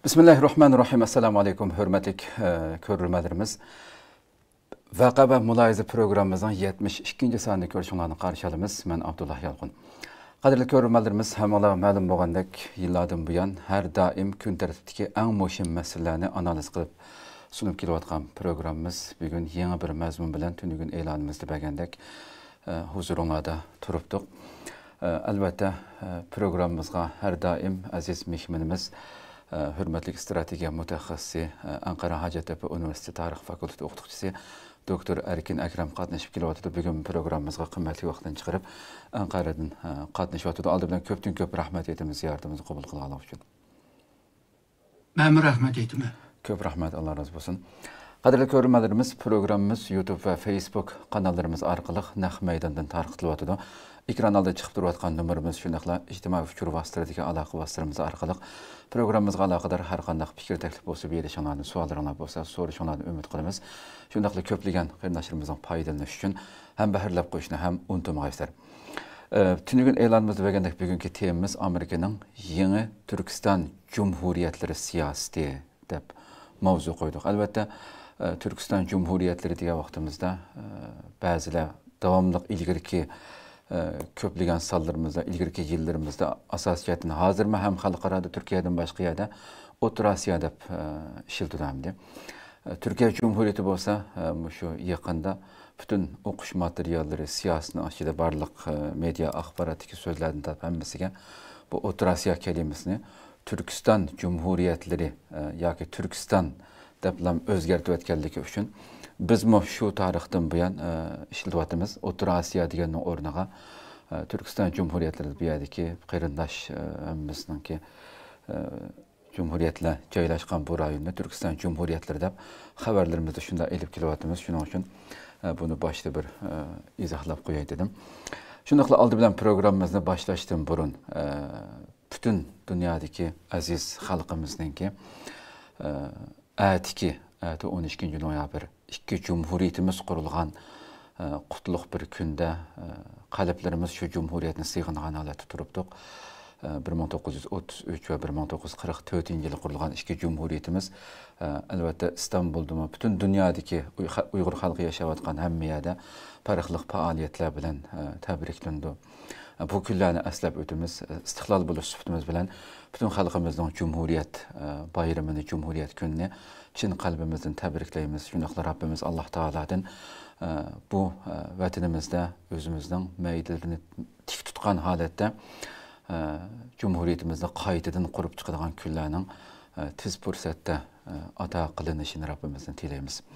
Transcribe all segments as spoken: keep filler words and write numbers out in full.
بىسمىللاھىررەھمانىررەھىم. ئەسسالامۇئەلەيكۇم، ھۆرمەتلىك، ئە، كۆرۈرمەنلىرىمىز. ۋەقە ۋە مۇلاھىزە پروگراممىمىزنىڭ يەتمىش ئىككىنچى سانىنى كۆرۈشۈڭلارنى قارشى ئالىمىز. مەن ئابدۇللا يالقۇن. قەدىرلىك كۆرۈرمەنلىرىمىز، ھەممىڭلارغا مەلۇم بولغاندەك، يىللاردىن بۇيان ھەر دائىم كۈن تەرتىپتىكى ئەڭ مۇھىم مەسىلىلەرنى ئانالىز قىلىپ سۇنۇپ كېلىۋاتقان پروگراممىمىز بۈگۈن يېڭى بىر مەزمۇن بىلەن تۈنۈگۈن ئېلانىمىزدا بەرگەندەك، ئە، ھۇزۇرۇڭلاردا تۇرۇپتۇق. ئە، ئەلۋەتتە، ئە، پروگراممىمىزغا ھەر دائىم ئەزىز مېھمىنىمىز، ئە، ھۆرمەتلىك ئىستراتېگىيە مۇتەخەسسىسى، ئە، ئەنقەرە ھاجەتتەپە ئۇنىۋېرسىتېتى تارىخ فاكۇلتېتى ئوقۇتقۇچىسى دوكتور ئەركىن ئەكرەم قاتنىشىپ كېلىۋاتىدۇ. بۈگۈن پروگراممىمىزغا قىممەتلىك ۋاقتىنى چىقىرىپ، ئەنقەرەدىن، ئە، قاتنىشىۋاتىدۇ. ئالدى بىلەن كۆپتىن كۆپ رەھمەت ئېيتىمىز زىيارىتىمىزنى قوبۇل قىلغانلىقى ئۈچۈن. مەنمۇ رەھمەت ئېيتىمەن. كۆپ رەھمەت، ئاللا رازى بولسۇن. قەدىرلىك كۆرۈرمەنلىرىمىز، پروگراممىمىز يۇتۇب ۋە فېيسبۇك قاناللىرىمىز ئارقىلىق نەق مەيداندىن تارقىتىلىۋاتىدۇ. ئېكران ئالدىدا چىقىپ تۇرۇۋاتقان نومۇرىمىز، شۇنداقلا ئىجتىمائىي ئۇچۇر ۋاسىتىلىرىدىكى ئالاقە ۋاسىتىلىرىمىز ئارقىلىق پروگراممىمىزغا ئالاقىدار ھەر قانداق پىكىر، تەكلىپ بولسا بېرىشىڭلارنى، سوئاللىرىڭلار بولسا سورىشىڭلارنى ئۈمىد قىلىمىز. شۇنداقلا كۆپلىگەن قېرىنداشلىرىمىزنىڭ پايدىلىنىشى ئۈچۈن ھەمبەھىرلەپ قويۇشنى ھەم ئۇنتۇمىغايسىلەر. ئە، تۈنۈگۈن ئېلانىمىزدا بەرگەندەك، بۈگۈنكى تېمىمىز ئامېرىكىنىڭ يېڭى تۈركىستان جۇمھۇرىيەتلىرى سىياسىتى دەپ ماۋزۇ قويدۇق. ئەلۋەتتە، ئە، تۈركىستان جۇمھۇرىيەتلىرى دېگەن ۋاقتىمىزدا، ئە، بەزىلەر داۋاملىق ئىلگىرىكى، ئە، كۆپلىگەن سانلىرىمىزدا، ئىلگىرىكى يىللىرىمىزدا ئاساسىي جەھەتتىن ھازىرمۇ ھەم خەلقئارادا تۈركىيەدىن باشقا يەردە ئوتتۇرا ئاسىيا دەپ، ئە، ئىشلىتىدۇ ئەمدى. ئە، تۈركىيە جۇمھۇرىيىتى بولسا، ئە، مۇشۇ يېقىندا پۈتۈن ئوقۇش ماتېرىياللىرى، سىياسىتىنىڭ ئىچىدە بارلىق، ئە، مېدىيا ئاخباراتتىكى سۆزلەردىن تارتىپ ھەممىسىگە بۇ ئوتتۇرا ئاسىيا كەلىمىسىنى تۈركىستان جۇمھۇرىيەتلىرى، ئە، ياكى تۈركىستان دەپلا ئۆزگەرتىۋەتكەنلىكى ئۈچۈن، بىزمۇ شۇ تارىختىن بۇيان، ئە، ئىشلىتىۋاتىمىز. ئوتتۇرا ئاسىيا دېگەننىڭ ئورنىغا، ئە، تۈركىستان جۇمھۇرىيەتلىرى، بۇ يەردىكى قېرىنداش، ئە، ھەممىسىنىڭكى، ئە، جۇمھۇرىيەتلەر جايلاشقان بۇ رايوننى تۈركىستان جۇمھۇرىيەتلىرى دەپ خەۋەرلىرىمىزدە شۇنداق ئېلىپ كېلىۋاتىمىز. شۇنىڭ ئۈچۈن، ئە، بۇنى باشتا بىر، ئە، ئىزاھلاپ قوياي دېدىم. شۇنداقلا ئالدى بىلەن پروگراممىمىزنى باشلاشتىن بۇرۇن، ئە، پۈتۈن دۇنيادىكى ئەزىز خەلقىمىزنىڭكى، ئە، ئەتىكى، ئەتە ئون ئىككىنچى نويابىر، ئىككى جۇمھۇرىيىتىمىز قۇرۇلغان، ئە، قۇتلۇق بىر كۈندە، ئە، قەلبلىرىمىز شۇ جۇمھۇرىيەتنى سېغىنغان ھالەتتە تۇرۇپتۇق. ئە، بىر مىڭ توققۇز يۈز ئوتتۇز ئۈچ ۋە بىر مىڭ توققۇز يۈز قىرىق تۆتىنچى يىلى قۇرۇلغان ئىككى جۇمھۇرىيىتىمىز، ئە، ئەلۋەتتە، ئىستانبۇلدىمۇ پۈتۈن دۇنيادىكى ئۇي-، خە-، ئۇيغۇر خەلقى ياشاۋاتقان ھەممە يەردە پەرقلىق پائالىيەتلەر بىلەن، ئە، تەبرىكلىنىدۇ. بۇ كۈنلەرنى ئەسلەپ ئۆتىمىز، ئىستىقلال بولۇش سۈپىتىمىز بىلەن پۈتۈن خەلقىمىزنىڭ جۇمھۇرىيەت، ئە، بايرىمىنى، جۇمھۇرىيەت كۈنىنى چىن قەلبىمىزدىن تەبرىكلەيمىز. شۇنداقلا رەببىمىز ئاللاھ تائالادىن، ئە، بۇ، ئە، ۋەتىنىمىزدە ئۆزىمىزنىڭ مەيدىلىرىنى تىك تۇتقان ھالەتتە، ئە، جۇمھۇرىيىتىمىزنى قايتىدىن قۇرۇپ چىقىدىغان كۈنلەرنىڭ، ئە، تېز پۇرسەتتە، ئە، ئاتا قىلىنىشىنى رەببىمىزدىن تىلەيمىز.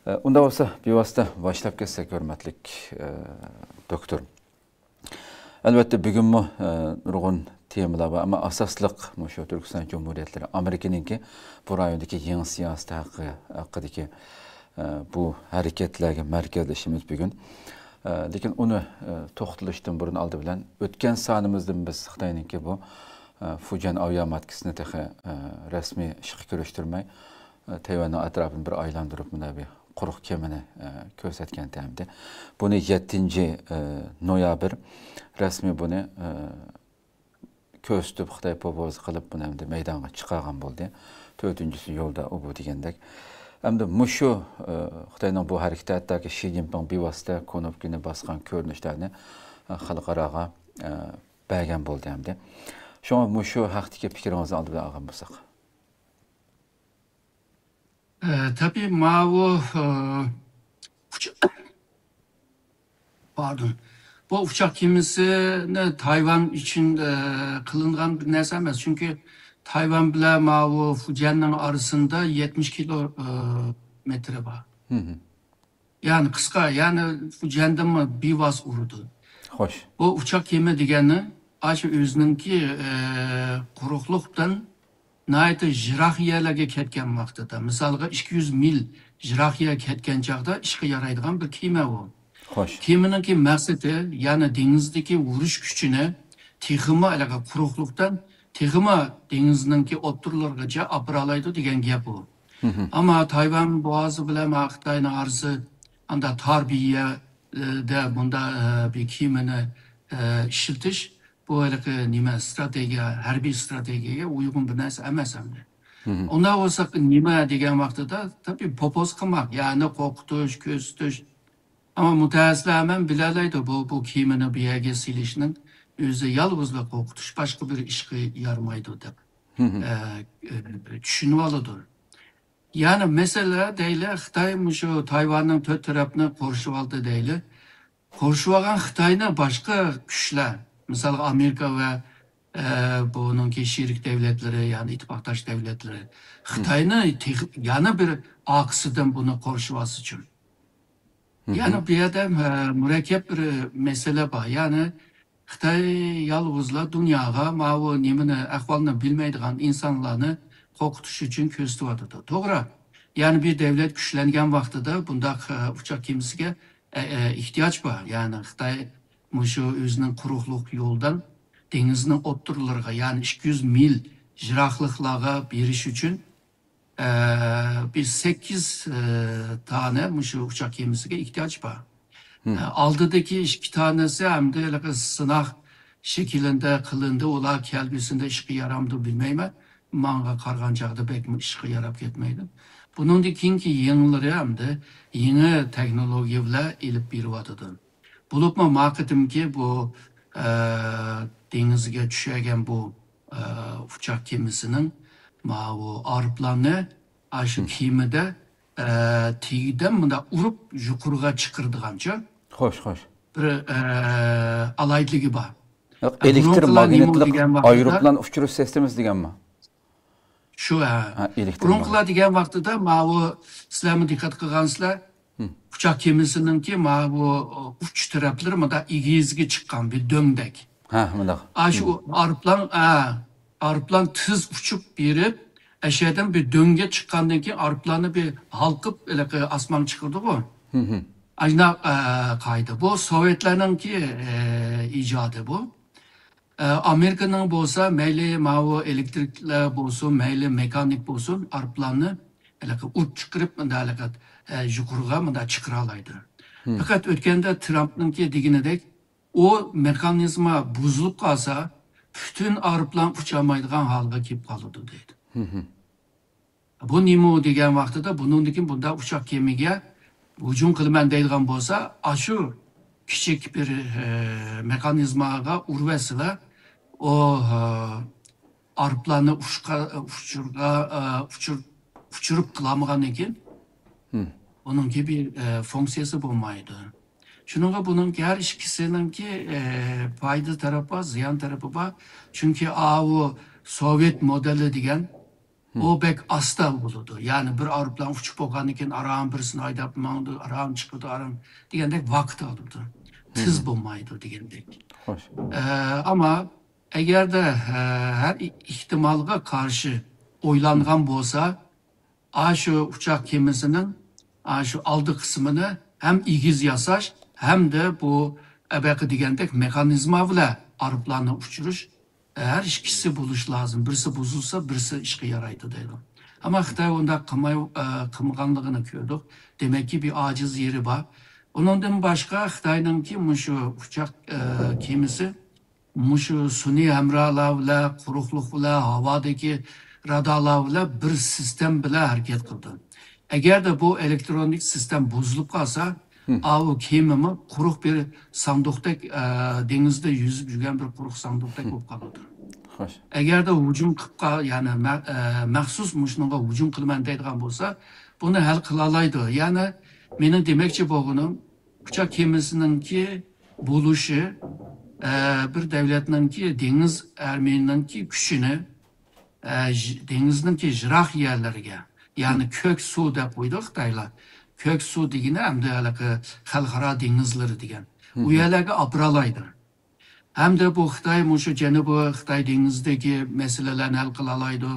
ئە، ئۇنداق بولسا، بىۋاسىتە باشلاپ كەتسەك، ھۆرمەتلىك، ئە، دوكتور. ئەلۋەتتە، بۈگۈنمۇ، ئە، نۇرغۇن تېمىلار بار، ئەمما ئاساسلىق مۇشۇ تۈركىستان جۇمھۇرىيەتلىرى ئامېرىكىنىڭكى بۇ رايوندىكى يېڭى سىياسىتى ھەققى-، ھەققىدىكى، ئە، بۇ ھەرىكەتلەرگە مەركەزلىشىمىز بۈگۈن. ئە، لېكىن ئۇنى، ئە، توختىلىشتىن بۇرۇن ئالدى بىلەن ئۆتكەن سانىمىزدىن بىز خىتاينىڭكى بۇ، ئە، فۇجيەن ئاۋىئاماتكىسىنى تېخى، ئە، رەسمىي ئىشقا كىرىشتۈرمەي، ئە، تەيۋەننىڭ ئەتراپىنى بىر ئايلاندۇرۇپ، مۇنداق بىر قۇرۇق كېمىنى، ئە، كۆرسەتكەنتى ئەمدى. بۇنى يەتتىنچى، ئە، نويابىر رەسمىي بۇنى، ئە، كۆرسىتىپ، خىتاي پوپوزا قىلىپ، بۇنى ئەمدى مەيدانغا چىقارغان بولدى. تۆتىنچىسى يولدا، ئۇ بۇ دېگەندەك. ئەمدى مۇشۇ، ئە، خىتاينىڭ بۇ ھەرىكىتى ھەتتاكى شى جىنپىڭ بىۋاسىتە كۇنۇپكىنى باسقان كۆرۈنۈشلەرنى، ئە، خەلقئاراغا، ئە، بەرگەن بولدى ئەمدى. شۇڭا مۇشۇ ھەقتىكى پىكرىڭىزنى ئالدى بىلەن ئالغان بولساق. ئە، تەبىئىي، ماۋۇ، ئە، ئۇچ-، پاردون. بۇ ئۇچاق كېمىسىنى تايۋان ئۈچۈن، ئە، قىلىنغان بىر نەرسە ئەمەس. چۈنكى تايۋان بىلەن ماۋۇ فۇجيەننىڭ ئارىسىندا يەتمىش كىلو، ئە، مېتىرى بار. ھىم. يەنى قىسقا، يەنى فۇجيەندىنمۇ بىۋاسىتە ئۇرىدۇ. خوش. بۇ ئۇچاق كېمە دېگەننى ئاشۇ ئۆزىنىڭكى، ئە، قۇرۇقلۇقتىن ناھايىتى يىراق يەرلەرگە كەتكەن ۋاقتىدا، مىسالغا، ئىككى يۈز مىل يىراق يەرگە كەتكەن چاغدا ئىشقا يارايدىغان بىر كېمە ئۇ. خوش. كېمىنىڭكى مەقسىتى، يەنى دېڭىزدىكى ئۇرۇش كۈچىنى تېخىمۇ ھېلىقى قۇرۇقلۇقتىن تېخىمۇ دېڭىزنىڭكى ئوتتۇرىلىرىغىچە ئاپىرالايدۇ دېگەن گەپ ئۇ. ھىم. ئەمما تايۋان بوغازى بىلەن خىتاينىڭ ئارىسى ئاندا تار بىر يەردە بۇنداق، ئە، بىر كېمىنى، ئە، ئىشلىتىش، بۇ ھېلىقى نېمە، ئىستراتېگىيە، ھەربىي ئىستراتېگىيەگە ئۇيغۇن بىر نەرسە ئەمەس ئەمدى. ئۇنداق بولسا نېمە دېگەن ۋاقتىدا، تەبىئىي، پوپوز قىلماق، يەنى قورقۇتۇش، كۆرسىتىش. ئەمما مۇتەخەسسىسلەر ھەممە بىلەلەيدۇ، بۇ، بۇ كېمىنى بۇ يەرگە سېلىشنىڭ ئۆزى يالغۇزلا قورقۇتۇش، باشقا بىر ئىشقا يارىمايدۇ دەپ، ئە، ئە، چۈشىنىۋالىدۇ. يەنى مەسىلە دەيلى، خىتاي مۇشۇ تايۋاننىڭ تۆت تەرەپنى قورشىۋالدى دەيلى. قورشىۋالغان خىتاينى باشقا كۈچلەر، مىسالغا ئامېرىكا ۋە، ئە، بۇنىڭكى شېرىك دەۋلەتلىرى، يەنى ئىتتىپاقداش دەۋلەتلىرى، خىتاينى تېخى يەنە بىر ئارقىسىدىن بۇنى قورشىۋالسىچۇ. يەنى بۇ يەردە، ئە، مۇرەككەپ بىر مەسىلە بار. يەنى خىتاي يالغۇزلا دۇنياغا ماۋۇ نېمىنى، ئەھۋالنى بىلمەيدىغان ئىنسانلارنى قورقۇتۇش ئۈچۈن كۆرسىتىۋاتىدۇ. توغرا. يەنى بىر دەۋلەت كۈچلەنگەن ۋاقتىدا بۇنداق، ئە، ئۇچاق كېمىسىگە، ئە، ئە، ئېھتىياج بار. يەنى خىتاي مۇشۇ ئۆزىنىڭ قۇرۇقلۇق يولىدىن دېڭىزنىڭ ئوتتۇرىلىرىغا، يەنى ئىككى يۈز مىل يىراقلىقلارغا بېرىش ئۈچۈن، ئە، بىر سەككىز، ئە، دانە مۇشۇ ئۇچاق كېمىسىگە ئېھتىياج بار. ئە، ئالدىدىكى ئىككى دانىسى ئەمدى ھېلىقى سىناق شەكلىدە قىلىندى، ئۇلار كەلگۈسىدە ئىشقا يارامدۇ بىلمەيمەن. ماڭا قارىغان چاغدا بەكمۇ ئىشقا ياراپ كەتمەيدۇ. بۇنىڭدىن كېيىنكى يېڭىلىرى ئەمدى يېڭى تېخنولوگىيە بىلەن ئېلىپ بېرىۋاتىدۇ. بولۇپمۇ ما قېتىمكى بۇ، ئە، دېڭىزگە چۈشۈرگەن بۇ، ئە، ئۇچاق كېمىسىنىڭ ماۋۇ ئايروپىلاننى ئاشۇ كېمىدە، ئە، تېگىدىن مۇنداق ئۇرۇپ يۇقىرىغا چىقىرىدىغانچە، خوش، خوش، بىر، ئە، ئالاھىدىلىكى بار. ياق، ئە، ئېلېكتر ماگنىتلىق ئايروپىلان ئۇچۇرۇش سىستېمىسى دېگەنمۇ؟ شۇ، ھە. ھە، ئېلېكتر ماگنىت. بۇرۇنقىلار دېگەن ۋاقتىدا ماۋۇ، سىلەرمۇ دىققەت قىلغانسىلەر، ئۇچاق كېمىسىنىڭكى ماۋۇ ئۇچ تەرەپلىرى مۇنداق ئېگىزگە چىققان بىر دۆڭدەك. ھە، مۇنداق. ئاشۇ ئايروپىلان، ھە، ئايروپىلان تېز ئۇچۇپ بېرىپ، ئەشەدىن بىر دۆڭگە چىققاندىن كېيىن ئايروپىلاننى بىر ھالقىپ، ھېلىقى ئاسمانغا چىقىرىدىغۇ. ئاشۇنداق، ئە، قائىدە. بۇ سوۋېتلارنىڭكى، ئە، ئىجادى بۇ. ئە، ئامېرىكىنىڭ بولسا مەيلى ماۋۇ ئېلېكترىكلار بولسۇن، مەيلى مېخانىك بولسۇن، ئايروپىلاننى ھېلىقى ئۇرۇپ چىقىرىپ، مۇنداق ھېلىقى، ئە، يۇقىرىغا مۇنداق چىقىرالايدۇ. پەقەت ئۆتكەندە ترامپنىڭكى دېگىنىدەك، ئۇ مېخانىزما بۇزۇلۇپ قالسا، پۈتۈن ئايروپىلان ئۇچالمايدىغان ھالغا كېلىپ قالىدۇ دەيدۇ. بۇ نېمە دېگەن ۋاقتىدا، بۇنىڭدىن كېيىن بۇنداق ئۇچاق كېمىگە ھۇجۇم قىلىمەن دەيدىغان بولسا، ئاشۇ كىچىك بىر، ئە، مېخانىزماغا ئۇرۇۋەتسىلا، ئۇ، ئە، ئايروپىلاننى ئۇچۇرغا، ئە، ئۇچۇر-، ئۇچۇرۇپ قىلالمىغاندىن كېيىن، ئۇنىڭكى بىر، ئە، فۇنكسىيەسى بولمايدۇ. شۇنىڭغا بۇنىڭكى ھەر ئىككىسىنىڭكى، ئە، پايدا تەرىپى بار، زىيان تەرىپى بار. چۈنكى ئاۋۇ سوۋېت مودېلى دېگەن، ئۇ بەك ئاستا بولىدۇ. يەنى بىر ئايروپىلان ئۇچۇپ بولغاندىن كېيىن ئاران بىرسىنى ھەيدەپ ماڭىدۇ، ئاران چىقىدۇ، ئاران دېگەندەك ۋاقىت ئالىدۇ. تېز بولمايدۇ دېگەندەك. خوش. ئە، ئەمما ئەگەردە، ئە، ھەر ئېھتىمالغا قارشى ئويلانغان بولسا، ئاشۇ ئۇچاق كېمىسىنىڭ ئاشۇ ئالدى قىسمىنى ھەم ئېگىز ياساش، ھەمدە بۇ ئەبەقە دېگەندەك مېخانىزما بىلەن ئايروپىلاننى ئۇچۇرۇش، ھەر ئىككىسى بولۇشى لازىم. بىرسى بۇزۇلسا، بىرسى ئىشقا يارايدۇ دەيدۇ. ئەمما خىتاي ئۇنداق قىلماي، ئە، قىلمىغانلىقىنى كۆردۇق. دېمەككى، بىر ئاجىز يېرى بار. ئۇنىڭدىن باشقا، خىتاينىڭكى مۇشۇ ئۇچاق، ئە، كېمىسى مۇشۇ سۈنئىي ھەمراھلار بىلەن، قۇرۇقلۇق بىلەن، ھاۋادىكى رادارلار بىلەن بىر سىستېم بىلەن ھەرىكەت قىلىدۇ. ئەگەردە بۇ ئېلېكترونىك سىستېم بۇزۇلۇپ قالسا، ئاۋۇ كېمىمۇ قۇرۇق بىر ساندۇقتەك، ئە، دېڭىزدا يۈزۈپ يۈرگەن بىر قۇرۇق ساندۇقتەك بولۇپ قالىدۇ. خوش. ئەگەردە ھۇجۇم قىلىپ قال-، يەنى مە-، ئە، مەخسۇس مۇشۇنىڭغا ھۇجۇم قىلىمەن دەيدىغان بولسا، بۇنى ھەل قىلالايدۇ. يەنى مېنىڭ دېمەكچى بولغىنىم، ئۇچاق كېمىسىنىڭكى بولۇشى، ئە، بىر دەۋلەتنىڭكى دېڭىز ئارمىيىنىڭكى كۈچىنى، ئە، ژ-، دېڭىزنىڭكى يىراق يەرلىرىگە، يەنى كۆك سۇ دەپ قويىدۇ خىتايلار. كۆك سۇ دېگىنى ئەمدى ھېلىقى خەلقئارا دېڭىزلىرى دېگەن. ئۇ يەرلەرگە ئاپىرالايدۇ. ھەمدە بۇ خىتاي مۇشۇ جەنۇبىي خىتاي دېڭىزىدىكى مەسىلىلەرنى ھەل قىلالايدۇ.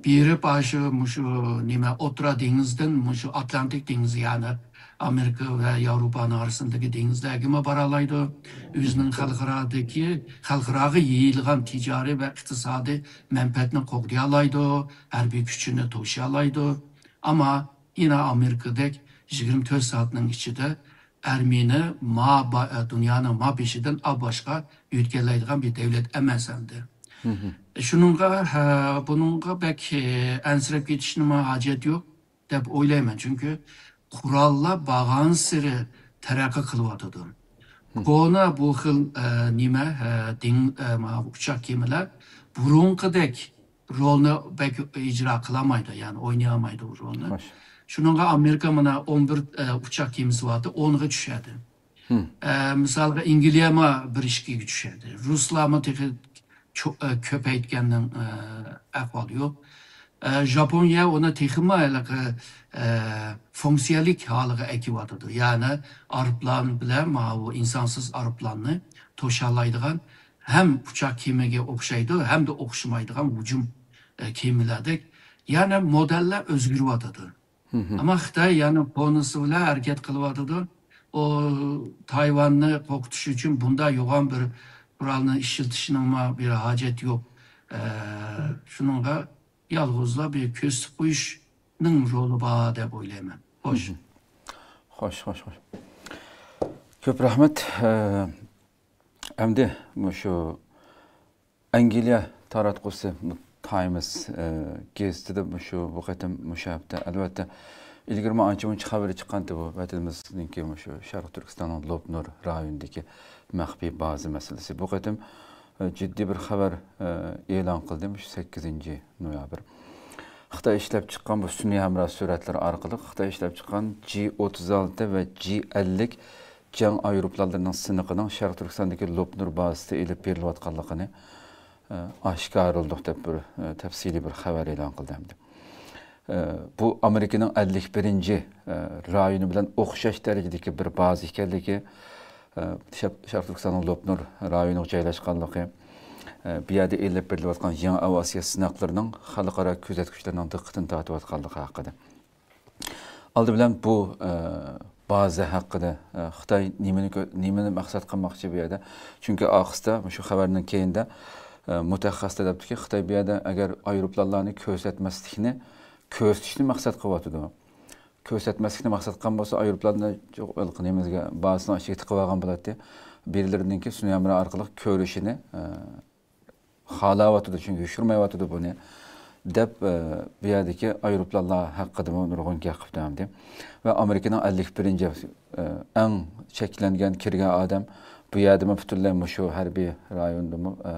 بېرىپ، ئاشۇ، مۇشۇ نېمە، ئوتتۇرا دېڭىزدىن مۇشۇ ئاتلانتىك دېڭىزى، يەنى ئامېرىكا ۋە ياۋروپانىڭ ئارىسىدىكى دېڭىزلەرگىمۇ بارالايدۇ. ئۆزىنىڭ خەلقئارادىكى، خەلقئاراغا يېيىلغان تىجارىي ۋە ئىقتىسادىي مەنپەئەتنى قوغدىيالايدۇ، ھەربىي كۈچىنى توشۇيالايدۇ. ئەمما يەنە ئامېرىكىدەك يىگىرمە تۆت سائەتنىڭ ئىچىدە ئارمىيىنى ما با-، دۇنيانىڭ ما بېشىدىن ئا باشقا يۆتكەلەيدىغان بىر دەۋلەت ئەمەس ئەمدى. شۇنىڭغا، ھە، بۇنىڭغا بەك، ئە، ئەنسىرەپ كېتىشنىمۇ ھاجەت يوق دەپ ئويلايمەن. چۈنكى قوراللار بارغانسېرى تەرەققىي قىلىۋاتىدۇ. كونا بۇ خىل، ئە، نېمە، ئە، دېڭ-، ئە، ما، ئۇچاق كېمىلەر بۇرۇنقىدەك رولنى بەك ئىجرا قىلالمايدۇ، يەنى ئوينىيالمايدۇ ئۇ رولنى. شۇنىڭغا ئامېرىكا مانا ئون بىر، ئە، ئۇچاق كېمىسى بارتى، ئونغا چۈشەردى. ئە، مىسالغا ئىنگلىيەمۇ بىر ئىككىگە چۈشەردى. رۇسلارمۇ تېخى چو-، ئە، كۆپەيتكەننىڭ، ئە، ئەھۋالى يوق. ئە، ژاپونىيە ئۇنى تېخىمۇ ھېلىقى، ئە، فۇنكسىيەلىك ھالىغا ئەكىۋاتىدۇ. يەنى ئايروپىلان بىلەن ماۋۇ ئىنسانسىز ئايروپىلاننى توشالايدىغان ھەم ئۇچاق كېمىگە ئوخشايدۇ، ھەمدە ئوخشىمايدىغان ھۇجۇم، ئە، كېمىلەردەك. يەنى مودېللار ئۆزگىرىۋاتىدۇ. ئەمما خىتاي يەنە كونىسى بىلەن ھەرىكەت قىلىۋاتىدۇ. ئۇ تايۋاننى قورقۇتۇش ئۈچۈن بۇنداق يوغان بىر قورالنى ئىشلىتىشنىڭمۇ بىر ھاجەت يوق. ئە، شۇنىڭغا يالغۇزلا بىر كۆزىتىپ قويۇشنىڭ رولى بار دەپ ئويلايمەن. خوش. خوش، خوش، خوش. كۆپ رەھمەت. ئە، ئەمدى مۇشۇ ئەنگلىيە تاراتقۇسى تايمس، ئە، گېزىتىدە مۇشۇ، بۇ قېتىم مۇشۇ ھەپتە، ئەلۋەتتە، ئىلگىرىمۇ ئانچە-مۇنچە خەۋىرى چىققانتى بۇ ۋەتىنىمىزنىڭكى مۇشۇ شەرقىي تۈركىستاننىڭ لوپنۇر رايونىدىكى مەخپىي بازا مەسىلىسى. بۇ قېتىم، ئە، جىددىي بىر خەۋەر، ئە، ئېلان قىلدى، مۇشۇ سەككىزىنچى نويابىر. خىتاي ئىشلەپ چىققان بۇ سۈنئىي ھەمراھ سۈرەتلىرى ئارقىلىق خىتاي ئىشلەپ چىققان جى ئوتتۇز ئالتە ۋە جى ئەللىك جەڭ ئايروپىلانلىرىنىڭ سىنىقىنىڭ شەرقىي تۈركىستاندىكى لوپنۇر بازىسىدا ئېلىپ بېرىلىۋاتقانلىقىنى، ئە، ئاشكارىلىدۇق دەپ بىر، ئە، تەپسىلىي بىر خەۋەر ئېلان قىلدى ئەمدى. ئە، بۇ ئامېرىكىنىڭ ئەللىك بىرىنچى، ئە، رايونى بىلەن ئوخشاش دەرىجىدىكى بىر بازا ئىكەنلىكى، ئە، شەرق-، شەرقىي تۈركىستاننىڭ لوپنۇر رايونىغا جايلاشقانلىقى، ئە، بۇ يەردە ئېلىپ بېرىلىۋاتقان يېڭى ئاۋىئاتسىيە سىناقلىرىنىڭ خەلقئارا كۆزەتكۈچىلەرنىڭ دىققىتىنى تارتىۋاتقانلىقى ھەققىدە. ئالدى بىلەن بۇ، ئە، بازا ھەققىدە، ئە، خىتاي نېمىنى كۆ-، نېمىنى مەقسەت قىلماقچى بۇ يەردە؟ چۈنكى ئاخىرسىدا مۇشۇ خەۋەرنىڭ كەينىدە، ئە، مۇتەخەسسىسلەر دەپتۇكى، خىتاي بۇ يەردە ئەگەر ئايروپىلانلارنى كۆرسەتمەسلىكنى، كۆرسىتىشنى مەقسەت قىلىۋاتىدۇ. كۆرسەتمەسلىكنى مەقسەت قىلغان بولسا، ئايروپىلاننى نېمىمىزگە، بازىسىنىڭ ئىچىگە تىقىۋالغان بولاتتى. بىرلىرىنىڭكى سۈنئىي ھەمراھ ئارقىلىق كۆرۈشىنى، ئە، خالاۋاتىدۇ، چۈنكى يوشۇرمايۋاتىدۇ بۇنى، دەپ، ئە، بۇ يەردىكى ئايروپىلانلار ھەققىدىمۇ نۇرغۇن گەپ قىپتۇ ئەمدى. ۋە ئامېرىكىنىڭ ئەللىك بىرىنچى، ئە، ئەڭ چەكلەنگەن كىرگەن ئادەم بۇ يەردىمۇ پۈتۈنلەي مۇشۇ ھەربىي رايوندىمۇ، ئە،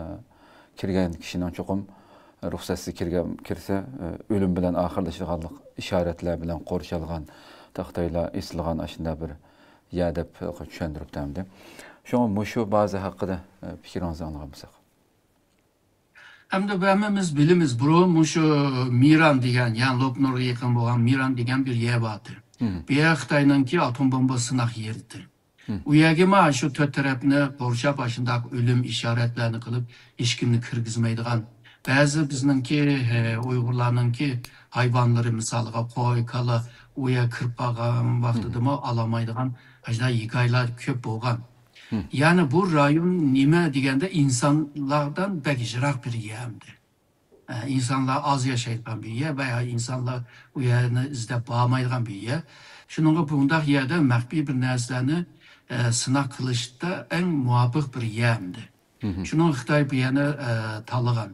كىرگەن كىشىنىڭ چوقۇم رۇخسەتسىز كىرگەن، كىرسە، ئە، ئۆلۈم بىلەن ئاخىرلىشىدىغانلىق ئىشارەتلەر بىلەن قورشالغان، تاختايلار ئېسىلغان ئاشۇنداق بىر يەر دەپ چۈشەندۈرۈپتۇ ئەمدى. شۇڭا مۇشۇ بازا ھەققىدە، ئە، پىكرىڭىزنى ئاڭلىغان بولساق. ئەمدى ھەممىمىز بىلىمىز، بۇرۇن مۇشۇ مىران دېگەن، يەنى لوپنۇرغا يېقىن بولغان مىران دېگەن بىر يەر بارتى. بۇ يەر خىتاينىڭكى ئاتوم بومبا سىناق يېرىتى. ئۇ يەرگە مانا شۇ تۆت تەرەپنى قورشاپ، ئاشۇنداق ئۆلۈم ئىشارەتلەرنى قىلىپ، ھېچكىمنى كىرگۈزمەيدىغان، بەزى بىزنىڭكى، ئە، ئۇيغۇرلارنىڭكى ھايۋانلىرى، مىسالىغا قوي، كالا، ئۇ يەرگە كىرىپ قالغان ۋاقتىدىمۇ ئالالمايدىغان ئاشۇنداق ھېكايىلەر كۆپ بولغان. يەنى بۇ رايون نېمە دېگەندە، ئىنسانلاردىن بەك يىراق بىر يەر ئەمدى. ئە، ئىنسانلار ئاز ياشايدىغان بىر يەر ۋە ئىنسانلار ئۇ يەرنى ئىزدەپ بارمايدىغان بىر يەر. شۇنىڭغا بۇنداق يەردە مەخپىي بىر نەرسىلەرنى، ئە، سىناق قىلىشتا ئەڭ مۇۋاپىق بىر يەر ئەمدى. شۇنىڭغا خىتاي بۇ يەرنى، ئە، تاللىغان.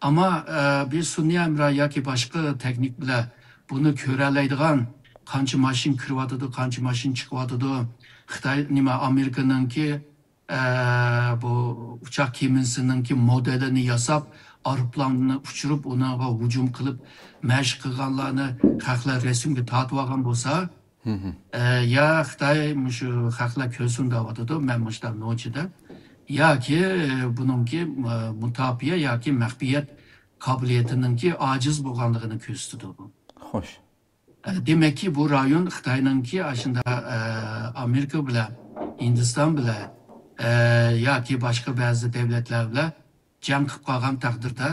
ئەمما، ئە، بىز سۈنئىي ھەمراھ ياكى باشقا تېخنىك بىلەن بۇنى كۆرەلەيدىغان، قانچە ماشىنا كىرىۋاتىدۇ، قانچە ماشىنا چىقىۋاتىدۇ. خىتاي، نېمە، ئامېرىكىنىڭكى ئە، بۇ ئۇچاق كېمىسىنىڭكى مودېلىنى ياساپ، ئايروپىلاننى ئۇچۇرۇپ، ئۇنىڭغا ھۇجۇم قىلىپ، مەشىق قىلغانلارنى خەقلەر رەسىمگە تارتىۋالغان بولسا، ئە، يا خىتاي مۇشۇ خەقلەر كۆرسۇن دەۋاتىدۇ، مەن مۇشۇنداق نوچىدا، ياكى، ئە، بۇنىڭكى، ئە، مۇداپىئە ياكى مەخپىيەت قابىلىيىتىنىڭكى ئاجىز بولغانلىقىنى كۆرسىتىدۇ بۇ. خوش. ئە، دېمەككى، بۇ رايون خىتاينىڭكى ئاشۇنداق، ئە، ئامېرىكا بىلەن، ھىندىستان بىلەن، ئە، ياكى باشقا بەزى دۆلەتلەر بىلەن جەڭ قىلىپ قالغان تەقدىردە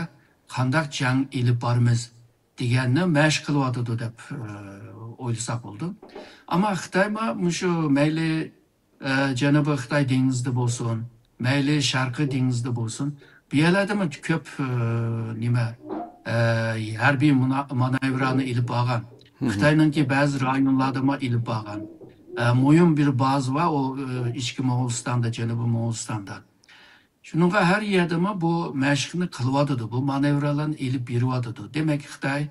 قانداق جەڭ ئېلىپ بارىمىز دېگەننى مەشىق قىلىۋاتىدۇ دەپ، ئە، ئويلىساق بولىدۇ. ئەمما خىتايمۇ مۇشۇ مەيلى ئە، جەنۇبىي خىتاي دېڭىزىدا بولسۇن، مەيلى شەرقىي دېڭىزدا بولسۇن، بۇ يەرلەردىمۇ كۆپ، ئە، نېمە، ئە، ھەربىي مۇنا-، مانېۋىرلارنى ئېلىپ بارغان. خىتاينىڭكى بەزى رايونلاردىمۇ ئېلىپ بارغان. ئە، مۇھىم بىر بازا بار، ئۇ، ئە، ئىچكى موغۇلىستاندا، جەنۇبىي موغۇلىستاندا. شۇنىڭغا ھەر يەردىمۇ بۇ مەشىقنى قىلىۋاتىدۇ، بۇ مانېۋرلارنى ئېلىپ بېرىۋاتىدۇ. دېمەك، خىتاي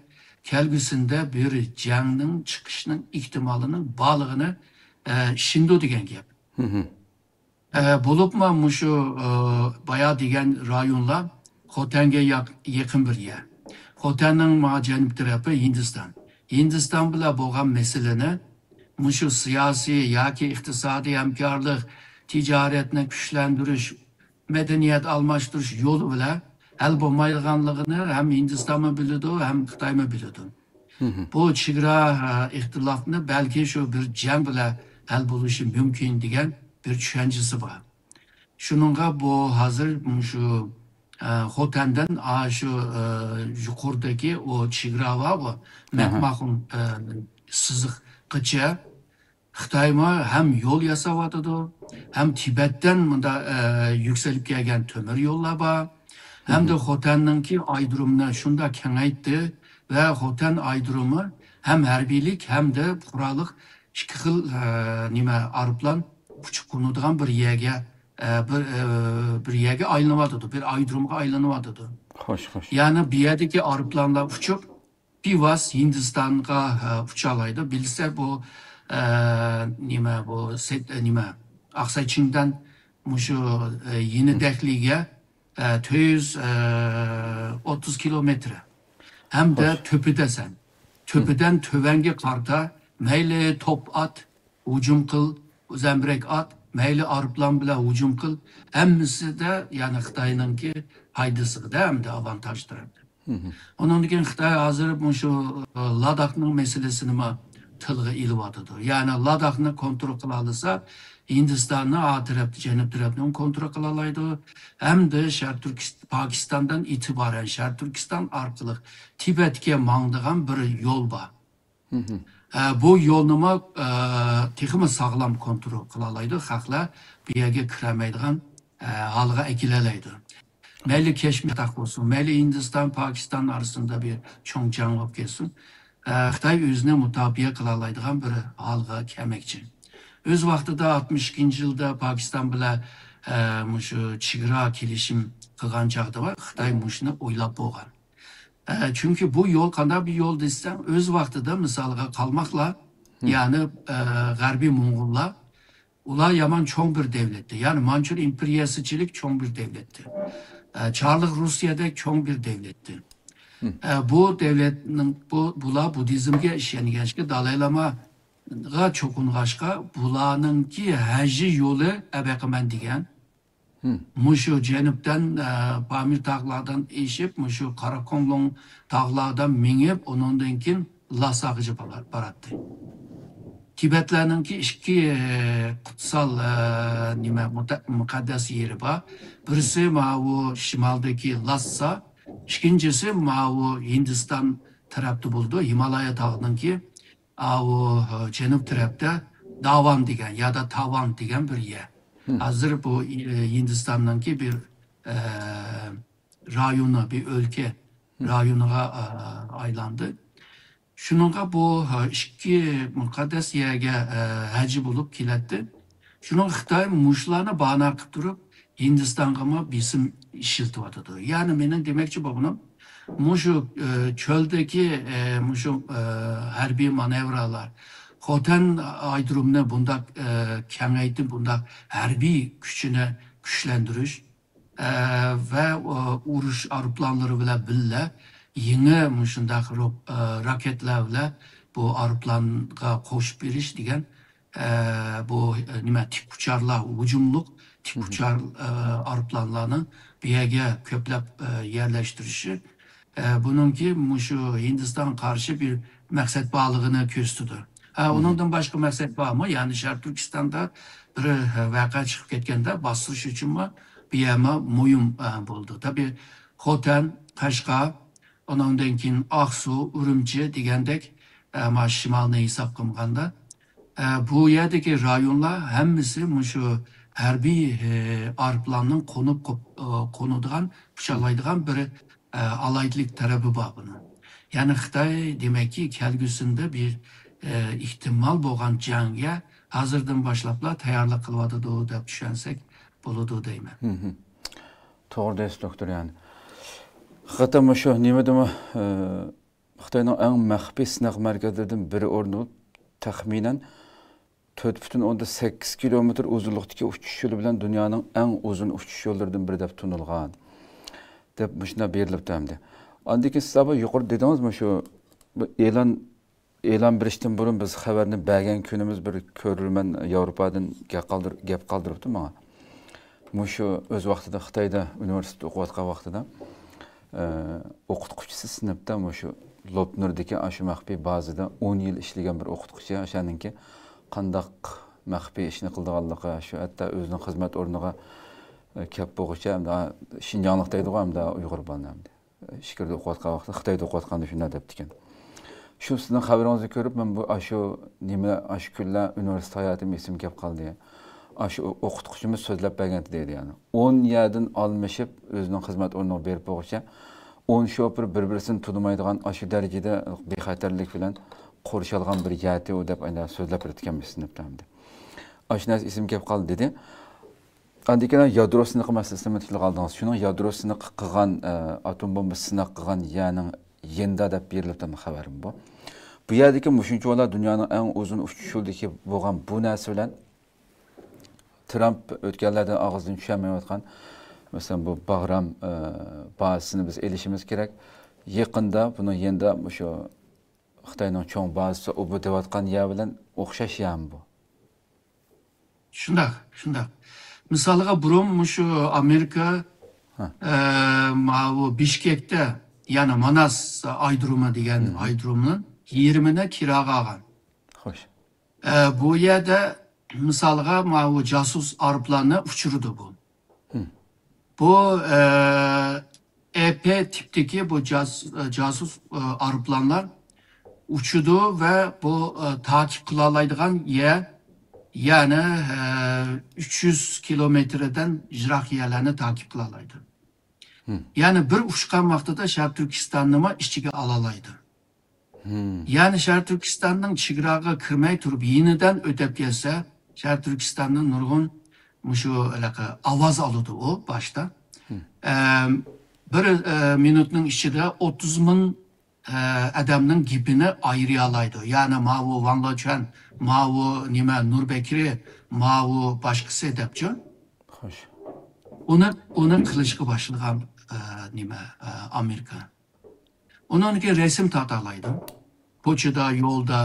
كەلگۈسىندە بىر جەڭنىڭ چىقىشنىڭ ئېھتىمالىنىڭ بارلىقىنى، ئە، ئىشىنىدۇ دېگەن گەپ. ئە، بولۇپمۇ مۇشۇ، ئە، بايا دېگەن رايونلار خوتەنگە ياق-، يېقىن بىر يەر. خوتەننىڭ ما جەنۇب تەرىپى ھىندىستان. ھىندىستان بىلەن بولغان مەسىلىنى مۇشۇ سىياسىي ياكى ئىقتىسادىي ھەمكارلىق، تىجارەتنى كۈچلەندۈرۈش، مەدەنىيەت ئالماشتۇرۇش يولى بىلەن ھەل بولمايدىغانلىقىنى ھەم ھىندىستانمۇ بىلىدۇ، ھەم خىتايمۇ بىلىدۇ. بۇ چېگرا، ئە، ئىختىلاپنى بەلكى شۇ بىر جەڭ بىلەن ھەل بولۇشى مۇمكىن دېگەن بىر چۈشەنچىسى بار. شۇنىڭغا بۇ ھازىر مۇشۇ، ئە، خوتەندىن ئا شۇ، ئە، يۇقىرىدىكى ئۇ چېگرا بارغۇ، مەكماخۇن، ئە، سىزىققىچە خىتايمۇ ھەم يول ياساۋاتىدۇ، ھەم تىبەتتىن مۇندا، ئە، يۈكسىلىپ كەلگەن تۆمۈر يوللار بار، ھەمدە خوتەننىڭكى ئايرودرومىنى شۇنداق كېڭەيتتى ۋە خوتەن ئايرودرومى ھەم ھەربىيلىك، ھەمدە پۇقرالىق ئىككى خىل، ئە، نېمە، ئايروپىلان ئۇچۇپ قونىدىغان بىر يەرگە، ئە، بىر، ئە، بىر يەرگە ئايلىنىۋاتىدۇ، بىر ئايرودرومغا ئايلىنىۋاتىدۇ. خوش، خوش. يەنى بۇ يەردىكى ئايروپىلانلار ئۇچۇپ، بىۋاسىتە ھىندىستانغا، ئە، ئۇچالايدۇ. بىلسە بۇ، ئە، نېمە، بۇ سەت-، ئە، نېمە، ئاقساي چىڭدەن مۇشۇ، ئە، يېنىدەكلىگە، ئە، تۆت يۈز، ئە، ئوتتۇز كىلومېتىر. ھەمدە خوش. تۆپىدە سەن. تۆپىدەن تۆۋەنگە قارىتا مەيلى توپ ئات، ھۇجۇم قىل، زەمبىرەك ئات، مەيلى ئايروپىلان بىلەن ھۇجۇم قىل، ھەممىسىدە، يەنى خىتاينىڭكى پايدىسىغىدە ھەمدە ئاۋانتاژ تەرەپتە. ئۇنىڭدىن كېيىن خىتاي ھازىر مۇشۇ، ئە، لاداخنىڭ مەسىلىسىنىمۇ تىلغا ئېلىۋاتىدۇ. يەنى لاداخنى كونترول قىلالىسا، ھىندىستاننى ئا تەرەپتە، جەنۇب تەرەپنى كونترول قىلالايدۇ. ھەمدە شەرقىي تۈركىست-، پاكىستاندىن ئېتىبارەن شەرقىي تۈركىستان ئارقىلىق تىبەتكە ماڭىدىغان بىر يول بار. ئە، بۇ يولنىمۇ، ئە، تېخىمۇ ساغلام كونترول قىلالايدۇ. خەقلەر بۇ يەرگە كىرەلمەيدىغان، ئە، ھالغا ئەكېلەلەيدۇ. مەيلى كەشمىر تاق بولسۇن، مەيلى ھىندىستان، پاكىستان ئارىسىدا بىر چوڭ جەڭ بولۇپ كەتسۇن، ئە، خىتاي ئۆزىنى مۇداپىئە قىلالايدىغان بىر ھالغا كەلمەكچى. ئۆز ۋاقتىدا ئاتمىش ئىككىنچى يىلدا پاكىستان بىلەن، ئە، مۇشۇ چېگرا كېلىشىم قىلغان چاغدا خىتاي مۇشۇنى ئويلاپ بولغان. ئە، چۈنكى بۇ يول قانداق بىر يول دېسەڭ، ئۆز ۋاقتىدا مىسالغا قالماقلار، يەنى، ئە، غەربىي موڭغۇللار، ئۇلار يامان چوڭ بىر دەۋلەتتى. يەنى مانچۇر ئىمپېرىيەسىچىلىك چوڭ بىر دەۋلەتتى. ئە، چارلىق روسىيەدەك چوڭ بىر دەۋلەتتى. ئە، بۇ دەۋلەتنىڭ، بۇ، بۇلار بۇددىزمگە ئىشەنگەچكە، دالاي لاماغا چوقۇنغاچقا، بۇلارنىڭكى ھەجى يولى ئەبەقىمەن دېگەن. مۇشۇ جەنۇبتىن، ئە، پامىر تاغلاردىن ئېشىپ، مۇشۇ قاراكوڭلۇڭ تاغلاردىن مېڭىپ، ئۇنىڭدىن كېيىن لاس ئاغىچى بالا-، باراتتى. تىبەتلەرنىڭكى ئىككى، ئە، قۇتسال، ئە، نېمە، مۇتە-، مۇقەددەس يېرى بار. بىرسى ماۋۇ شىمالدىكى لاسسا، ئىككىنچىسى ماۋۇ ھىندىستان تەرەپتە بولىدۇ. ھىمالايا تاغىنىڭكى ئاۋۇ، ئە، جەنۇب تەرەپتە داۋان دېگەن يادا تاۋان دېگەن بىر يەر. ھازىر بۇ، ئە، ھىندىستاننىڭكى بىر، ئە، رايونى، بىر ئۆلكە رايونىغا، ئە، ئايلاندى. شۇنىڭغا بۇ، ئە، ئىككى مۇقەددەس يەرگە، ئە، ھەجى بولۇپ كېلەتتى. شۇنىڭغا خىتاي مۇشۇلارنى بانا قىلىپ تۇرۇپ، ھىندىستانغىمۇ بېسىم ئىشلىتىۋاتىدۇ. يەنى مېنىڭ دېمەكچى بولغىنىم، مۇشۇ، ئە، چۆلدىكى، ئە، مۇشۇ، ئە، ھەربىي مانېۋرلار، خوتەن ئايرودرومىنى بۇنداق، ئە، كېڭەيتىپ، بۇنداق ھەربىي كۈچىنى كۈچلەندۈرۈش، ئە، ۋە، ئۇ، ئۇرۇش ئايروپىلانلىرى بىلەن بىللە يېڭى مۇشۇنداق رو-، ئە، راكېتلار بىلەن بۇ ئايروپىلانغا قوشۇپ بېرىش دېگەن، ئە، بۇ، ئە، نېمە، تىك ئۇچارلار، ھۇجۇملۇق تىك ئۇچار، ئە، ئايروپىلانلارنى بۇ يەرگە كۆپلەپ، ئە، يەرلەشتۈرۈشى، ئە، بۇنىڭكى مۇشۇ ھىندىستانغا قارشى بىر مەقسەت بارلىقىنى كۆرسىتىدۇ. ھە، ئۇنىڭدىن باشقا مەقسەت بارمۇ؟ يەنى شەرقىي تۈركىستاندا بىر، ئە، ۋەقە چىقىپ كەتكەندە باستۇرۇش ئۈچۈنمۇ بۇ يەرمۇ مۇھىم، ئە، بولىدۇ. تەبىئىي، خوتەن، قەشقەر، ئۇنىڭدىن كېيىن ئاقسۇ، ئۈرۈمچى دېگەندەك، ئە، ما شىمالنى ھېساب قىلمىغاندا، ئە، بۇ يەردىكى رايونلار ھەممىسى مۇشۇ ھەربىي، ئە، ئايروپىلاننىڭ قونۇپ قوپ-، ئە، قونىدىغان، پۇچاقلايدىغان بىر، ئە، ئالاھىدىلىك تەرىپى بار بۇنىڭ. يەنى خىتاي، دېمەككى، كەلگۈسىدە بىر، ئە، ئېھتىمال بولغان جەڭگە ھازىردىن باشلاپلا تەييارلىق قىلىۋاتىدۇ دەپ چۈشەنسەك بولىدۇ دەيمەن. توغرا دەيسىز، دوكتور، يەنى. ھەقىقەتەن مۇشۇ نېمىدىمۇ، ئى، خىتاينىڭ ئەڭ مەخپىي سىناق مەركەزلىرىدىن بىرى ئورنىتىلىپ، تەخمىنەن تۆت پۈتۈن ئوندىن سەككىز كىلومېتىر ئۇزۇنلۇقتىكى ئۇچۇش يولى بىلەن دۇنيانىڭ ئەڭ ئۇزۇن ئۇچۇش يوللىرىدىن بىرى دەپ تانىلغان، دەپ مۇشۇنداق بېرىلىپتۇ ئەمدى. ئاندىن كېيىن سىز بۇ يۇقىرىدا دېدىڭىز، مۇشۇ بۇ ئېلان، ئېلان بېرىشتىن بۇرۇن بىز خەۋەرنى بەرگەن كۈنىمىز بىر كۆرۈرمەن ياۋروپادىن گەپ قالدۇر-، گەپ قالدۇرۇپتۇ ماڭا. مۇشۇ ئۆز ۋاقتىدا خىتايدا ئۇنىۋېرسىتېتتا ئوقۇۋاتقان ۋاقتىدا، ئە، ئوقۇتقۇچىسى سىنىپتا مۇشۇ لوپنۇردىكى ئاشۇ مەخپىي بازىدا ئون يىل ئىشلىگەن بىر ئوقۇتقۇچى، ئاشۇنىڭكى قانداق مەخپىي ئىشنى قىلىدىغانلىقى، شۇ ھەتتا ئۆزىنىڭ خىزمەت ئورنىغا، ئە، كەپ بولغۇچە، ئەمدى، ئا، شىنجاڭلىق دەيدىغۇ، ئەمدى ئۇيغۇر بالىنى ئەمدى. ئىچكىرىدە ئوقۇۋاتقان ۋاقتىدا، خىتايدا ئوقۇۋاتقاندا شۇنداق دەپتىكەن. شۇ سىزنىڭ خەۋىرىڭىزنى كۆرۈپ، مەن بۇ، ئاشۇ نېمە، ئاشۇ كۈنلەر ئۇنىۋېرسىتېت ھاياتىم ئېسىمگە كەپ قالدى. ئاشۇ ئو-، ئوقۇتقۇچىمىز سۆزلەپ بەرگەنتى دەيدۇ، يەنى. ئون يەردىن ئالمىشىپ، ئۆزىنىڭ خىزمەت ئورنىغا بېرىپ بولغۇچە، ئون شوپۇر بىر-بىرسىنى تونۇمايدىغان ئاشۇ دەرىجىدە بىخەتەرلىك بىلەن قورشالغان بىر يەردە ئۇ دەپ ئانداق سۆزلەپ بېرىپتىكەن مۇشۇ سىنىپتا ئەمدى. ئاشۇ نەرسە ئېسىمگە كەپ قالدى دېدى. ئاندىن كېيىن يادرو سىنىقى مەسىلىسىنى تىلغا ئالدىڭىز. شۇنىڭ يادرو سىنىقى قىلغان، ئە، ئاتوم بومبا سىناق قىلغان يەرنىڭ يېنىدا دەپ بېرىلىپتۇ خەۋەر بۇ. بۇ يەردىكى مۇشۇنچىۋالا دۇنيانىڭ ئەڭ ئۇزۇن ئۇچۇش يولىدىكى بولغان بۇ نەرسە بىلەن ترامپ ئۆتكەنلەردىن ئاغزىدىن چۈشەلمەيۋاتقان، مەسىلەن، بۇ باغرام، ئە، بازىسىنى بىز ئېلىشىمىز كېرەك. يېقىندا بۇنىڭ يېنىدا مۇشۇ خىتاينىڭ چوڭ بازىسى ئۇبۇ دەۋاتقان يەر بىلەن ئوخشاش يەرمۇ بۇ؟ شۇنداق، شۇنداق. مىسالغا، بۇرۇن مۇشۇ ئامېرىكا، ھە. ئە، ماۋۇ بىشكەكتە، يەنى ماناس ئايرودرومى دېگەن، ھە، ئايرودرومنىڭ يېرىمىنى كىراغا ئالغان. خوش. ئە، بۇ يەردە، مىسالغا، ماۋۇ جاسۇس ئايروپىلاننى ئۇچۇرىدۇ بۇ. ھە. بۇ، ئە، ئېپې تىپتىكى بۇ جاس-، جاسۇس، ئە، ئايروپىلانلار ئۇچىدۇ ۋە بۇ، ئە، تاقىپ قىلالايدىغان يەر، يەنى، ئە، ئۈچ يۈز كىلومېتىردىن يىراق يەرلەرنى تاقىپ قىلالايدۇ. ھە. يەنى بىر ئۇچقان ۋاقتىدا شەرقىي تۈركىستاننىمۇ ئىچىگە ئالالايدۇ. ھە. يەنى شەرقىي تۈركىستاننىڭ چېگراغا كىرمەي تۇرۇپ يېنىدىن ئۆتۈپ كەتسە، شەرقىي تۈركىستاندىن نۇرغۇن مۇشۇ ھېلىقى ئاۋاز ئالىدۇ ئۇ باشتا. ھە. ئەم، بىر، ئە، مىنۇتنىڭ ئىچىدە ئوتتۇز مىڭ، ئە، ئادەمنىڭ گېپىنى ئايرىيالايدۇ. يەنى ماۋۇ ۋاڭ لېچۈەن، ماۋۇ نېمە، نۇر بەكرى، ماۋۇ باشقىسى دەپچۇ. خوش. ئۇنى، ئۇنى قىلىشقا باشلىغان، ئە، نېمە، ئە، ئامېرىكا. ئۇنىڭدىن كېيىن رەسىم تارتالايدۇ. كوچىدا، يولدا.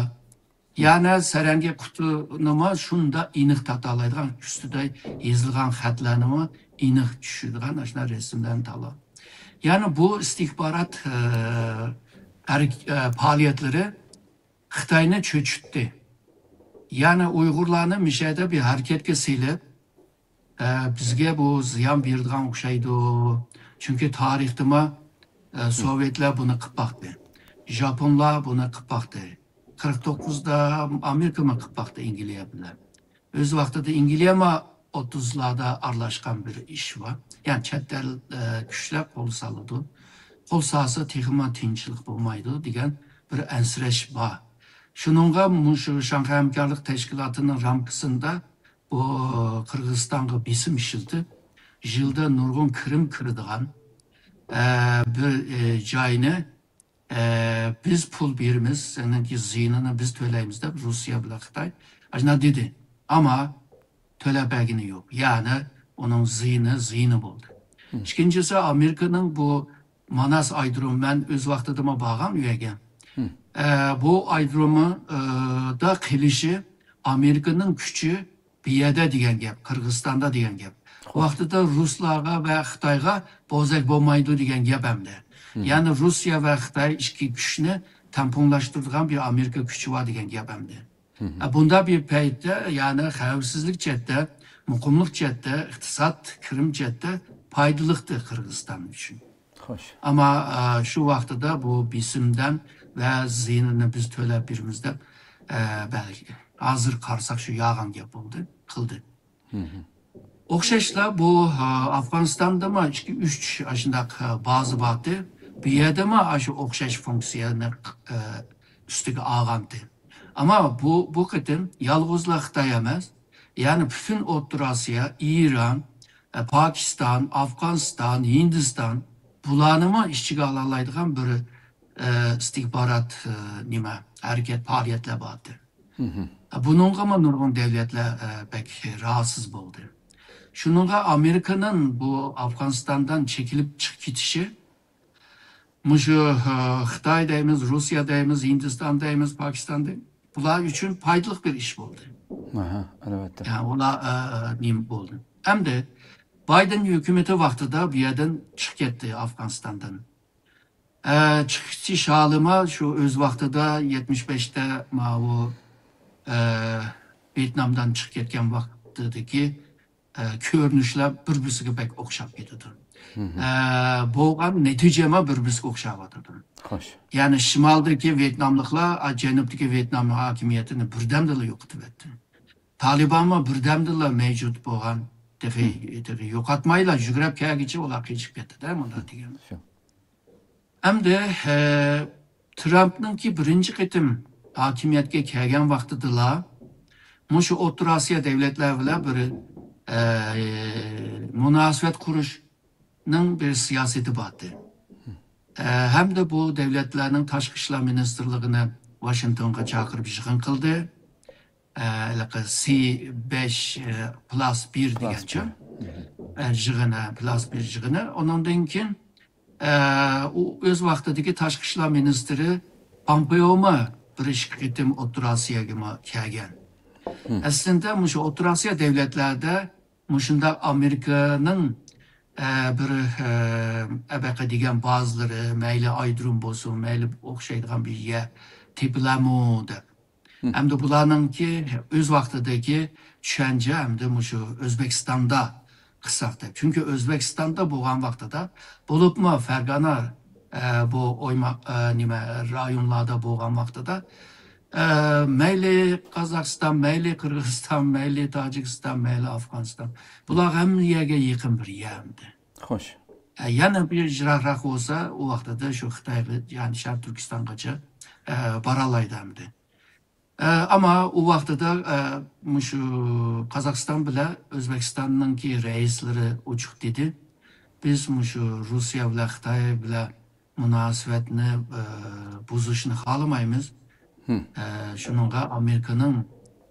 يەنى سەرەڭگە قۇتىنىمۇ شۇنداق ئېنىق تارتالايدىغان، ئۈستىدە يېزىلغان خەتلەرنىمۇ ئېنىق چۈشىدىغان ئاشۇنداق رەسىملەرنى تاللاپ. يەنى بۇ ئىستىخبارات، ئە، ھەرىك-، ئە، پائالىيەتلىرى خىتاينى چۆچۈتتى. يەنى ئۇيغۇرلارنى مىشەدە بىر ھەرىكەتكە سېلىپ، ئە، بىزگە بۇ زىيان بېرىدىغان ئوخشايدۇ. چۈنكى تارىختىمۇ، ئە، سوۋېتلار بۇنى قىلىپ باقتى. ژاپونلار بۇنى قىلىپ باقتى. قىرىق توققۇزدا ئامېرىكىمۇ قىلىپ باقتى ئەنگلىيە بىلەن. ئۆز ۋاقتىدا ئەنگلىيەمۇ ئوتتۇزلاردا ئارىلاشقان بىر ئىش بار. يەنى چەت ئەل، ئە، كۈچلەر قول سالىدۇ. قول سالسا تېخىمۇ تىنچلىق بولمايدۇ دېگەن بىر ئەنسىرەش بار. شۇنىڭغا مۇشۇ شاڭخەي ھەمكارلىق تەشكىلاتىنىڭ رامكىسىندا بۇ قىرغىزىستانغا بېسىم ئىشلىتىپ، يىلدا نۇرغۇن كىرىم كىرىدىغان، ئە، بىر، ئە، جاينى، ئە، بىز پۇل بېرىمىز، سېنىڭكى زىيىنىنى بىز تۆلەيمىز دەپ روسىيە بىلەن خىتاي ئاشۇنداق دېدى. ئەمما تۆلەپ بەرگىنى يوق. يەنى ئۇنىڭ زىيىنى زىيىنى بولدى. مم. ئىككىنچىسى، ئامېرىكىنىڭ بۇ ماناس ئايرودرومى، مەن ئۆز ۋاقتىدىمۇ بارغان ئۇ يەرگە. مم. ئە، بۇ ئايرودرومى، ئە، دا قىلىشى ئامېرىكىنىڭ كۈچى بۇ يەردە دېگەن گەپ، قىرغىزىستاندا دېگەن گەپ. خوش. ۋاقتىدا رۇسلارغا ۋە خىتايغا بولساق بولمايدۇ دېگەن گەپ ئەمدى. مم. يەنى روسىيە ۋە خىتاي ئىككى كۈچنى تەڭپۇڭلاشتۇرىدىغان بىر ئامېرىكا كۈچى بار دېگەن گەپ ئەمدى. مم. ئە، بۇنداق بىر پەيتتە، يەنى خەۋپسىزلىك جەھەتتە، مۇقىملىق جەھەتتە، ئىقتىساد، كىرىم جەھەتتە پايدىلىقتى قىرغىزىستان ئۈچۈن. خوش. ئەمما، ئە، شۇ ۋاقتىدا بۇ بېسىمدىن ۋە زىيىنىنى بىز تۆلەپ بېرىمىز دەپ، ئە، بەلكى ھازىر قارىساق شۇ يالغان گەپ بولدى، قىلدى. مم. ئوخشاشلا بۇ، ئە، ئافغانىستاندىمۇ ئىككى، ئۈچ ئاشۇنداق، ئە، بازا بارتى. بۇ يەردىمۇ ئاشۇ ئوخشاش فۇنكسىيەنى، ئە، ئۈستىگە ئالغانتى. ئەمما بۇ، بۇ قېتىم يالغۇزلا خىتاي ئەمەس، يەنى پۈتۈن ئوتتۇرا ئاسىيا، ئىران، ئە، پاكىستان، ئافغانىستان، ھىندىستان، بۇلارنىمۇ ئىچىگە ئالالايدىغان بىر، ئە، ئىستىخبارات، ئە، نېمە، ھەرىكەت، پائالىيەتلەر بار ئىدى. ئە، بۇنىڭغىمۇ نۇرغۇن دۆلەتلەر، ئە، بەك راھەتسىز بولدى. شۇنىڭغا ئامېرىكىنىڭ بۇ ئافغانىستاندىن چېكىلىپ چىقىپ كېتىشى، مۇشۇ، ئە، خىتاي دەيمىز، روسىيە دەيمىز، ھىندىستان دەيمىز، پاكىستان دەيمىز، بۇلار ئۈچۈن پايدىلىق بىر ئىش بولدى. ئاھا، ئەلۋەتتە. يەنى ئۇلار، ئە، ئە، نېمە بولدى. ئەمدى بايدېن ھۆكۈمىتى ۋاقتىدا بۇ يەردىن چىقىپ كەتتى، ئافغانىستاندىن. ئە، چىقىش ھالىمۇ شۇ ئۆز ۋاقتىدا يەتمىش بەشتە ماۋۇ، ئە، ۋيېتنامدىن چىقىپ كەتكەن ۋاقتىدىكى، ئە، كۆرۈنۈشلەر بىر-بىرسىگە بەك ئوخشاپ كېتىدۇ. ئە، بولغان نەتىجىمۇ بىر-بىرسىگە ئوخشاۋاتىدۇ. خوش. يەنى شىمالدىكى ۋيېتناملىقلار، ئا، جەنۇبتىكى ۋيېتنام ھاكىمىيىتىنى بىردەمدىلا يوقىتىۋەتتى. تالىبانمۇ بىردەمدىلا مەۋجۇت بولغان، تېخى، تېخى يوقاتمايلا يۈگرەپ كەلگۈچە ئۇلار قېچىپ كەتتى-دە، مۇنداق دېگەندە. شۇ. ئەمدى، ئە، ترامپنىڭكى بىرىنچى قېتىم ھاكىمىيەتكە كەلگەن ۋاقتىدىلا مۇشۇ ئوتتۇرا ئاسىيا دۆلەتلەر بىلەن بىر، ئە، مۇناسىۋەت قۇرۇشنىڭ بىر سىياسىتى بار ئىدى. ئە، ھەمدە بۇ دۆلەتلەرنىڭ تاشقى ئىشلار مىنىستىرلىقىنى ۋاشىنگتونغا چاقىرىپ يىغىن قىلدى. ئە، ھېلىقى سى بەش، ئە، پلاس بىر دېگەنچە. ئە، يىغىنى، پلاس بىر يىغىنى. ئۇنىڭدىن كېيىن، ئە، ئۇ ئۆز ۋاقتىدىكى تاشقى ئىشلار مىنىستىرى پامپېئومۇ بىر ئىككى قېتىم ئوتتۇرا ئاسىياگىمۇ كەلگەن. ئەسلىندە مۇشۇ ئوتتۇرا ئاسىيا دۆلەتلەردە مۇشۇنداق ئامېرىكىنىڭ، ئە، بىر، ئە، ئەبەقە دېگەن بازىلىرى، مەيلى ئايرودروم بولسۇن، مەيلى ئوخشايدىغان بىر يەر تېپىلەرمۇ دەپ. ئەمدى بۇلارنىڭكى ئۆز ۋاقتىدىكى چۈشەنچە ئەمدى مۇشۇ ئۆزبېكىستاندا قىلساق دەپ. چۈنكى ئۆزبېكىستاندا بولغان ۋاقتىدا، بولۇپمۇ فەرغانە، ئە، بۇ ئويماق، ئە، نېمە، رايونلاردا بولغان ۋاقتىدا، ئە، مەيلى قازاقىستان، مەيلى قىرغىزىستان، مەيلى تاجىكىستان، مەيلى ئافغانىستان. بۇلار ھەممە يەرگە يېقىن بىر يەر ئەمدى. خوش. ئە، يەنە بىر يىراقراق بولسا، ئۇ ۋاقتىدا شۇ خىتايغا، يەنى شەرقىي تۈركىستانغىچە، ئە، بارالايدۇ ئەمدى. ئە، ئەمما ئۇ ۋاقتىدا، ئە، مۇشۇ قازاقىستان بىلەن ئۆزبېكىستاننىڭكى رەئىسلىرى ئوچۇق دېدى، بىز مۇشۇ روسىيە بىلەن خىتاي بىلەن مۇناسىۋەتنى، ئە، بۇزۇشنى خالىمايمىز. ئە، شۇنىڭغا ئامېرىكىنىڭ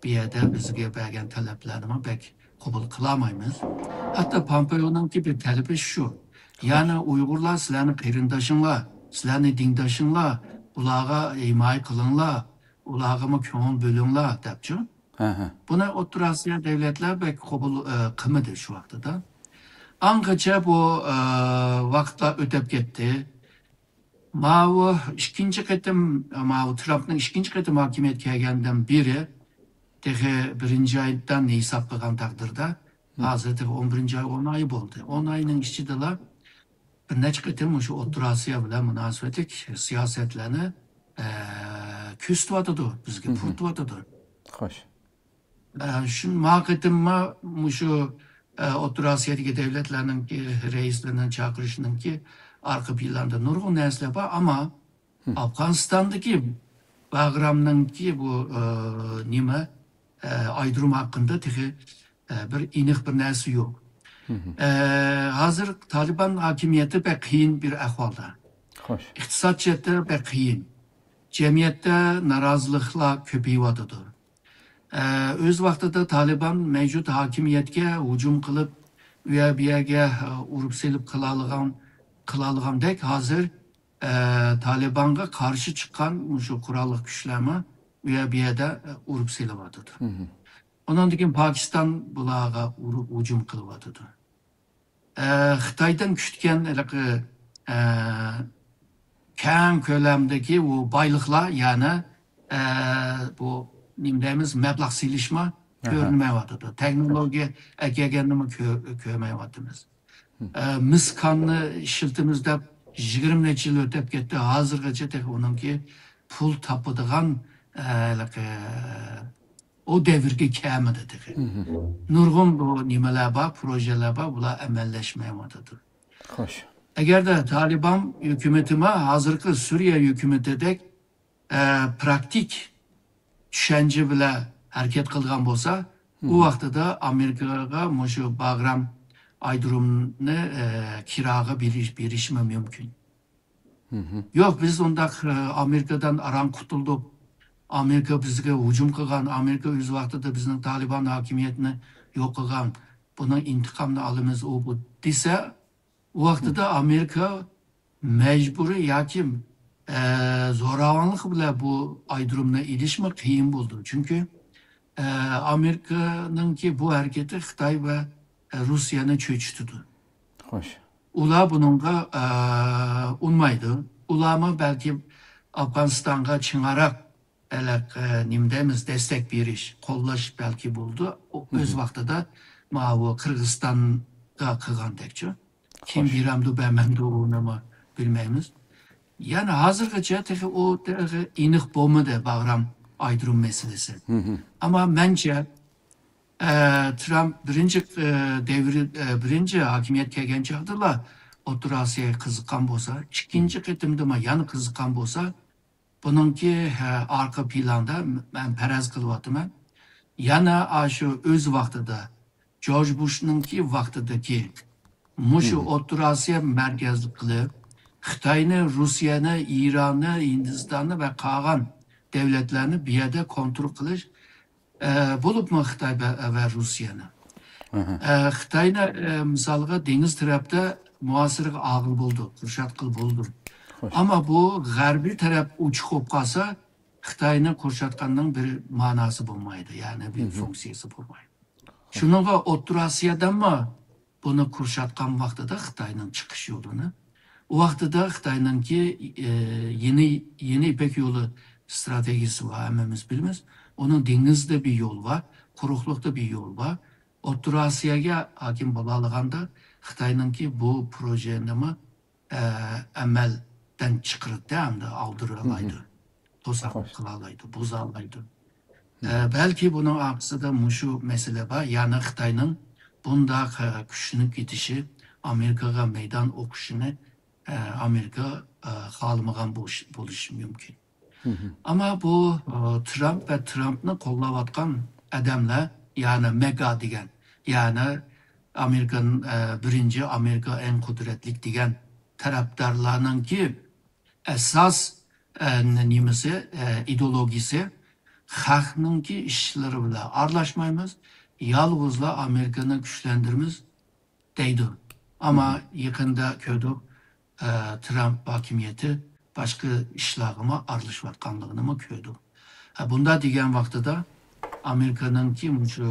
بۇ يەردە بىزگە بەرگەن تەلەپلەرنىمۇ بەك قوبۇل قىلالمايمىز. ھەتتا پامپېئونىڭكى بىر تەلىپى شۇ. يەنى ئۇيغۇرلار سىلەرنىڭ قېرىندىشىڭلار، سىلەرنىڭ دىنداشىڭلار، ئۇلارغا ھىمايە قىلىڭلار، ئۇلارغىمۇ كۆڭۈل بۆلۈڭلار دەپچۇ. بۇنى ئوتتۇرا ئاسىيا دۆلەتلەر بەك قوبۇل، ئە، قىلمىدى شۇ ۋاقتىدا. ئاڭغىچە بۇ، ئە، ۋاقىتلار ئۆتۈپ كەتتى. ماۋۇ ئىككىنچى قېتىم، ماۋۇ ترامپنىڭ ئىككىنچى قېتىم ھاكىمىيەتكە كەلگەندىن بېرى، تېخى بىرىنچى ئايدىن ھېساب قىلغان تەقدىردە، ھازىر تېخى ئون بىرىنچى ئاي، ئون ئاي بولدى. ئون ئاينىڭ ئىچىدىلا بىر نەچچە قېتىم مۇشۇ ئوتتۇرا ئاسىيا بىلەن مۇناسىۋەتلىك سىياسەتلەرنى، ئە، كۆرسىتىۋاتىدۇ، بىزگە پۇرىتىۋاتىدۇ. خوش. ئە، شۇ، ما قېتىممۇ مۇشۇ، ئە، ئوتتۇرا ئاسىيادىكى دۆلەتلەرنىڭكى رەئىسلىرىنىڭ چاقىرىشىنىڭكى ئارقا پىلانىدا نۇرغۇن نەرسىلەر بار، ئەمما ئافغانىستاندىكى باغرامنىڭكى بۇ، ئە، نېمە، ئە، ئايرودروم ھەققىدە تېخى، ئە، بىر ئېنىق بىر نەرسە يوق. ئە، ھازىر تالىبان ھاكىمىيىتى بەك قىيىن بىر ئەھۋالدا. خوش. ئىقتىساد جەھەتتە بەك قىيىن. جەمئىيەتتە نارازىلىقلار كۆپىيىۋاتىدۇ. ئە، ئۆز ۋاقتىدا تالىبان مەۋجۇت ھاكىمىيەتكە ھۇجۇم قىلىپ، ئۇ يەر بۇ يەرگە، ئە، ئۇرۇپ سېلىپ قىلالىغان، قىلالىغاندەك ھازىر، ئە، تالىبانغا قارشى چىققان مۇشۇ قوراللىق كۈچلەرمۇ ئۇ يەر بۇ يەردە، ئە، ئۇرۇپ سېلىۋاتىدۇ. ئۇنىڭدىن كېيىن پاكىستان بۇلارغا ئۇرۇپ ھۇجۇم قىلىۋاتىدۇ. ئە، خىتايدىن كۈتكەن ھېلىقى، ئە، كەڭ كۆلەمدىكى ئۇ بايلىقلار، يەنى، ئە، بۇ نېمە دەيمىز، مەبلەغ سېلىشمۇ كۆرۈنمەيۋاتىدۇ. تېخنولوگىيە ئەكەلگەننىمۇ كۆ-، كۆرمەيۋاتىمىز. ئە، مىس كاننى ئىشلىتىمىز دەپ يىگىرمە نەچچە يىل ئۆتۈپ كەتتى. ھازىرغىچە تېخى ئۇنىڭكى پۇل تاپىدىغان، ئە، ھېلىقى ئۇ دەۋرگە كەلمىدى تېخى. نۇرغۇن بۇ نېمىلەر بار، پروژېلەر بار، بۇلار ئەمەللەشمەيۋاتىدۇ. خوش. ئەگەردە تالىبان ھۆكۈمىتىمۇ ھازىرقى سۈرىيە ھۆكۈمىتىدەك، ئە، پراكتىك چۈشەنچە بىلەن ھەرىكەت قىلغان بولسا، ئۇ ۋاقتىدا ئامېرىكىغا مۇشۇ باغرام ئايرودرومنى، ئە، كىراغا بېرىش، بېرىشمۇ مۇمكىن. يوق، بىز ئۇنداق، ئە، ئامېرىكىدىن ئاران قۇتۇلدۇق. ئامېرىكا بىزگە ھۇجۇم قىلغان، ئامېرىكا ئۆز ۋاقتىدا بىزنىڭ تالىبان ھاكىمىيەتنى يوق قىلغان، بۇنىڭ ئىنتىقامىنى ئالىمىز، ئۇ، بۇ دېسە، ئۇ ۋاقتىدا ئامېرىكا مەجبۇرىي ياكى، ئە، زوراۋانلىق بىلەن بۇ ئايرودرومنى ئېلىشمۇ قىيىن بولىدۇ. چۈنكى، ئە، ئامېرىكىنىڭكى بۇ ھەرىكىتى خىتاي ۋە، ئە، روسىيەنى چۆچۈتىدۇ. خوش. ئۇلار بۇنىڭغا، ئە، ئۇنىمايدۇ. ئۇلارمۇ بەلكى ئافغانىستانغا چىڭراق ئەلەق-، ئە، نېمە دەيمىز، دەستەك بېرىش، قوللاش بەلكى بولىدۇ. ئۆز ۋاقتىدا ماۋۇ قىرغىزىستانغا قىلغاندەكچۇ. كىم بېرەمدۇ، بەرمەمدۇ، ئۇنىمۇ بىلمەيمىز. يەنى ھازىرغىچە تېخى ئۇ تېخى ئېنىق بولمىدى باغرام ئايرودروم مەسىلىسى. ئەمما مەنچە، ئە، ترامپ بىرىنچى، ئە، دەۋرى، ئە، بىرىنچى ھاكىمىيەت كەلگەن چاغدىلا ئوتتۇرا ئاسىياغا قىزىققان بولسا، ئىككىنچى قېتىمدىمۇ يەنە قىزىققان بولسا، بۇنىڭكى، ھە، ئارقا پىلاندا مەن پەرەز قىلىۋاتىمەن. يەنە ئاشۇ ئۆز ۋاقتىدا، جورج بۇشنىڭكى ۋاقتىدىكى مۇشۇ ئوتتۇرا ئاسىيا مەركەزلىك قىلىپ، خىتاينى، روسىيەنى، ئىراننى، ھىندىستاننى ۋە قالغان دۆلەتلەرنى بۇ يەردە كونترول قىلىش، ئە، بولۇپمۇ خىتاي ۋە، ۋە روسىيەنى. ئە، خىتاينى، ئە، مىسالغا دېڭىز تەرەپتە مۇھاسىرىگە ئالغىلى بولىدۇ، قورشاتقىلى بولىدۇ. ئەمما بۇ غەربىي تەرەپ ئوچۇق بولۇپ قالسا، خىتاينى قورشاتقاننىڭ بىر ماناسى بولمايدۇ، يەنى بىر فۇنكسىيەسى بولمايدۇ. شۇنىڭغا ئوتتۇرا ئاسىيادىنمۇ بۇنى قورشاتقان ۋاقتىدا خىتاينىڭ چىقىش يولىنى، ئۇ ۋاقتىدا خىتاينىڭكى، ئى، يېنى، يېنى يىپەك يولى ئىستراتېگىيىسى بار، ھەممىمىز بىلىمىز. ئۇنىڭ دېڭىزدا بىر يول بار، قۇرۇقلۇقتا بىر يول بار. ئوتتۇرا ئاسىياگە ھاكىم بولالىغاندا خىتاينىڭكى بۇ پروژېنىمۇ ئە، ئەمەلدىن چىقىرىدۇ، ئەمدى ئاغدۇرالايدۇ، توساقلىق قىلالايدۇ، بۇزالايدۇ. ئە، بەلكى بۇنىڭ ئارقىسىدا مۇشۇ مەسىلە بار، يەنى خىتاينىڭ بۇنداق، ئە، كۈچلىنىپ كېتىشى، ئامېرىكىغا مەيدان ئوقۇشىنى، ئە، ئامېرىكا، ئە، خالىمىغان بولۇش-، بولۇشى مۇمكىن. ئەمما بۇ، ئە، ترامپ ۋە ترامپنى قوللاۋاتقان ئادەملەر، يەنى مېگا دېگەن، يەنى ئامېرىكان، ئە، بىرىنچى ئامېرىكا ئەڭ قۇدرەتلىك دېگەن تەرەپدارلارنىڭكى ئاساس، ئە، نېمىسى، ئە، ئىدېئولوگىيىسى خەقنىڭكى ئىشلىرى بىلەن ئارىلاشمايمىز، يالغۇزلا ئامېرىكىنى كۈچلەندۈرىمىز دەيدۇ. ئەمما يېقىندا كۆردۇق، ئە، ترامپ ھاكىمىيىتى باشقا ئىشلارغىمۇ ئارىلىشىۋاتقانلىقىنىمۇ كۆردۇق. ئە، بۇنداق دېگەن ۋاقتىدا ئامېرىكىنىڭكى مۇشۇ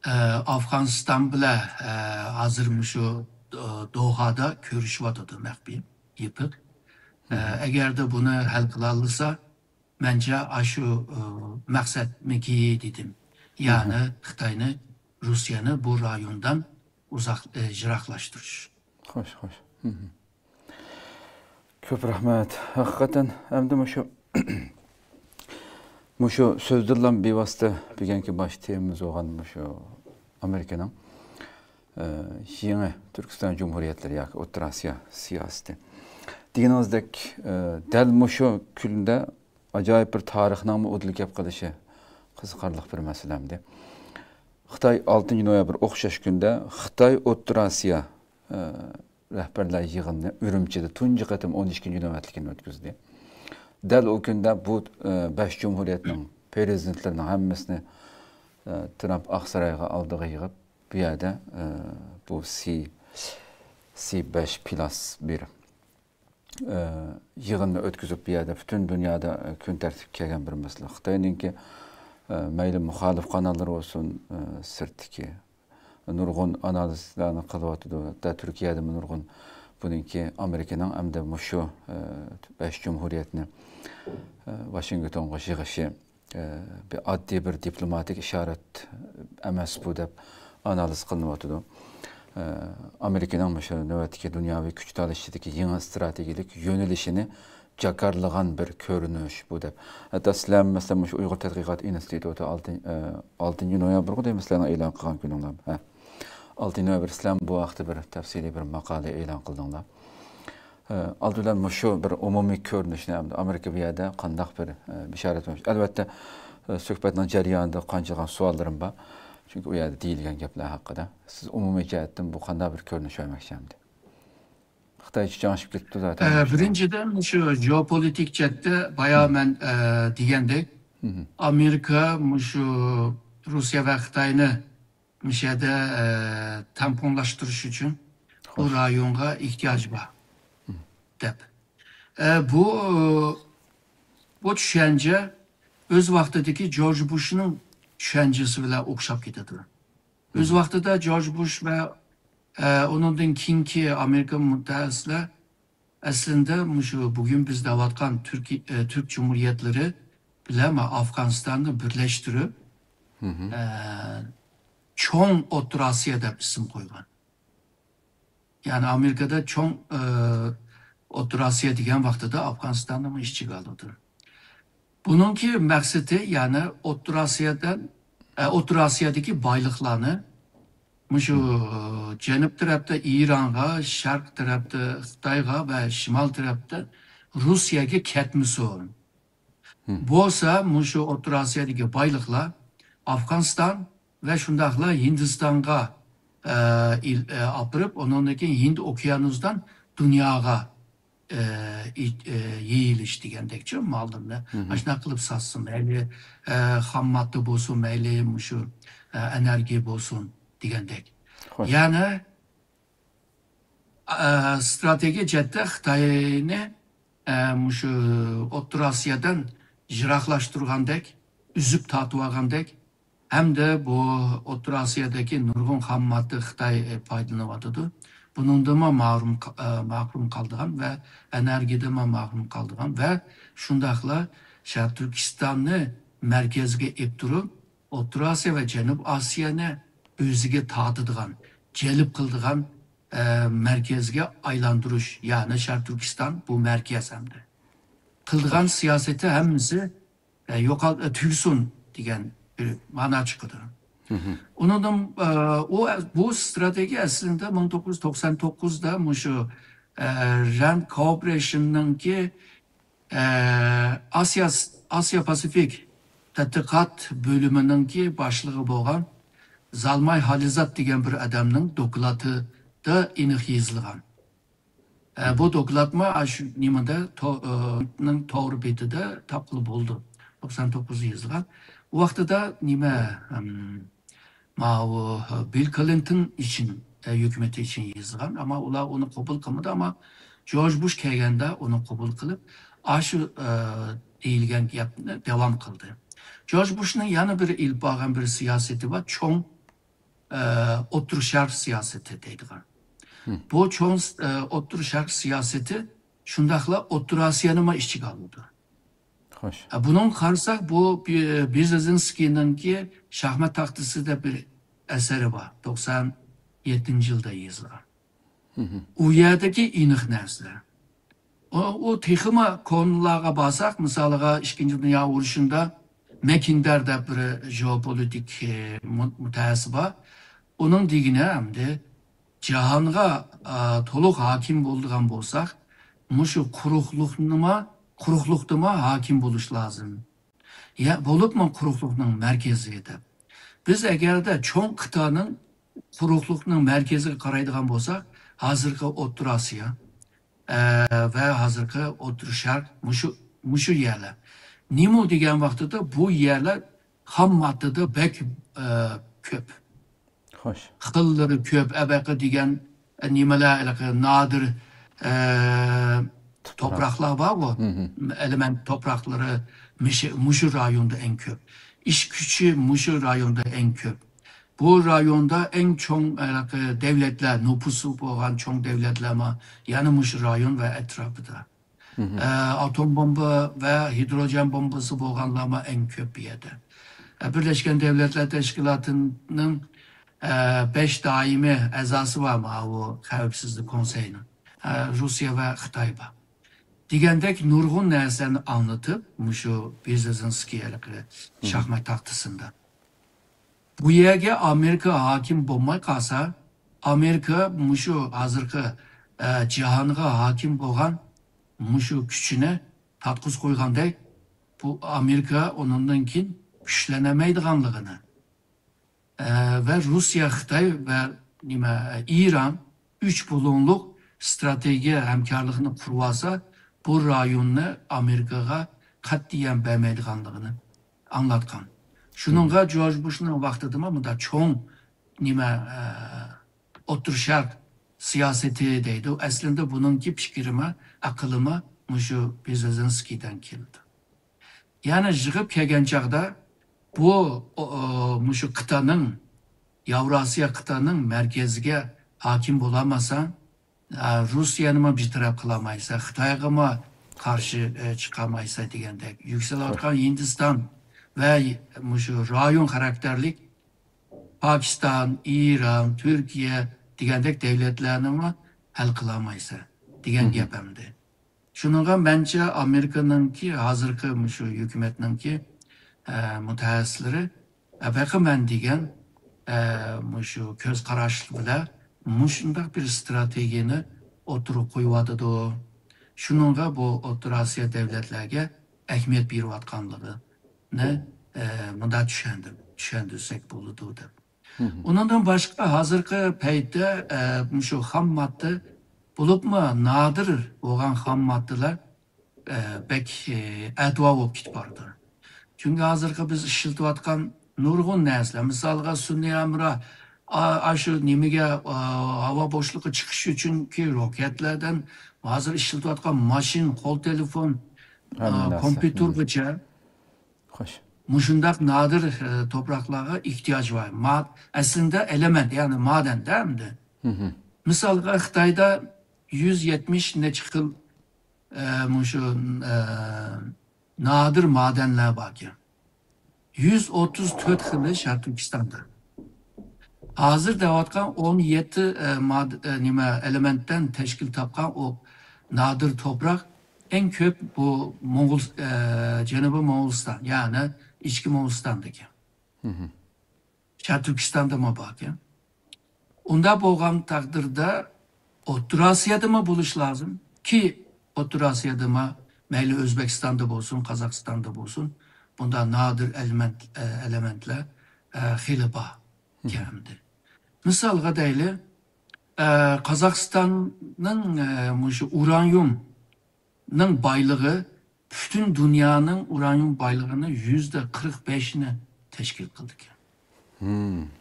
ئە، ئافغانىستان بىلەن، ئە، ھازىر مۇشۇ، ئە، دوھادا كۆرۈشۈۋاتىدۇ مەخپىي، يېپىق. ئە، ئەگەردە بۇنى ھەل قىلالىسا، مەنچە ئاشۇ، ئە، مەقسەتمىكى دېدىم. يەنى خىتاينى، روسىيەنى بۇ رايوندىن ئۇزاق، ئە، يىراقلاشتۇرۇش. خوش، خوش. كۆپ رەھمەت. ھەقىقەتەن، ئەمدى مۇشۇ، مۇشۇ سۆزدىنلا بىۋاسىتە بۈگۈنكى باش تېمىمىز بولغان مۇشۇ ئامېرىكىنىڭ، ئە، يېڭى تۈركىستان جۇمھۇرىيەتلىرى ياكى ئوتتۇرا ئاسىيا سىياسىتى. دېگىنىڭىزدەك، ئە، دەل مۇشۇ كۈندە ئاجايىپ بىر تارىخنىڭمۇ ئۇدۇلى كەپ قېلىشى قىزىقارلىق بىر مەسىلە ئەمدى. خىتاي ئالتىنچى نويابىر ئوخشاش كۈندە خىتاي ئوتتۇرا ئاسىيا، ئە، رەھبەرلەر يىغىنىنى ئۈرۈمچىدە تۇنجى قېتىم ئون ئىككىنچى نۆۋەتلىكىنى ئۆتكۈزدى. دەل ئۇ كۈندە بۇ، ئە، بەش جۇمھۇرىيەتنىڭ پىرېزىدېنتلىرىنىڭ ھەممىسىنى، ئە، ترامپ ئاقسارايغا ئالدىغا يىغىپ، بۇ يەردە، ئە، بۇ سى، سى بەش پىلاس بىر، ئە، يىغىننى ئۆتكۈزۈپ، بۇ يەردە پۈتۈن دۇنيادا، ئە، كۈن تەرتىپكە كەلگەن بىر مەسىلە. خىتاينىڭكى، ئە، مەيلى مۇخالىپ قاناللىرى بولسۇن، ئە، سىرتتىكى نۇرغۇن ئانالىزلارنى قىلىۋاتىدۇ. ھەتتا تۈركىيەدىمۇ نۇرغۇن بۇنىڭكى ئامېرىكىنىڭ ئەمدى مۇشۇ، ئە، بەش جۇمھۇرىيەتنى، ئە، ۋاشىنگتونغا يىغىشى، ئە، بىر ئاددىي بىر دىپلوماتىك ئىشارەت ئەمەس بۇ دەپ ئانالىز قىلىنىۋاتىدۇ. ئە، ئامېرىكىنىڭ مۇشۇ نۆۋەتتىكى دۇنياۋى كۈچ تالىشىشىدىكى يېڭى ئىستراتېگىيەلىك يۆنىلىشىنى جاكارلىغان بىر كۆرۈنۈش بۇ دەپ. ھەتتا سىلەر، مەسىلەن، مۇشۇ ئۇيغۇر تەتقىقات ئىنستىتۇتى ئالتىن-، ئە، ئالتىنچى نويابىرغۇ دەيمەن، سىلەرنىڭ ئېلان قىلغان كۈنۈڭلار. ھە. ئالتىنچى نويابىر سىلەر بۇ ھەقتە بىر تەپسىلىي بىر ماقالە ئېلان قىلدىڭلار. ئە، ئالدى بىلەن مۇشۇ بىر ئومۇمىي كۆرۈنۈشنى، ئەمدى ئامېرىكا بۇ يەردە قانداق بىر، ئە، بېشارەت بەرمەكچى؟ ئەلۋەتتە، ئە، سۆھبەتنىڭ جەريانىدا قانچىلىغان سوئاللىرىم بار. چۈنكى ئۇ يەردە دېيىلگەن گەپلەر ھەققىدە. سىز ئومۇمىي جەھەتتىن بۇ قانداق بىر كۆرۈنۈش بەرمەكچى ئەمدى؟ خىتايچە جياڭشىپ كېتىپتۇ زاتەن. ئە، بىرىنچىدىن، شۇ جېئوپولىتىك جەھەتتە بايا مەن، ئە، دېگەندەك، ئامېرىكا مۇشۇ روسىيە ۋە خىتاينى مۇشۇ يەردە، ئە، تەڭپۇڭلاشتۇرۇش ئۈچۈن بۇ رايونغا ئېھتىياجى بار دەپ. ئە، بۇ، بۇ چۈشەنچە ئۆز ۋاقتىدىكى جورج بۇشنىڭ چۈشەنچىسى بىلەن ئوخشاپ كېتىدۇ. ئۆز ۋاقتىدا جورج بۇش ۋە، ئە، ئۇنىڭدىن كېيىنكى ئامېرىكا مۇتەخەسسىسلەر ئەسلىندە مۇشۇ بۈگۈن بىز دەۋاتقان تۈركىي-، ئە، تۈرك جۇمھۇرىيەتلىرى بىلەن ئافغانىستاننى بىرلەشتۈرۈپ، ئە، چوڭ ئوتتۇرا ئاسىيا دەپ ئىسىم قويغان. يەنى ئامېرىكىدا چوڭ، ئە، ئوتتۇرا ئاسىيا دېگەن ۋاقتىدا ئافغانىستاننىمۇ ئىچىگە ئالىدۇ. بۇنىڭكى مەقسىتى، يەنى ئوتتۇرا ئاسىيادىن، ئە، ئوتتۇرا ئاسىيادىكى بايلىقلارنى مۇشۇ جەنۇب تەرەپتە ئىرانغا، شەرق تەرەپتە خىتايغا ۋە شىمال تەرەپتە روسىيەگە كەتمىسۇن. بولسا مۇشۇ ئوتتۇرا ئاسىيادىكى بايلىقلار ئافغانىستان ۋە شۇنداقلا ھىندىستانغا، ئە، ئېل-، ئە، ئاپىرىپ، ئۇنىڭدىن كېيىن ھىند ئوكيانۇسىدىن دۇنياغا، ئە، ئى-، ئە، يېيىلىش دېگەندەكچۇ، ماللىرىنى ئاشۇنداق قىلىپ ساتسۇن، مەيلى، ئە، خام ماددا بولسۇن، مەيلى مۇشۇ، ئە، ئېنېرگىيە بولسۇن دېگەندەك. يەنى ئە، ئىستراتېگىيە جەھەتتە خىتاينى، ئە، مۇشۇ ئوتتۇرا ئاسىيادىن يىراقلاشتۇرغاندەك، ئۈزۈپ تارتىۋالغاندەك، ھەمدە بۇ ئوتتۇرا ئاسىيادىكى نۇرغۇن خام ماددا خىتاي، ئە، پايدىلىنىۋاتىدۇ. بۇنىڭدىنمۇ مەھرۇم قا-، ئە، مەھرۇم قالىدىغان ۋە ئېنېرگىيەدىنمۇ مەھرۇم قالىدىغان ۋە شۇنداقلا شەرقىي تۈركىستاننى مەركەزگە ئېلىپ تۇرۇپ، ئوتتۇرا ئاسىيا ۋە جەنۇب ئاسىيانى ئۆزىگە تارتىدىغان، جەلپ قىلىدىغان، ئە، مەركەزگە ئايلاندۇرۇش، يەنى شەرقىي تۈركىستان بۇ مەركەز ئەمدى. قىلىدىغان سىياسىتى ھەممىسى، ئە، يوقال-، ئە، تۈگىسۇن دېگەن بىر مانا چىقىدۇ. ئۇنىڭدىن، ئە، ئۇ، بۇ ئىستراتېگىيە ئەسلىدە مىڭ توققۇز يۈز توقسان توققۇزدا مۇشۇ، ئە، راند كورپورېيشننىڭكى ئە، ئاسىيا، ئاسىيا پاسىفىك تەتقىقات بۆلۈمىنىڭكى باشلىقى بولغان زالماي خالىزات دېگەن بىر ئادەمنىڭ دوكلاتىدا ئېنىق يېزىلغان. ئە، بۇ دوكلاتمۇ ئاشۇ نېمىدە، تو-، ئە، نىڭ تور بېتىدە تاپقىلى بولىدۇ. توقسان توققۇزدا يېزىلغان. ئۇ ۋاقتىدا نېمە، ئەم، ماۋۇ بىل كلىنتون ئۈچۈن، ئە، ھۆكۈمىتى ئۈچۈن يېزىلغان، ئەمما ئۇلار ئۇنى قوبۇل قىلمىدى، ئەمما جورج بۇش كەلگەندە ئۇنى قوبۇل قىلىپ، ئاشۇ، ئە، دېيىلگەن گەپنى داۋام قىلدى. جورج بۇشنىڭ يەنە بىر ئېلىپ بارغان بىر سىياسىتى بار، چوڭ، ئە، ئوتتۇرا شەرق سىياسىتى دەيدىغان. بۇ چوڭ، ئە، ئوتتۇرا شەرق سىياسىتى شۇنداقلا ئوتتۇرا ئاسىيانىمۇ ئىچىگە ئالىدۇ. خوش. ئە، بۇنىڭغا قارىساق، بۇ بې-، بېرېزىنسكىينىڭكى شاھمات تاختىسى دەپ بىر ئەسىرى بار. توقسان يەتتىنچى يىلدا يېزىلغان. ئۇ يەردىكى ئېنىق نەرسىلەر. ئۇ، ئۇ تېخىمۇ كونىلارغا بارساق، مىسالىغا، ئىككىنچى دۇنيا ئۇرۇشىدا مەكىندەر دەپ بىر ژېئوپولىتىك، ئە، مۇ-، مۇتەخەسسىس بار. ئۇنىڭ دېگىنى ئەمدى جاھانغا، ئا، تولۇق ھاكىم بولىدىغان بولساق، مۇشۇ قۇرۇقلۇقنىما، قۇرۇقلۇقتىما ھاكىم بولۇش لازىم. يا، بولۇپمۇ قۇرۇقلۇقنىڭ مەركىزى دەپ. بىز ئەگەردە چوڭ قىتانىڭ قۇرۇقلۇقنىڭ مەركىزىگە قارايدىغان بولساق، ھازىرقى ئوتتۇرا ئاسىيا، ئە، ۋە ھازىرقى ئوتتۇرا شەرق مۇشۇ، مۇشۇ يەرلەر. نېمە دېگەن ۋاقتىدا بۇ يەرلەر خام ماددىدا بەك، ئە، كۆپ. خوش. خىللىرى كۆپ، ئەبەقە دېگەن، ئە، نېمىلەر، ھېلىقى نادىر، ئە، توپراقلار بارغۇ، ئېلېمېنت توپراقلىرى مۇشۇ، مۇشۇ رايوندا ئەڭ كۆپ. ئىش كۈچى مۇشۇ رايوندا ئەڭ كۆپ. بۇ رايوندا ئەڭ چوڭ، ھېلىقى دەۋلەتلەر، نوپۇسى بولغان چوڭ دەۋلەتلەرمۇ يەنە مۇشۇ رايون ۋە ئەتراپىدا. ئە، ئاتوم بومبا ۋە ھىدروجېن بومبىسى بولغانلارمۇ ئەڭ كۆپ بۇ يەردە. ئە، بىرلەشكەن دەۋلەتلەر تەشكىلاتىنىڭ، ئە، بەش دائىمىي ئەزاسى بار ماۋۇ خەۋپسىزلىك كونسېيىنىڭ. ئە، روسىيە ۋە خىتاي بار. دېگەندەك نۇرغۇن نەرسىلەرنى ئاڭلىتىپ، مۇشۇ بېرېزىنسكىي ھېلىقى شاھمات تاختىسىدا. بۇ يەرگە ئامېرىكا ھاكىم بولماي قالسا، ئامېرىكا مۇشۇ ھازىرقى، ئە، جاھانغا ھاكىم بولغان مۇشۇ كۈچىنى تارتقۇز قويغاندەك، بۇ ئامېرىكا ئۇنىڭدىن كېيىن كۈچلىنەلمەيدىغانلىقىنى، ئە، ۋە روسىيە، خىتاي ۋە نېمە، ئىران ئۈچ بۇلۇڭلۇق ئىستراتېگىيە ھەمكارلىقىنى قۇرۇۋالسا، بۇ رايوننى ئامېرىكىغا قەتئىيەن بەرمەيدىغانلىقىنى ئاڭلاتقان. شۇنىڭغا جورج بۇشنىڭ ۋاقتىدىمۇ مۇنداق چوڭ نېمە، ئە، ئوتتۇرا شەرق سىياسىتى دەيدۇ. ئەسلىندە بۇنىڭكى پىكرىمۇ، ئەقىلىمۇ مۇشۇ بېرېزىنسكىيدىن كېلىدۇ. يەنى يىغىپ كەلگەن چاغدا بۇ، ئو، ئو، مۇشۇ قىتانىڭ، ياۋراسىيا قىتانىڭ مەركىزىگە ھاكىم بولالمىساڭ، ئا، روسىيەنىمۇ بىر تەرەپ قىلالمايسەن، خىتايغىمۇ قارشى، ئە، چىقالمايسەن دېگەندەك. يۈكسىلىۋاتقان ھىندىستان ۋە مۇشۇ رايون خاراكتېرلىك پاكىستان، ئىران، تۈركىيە دېگەندەك دەۋلەتلەرنىمۇ ھەل قىلالمايسەن دېگەن گەپ ئەمدى. شۇنىڭغا مەنچە ئامېرىكىنىڭكى ھازىرقى مۇشۇ ھۆكۈمەتنىڭكى، ئە، مۇتەخەسسىسلىرى، ئە، بېقىمەن دېگەن، ئە، مۇشۇ كۆز قاراش بىلەن مۇشۇنداق بىر ئىستراتېگىيەنى ئوتتۇرىغا قويۇۋاتىدۇ. شۇنىڭغا بۇ ئوتتۇرا ئاسىيا دەۋلەتلەرگە ئەھمىيەت بېرىۋاتقانلىقىنى، ئە، مۇنداق چۈشەندۈر-، چۈشەندۈرسەك بولىدۇ دەپ. ئۇنىڭدىن باشقا، ھازىرقى پەيتتە، ئە، مۇشۇ خام ماددا بولۇپمۇ نادىر بولغان خام ماددىلار، ئە، بەك، ئە، ئەتىۋار بولۇپ كېتىپ بارىدۇ. چۈنكى ھازىرقى بىز ئىشلىتىۋاتقان نۇرغۇن نەرسىلەر، مىسالغا، سۈنئىي ھەمراھ، ئا-، ئاشۇ نېمىگە، ئا، ھاۋا بوشلۇقىغا چىقىش ئۈچۈنكى روكەتلەردىن ھازىر ئىشلىتىۋاتقان ماشىنا، قول تېلېفون، ئا، ھەممە نەرسە. كومپيۇتېرغىچە. خوش. مۇشۇنداق نادىر، ئە، توپراقلارغا ئېھتىياج بار. ما-، ئەسلىندە ئېلېمېنت، يەنى مادەندە ئەمدى. مىسالغا، خىتايدا يۈز يەتمىش نەچچە خىل، ئە، مۇشۇ، ئە، نادىر مادەنلەر باركەن. يۈز ئوتتۇز تۆت خىلى شەرقىي تۈركىستاندا. ھازىر دەۋاتقان ئون يەتتە، ئە، ماد-، ئە، نېمە، ئېلېمېنتتىن تەشكىل تاپقان ئۇ نادىر توپراق ئەڭ كۆپ بۇ موڭغۇل-، ئە، جەنۇبىي موڭغۇلىستان، يەنى ئىچكى موڭغۇلىستاندىكى. شەرقىي تۈركىستاندىمۇ باركەن. ئۇنداق بولغان تەقدىردە ئوتتۇرا ئاسىيادىمۇ بولۇش لازىم. كى ئوتتۇرا ئاسىيادىمۇ مەيلى ئۆزبېكىستاندا بولسۇن، قازاقىستاندا بولسۇن، بۇنداق نادىر ئېلېمېنت-، ئە، ئېلېمېنتلەر، ئە، خېلى بار ئەمدى. مىسالغا دەيلى، ئە، قازاقىستاننىڭ، ئە، مۇشۇ ئۇرانىيۇمنىڭ بايلىقى پۈتۈن دۇنيانىڭ ئۇرانىيۇم بايلىقىنى يۈزدە قىرىق بەشىنى تەشكىل قىلىدىكەن.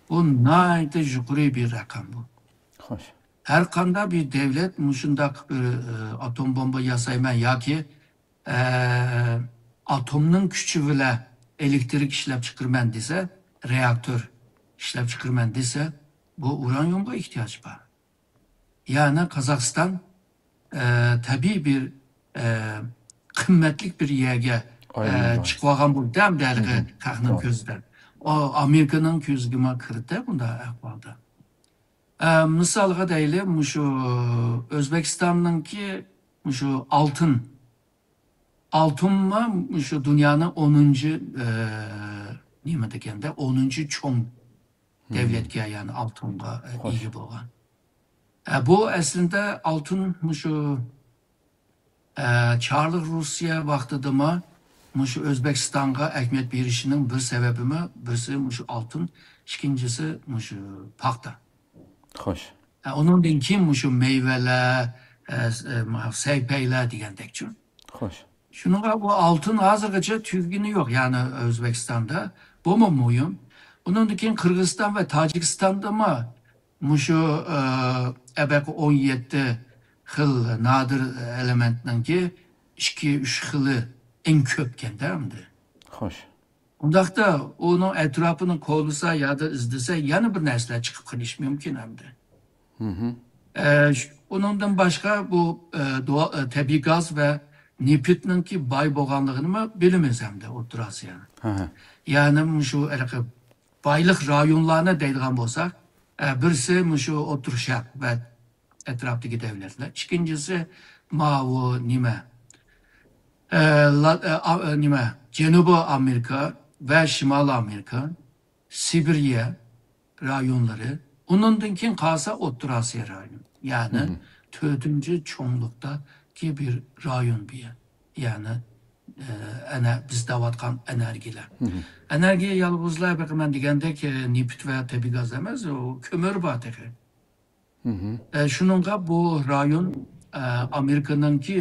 بۇ ناھايىتى يۇقىرى بىر رەقەم بۇ. خوش. ھەر قانداق بىر دەۋلەت مۇشۇنداق بىر، ئە، ئاتوم بومبا ياسايمەن ياكى، ئە، ئاتومنىڭ كۈچى بىلەن ئېلېكتىرىك ئىشلەپ چىقىرىمەن دېسە، رېئاكتور ئىشلەپ چىقىرىمەن دېسە، بۇ ئۇرانىيۇمغا ئېھتىياج بار. يەنى قازاقىستان، ئە، تەبىئىي بىر، ئە، قىممەتلىك بىر يەرگە، ئە، ئايلىنىدۇ. چىقىۋالغان بولدى ئەمدى ھېلىقى خەقنىڭ كۆزىدە. ئۇ ئامېرىكىنىڭ كۆزىگىمۇ كىردى بۇنداق ئەھۋالدا. ئە، مىسالغا دەيلى، مۇشۇ ئۆزبېكىستاننىڭكى مۇشۇ ئالتۇن، ئالتۇنمۇ مۇشۇ دۇنيانىڭ ئونىنچى، ئە، نېمە دېگەندە، ئونىنچى چوڭ دەۋلەتكە، يەنى ئالتۇنغا، ئە، خوش. ئىگە بولغان. ئە، بۇ ئەسلىندە ئالتۇن مۇشۇ، ئە، چارلىق روسىيە ۋاقتىدىمۇ مۇشۇ ئۆزبېكىستانغا ئەھمىيەت بېرىشىنىڭ بىر سەۋەبىمۇ، بىرسى مۇشۇ ئالتۇن، ئىككىنچىسى مۇشۇ پاختا. خوش. ئە، ئۇنىڭدىن كېيىن مۇشۇ مېۋىلەر، ئە، س-، ئە، ما-، سەيپەيلەر دېگەندەكچۇ. خوش. شۇنىڭغا بۇ ئالتۇن ھازىرغىچە تۈگىگىنى يوق، يەنى ئۆزبېكىستاندا. بۇمۇ مۇھىم. ئۇنىڭدىن كېيىن قىرغىزىستان ۋە تاجىكىستاندىمۇ مۇشۇ، ئە، ئەبەقى ئون يەتتە خىل نادىر ئېلېمېنتنىڭكى ئىككى، ئۈچ خىلى ئەڭ كۆپكەندە ئەمدى. خوش. ئۇنداقتا ئۇنىڭ ئەتراپىنى كولىسا يادا ئىزدىسە، يەنە بىر نەرسىلەر چىقىپ قېلىشى مۇمكىن ئەمدى. ئە، ش-، ئۇنىڭدىن باشقا بۇ، ئە، دو-، ئە، تەبىئىي گاز ۋە نېفىتنىڭكى باي بولغانلىقىنىمۇ بىلىمىز ئەمدى ئوتتۇرا ئاسىيانىڭ. يەنى مۇشۇ ھېلىقى بايلىق رايونلارنى دەيدىغان بولساق، ئە، بىرسى مۇشۇ ئوتتۇرا شەرق ۋە ئەتراپتىكى دەۋلەتلەر. ئىككىنچىسى ماۋۇ نېمە، ئە، لا-، ئە، ئا-، ئە، نېمە، جەنۇبىي ئامېرىكا ۋە شىمالىي ئامېرىكا، سىبىرىيە رايونلىرى، ئۇنىڭدىن كېيىن قالسا ئوتتۇرا ئاسىيا رايونى. يەنى تۆتىنچى چوڭلۇقتىكى بىر رايون بۇ يەر. يەنى ئە، ئەنە بىز دەۋاتقان ئېنېرگىيەلەر. ئېنېرگىيە يالغۇزلا بېقىمەن دېگەندەك، ئە، نېفىت ۋە تەبىئىي گاز ئەمەس، ئۇ كۆمۈر بار تېخى. ئە، شۇنىڭغا بۇ رايون، ئە، ئامېرىكىنىڭكى،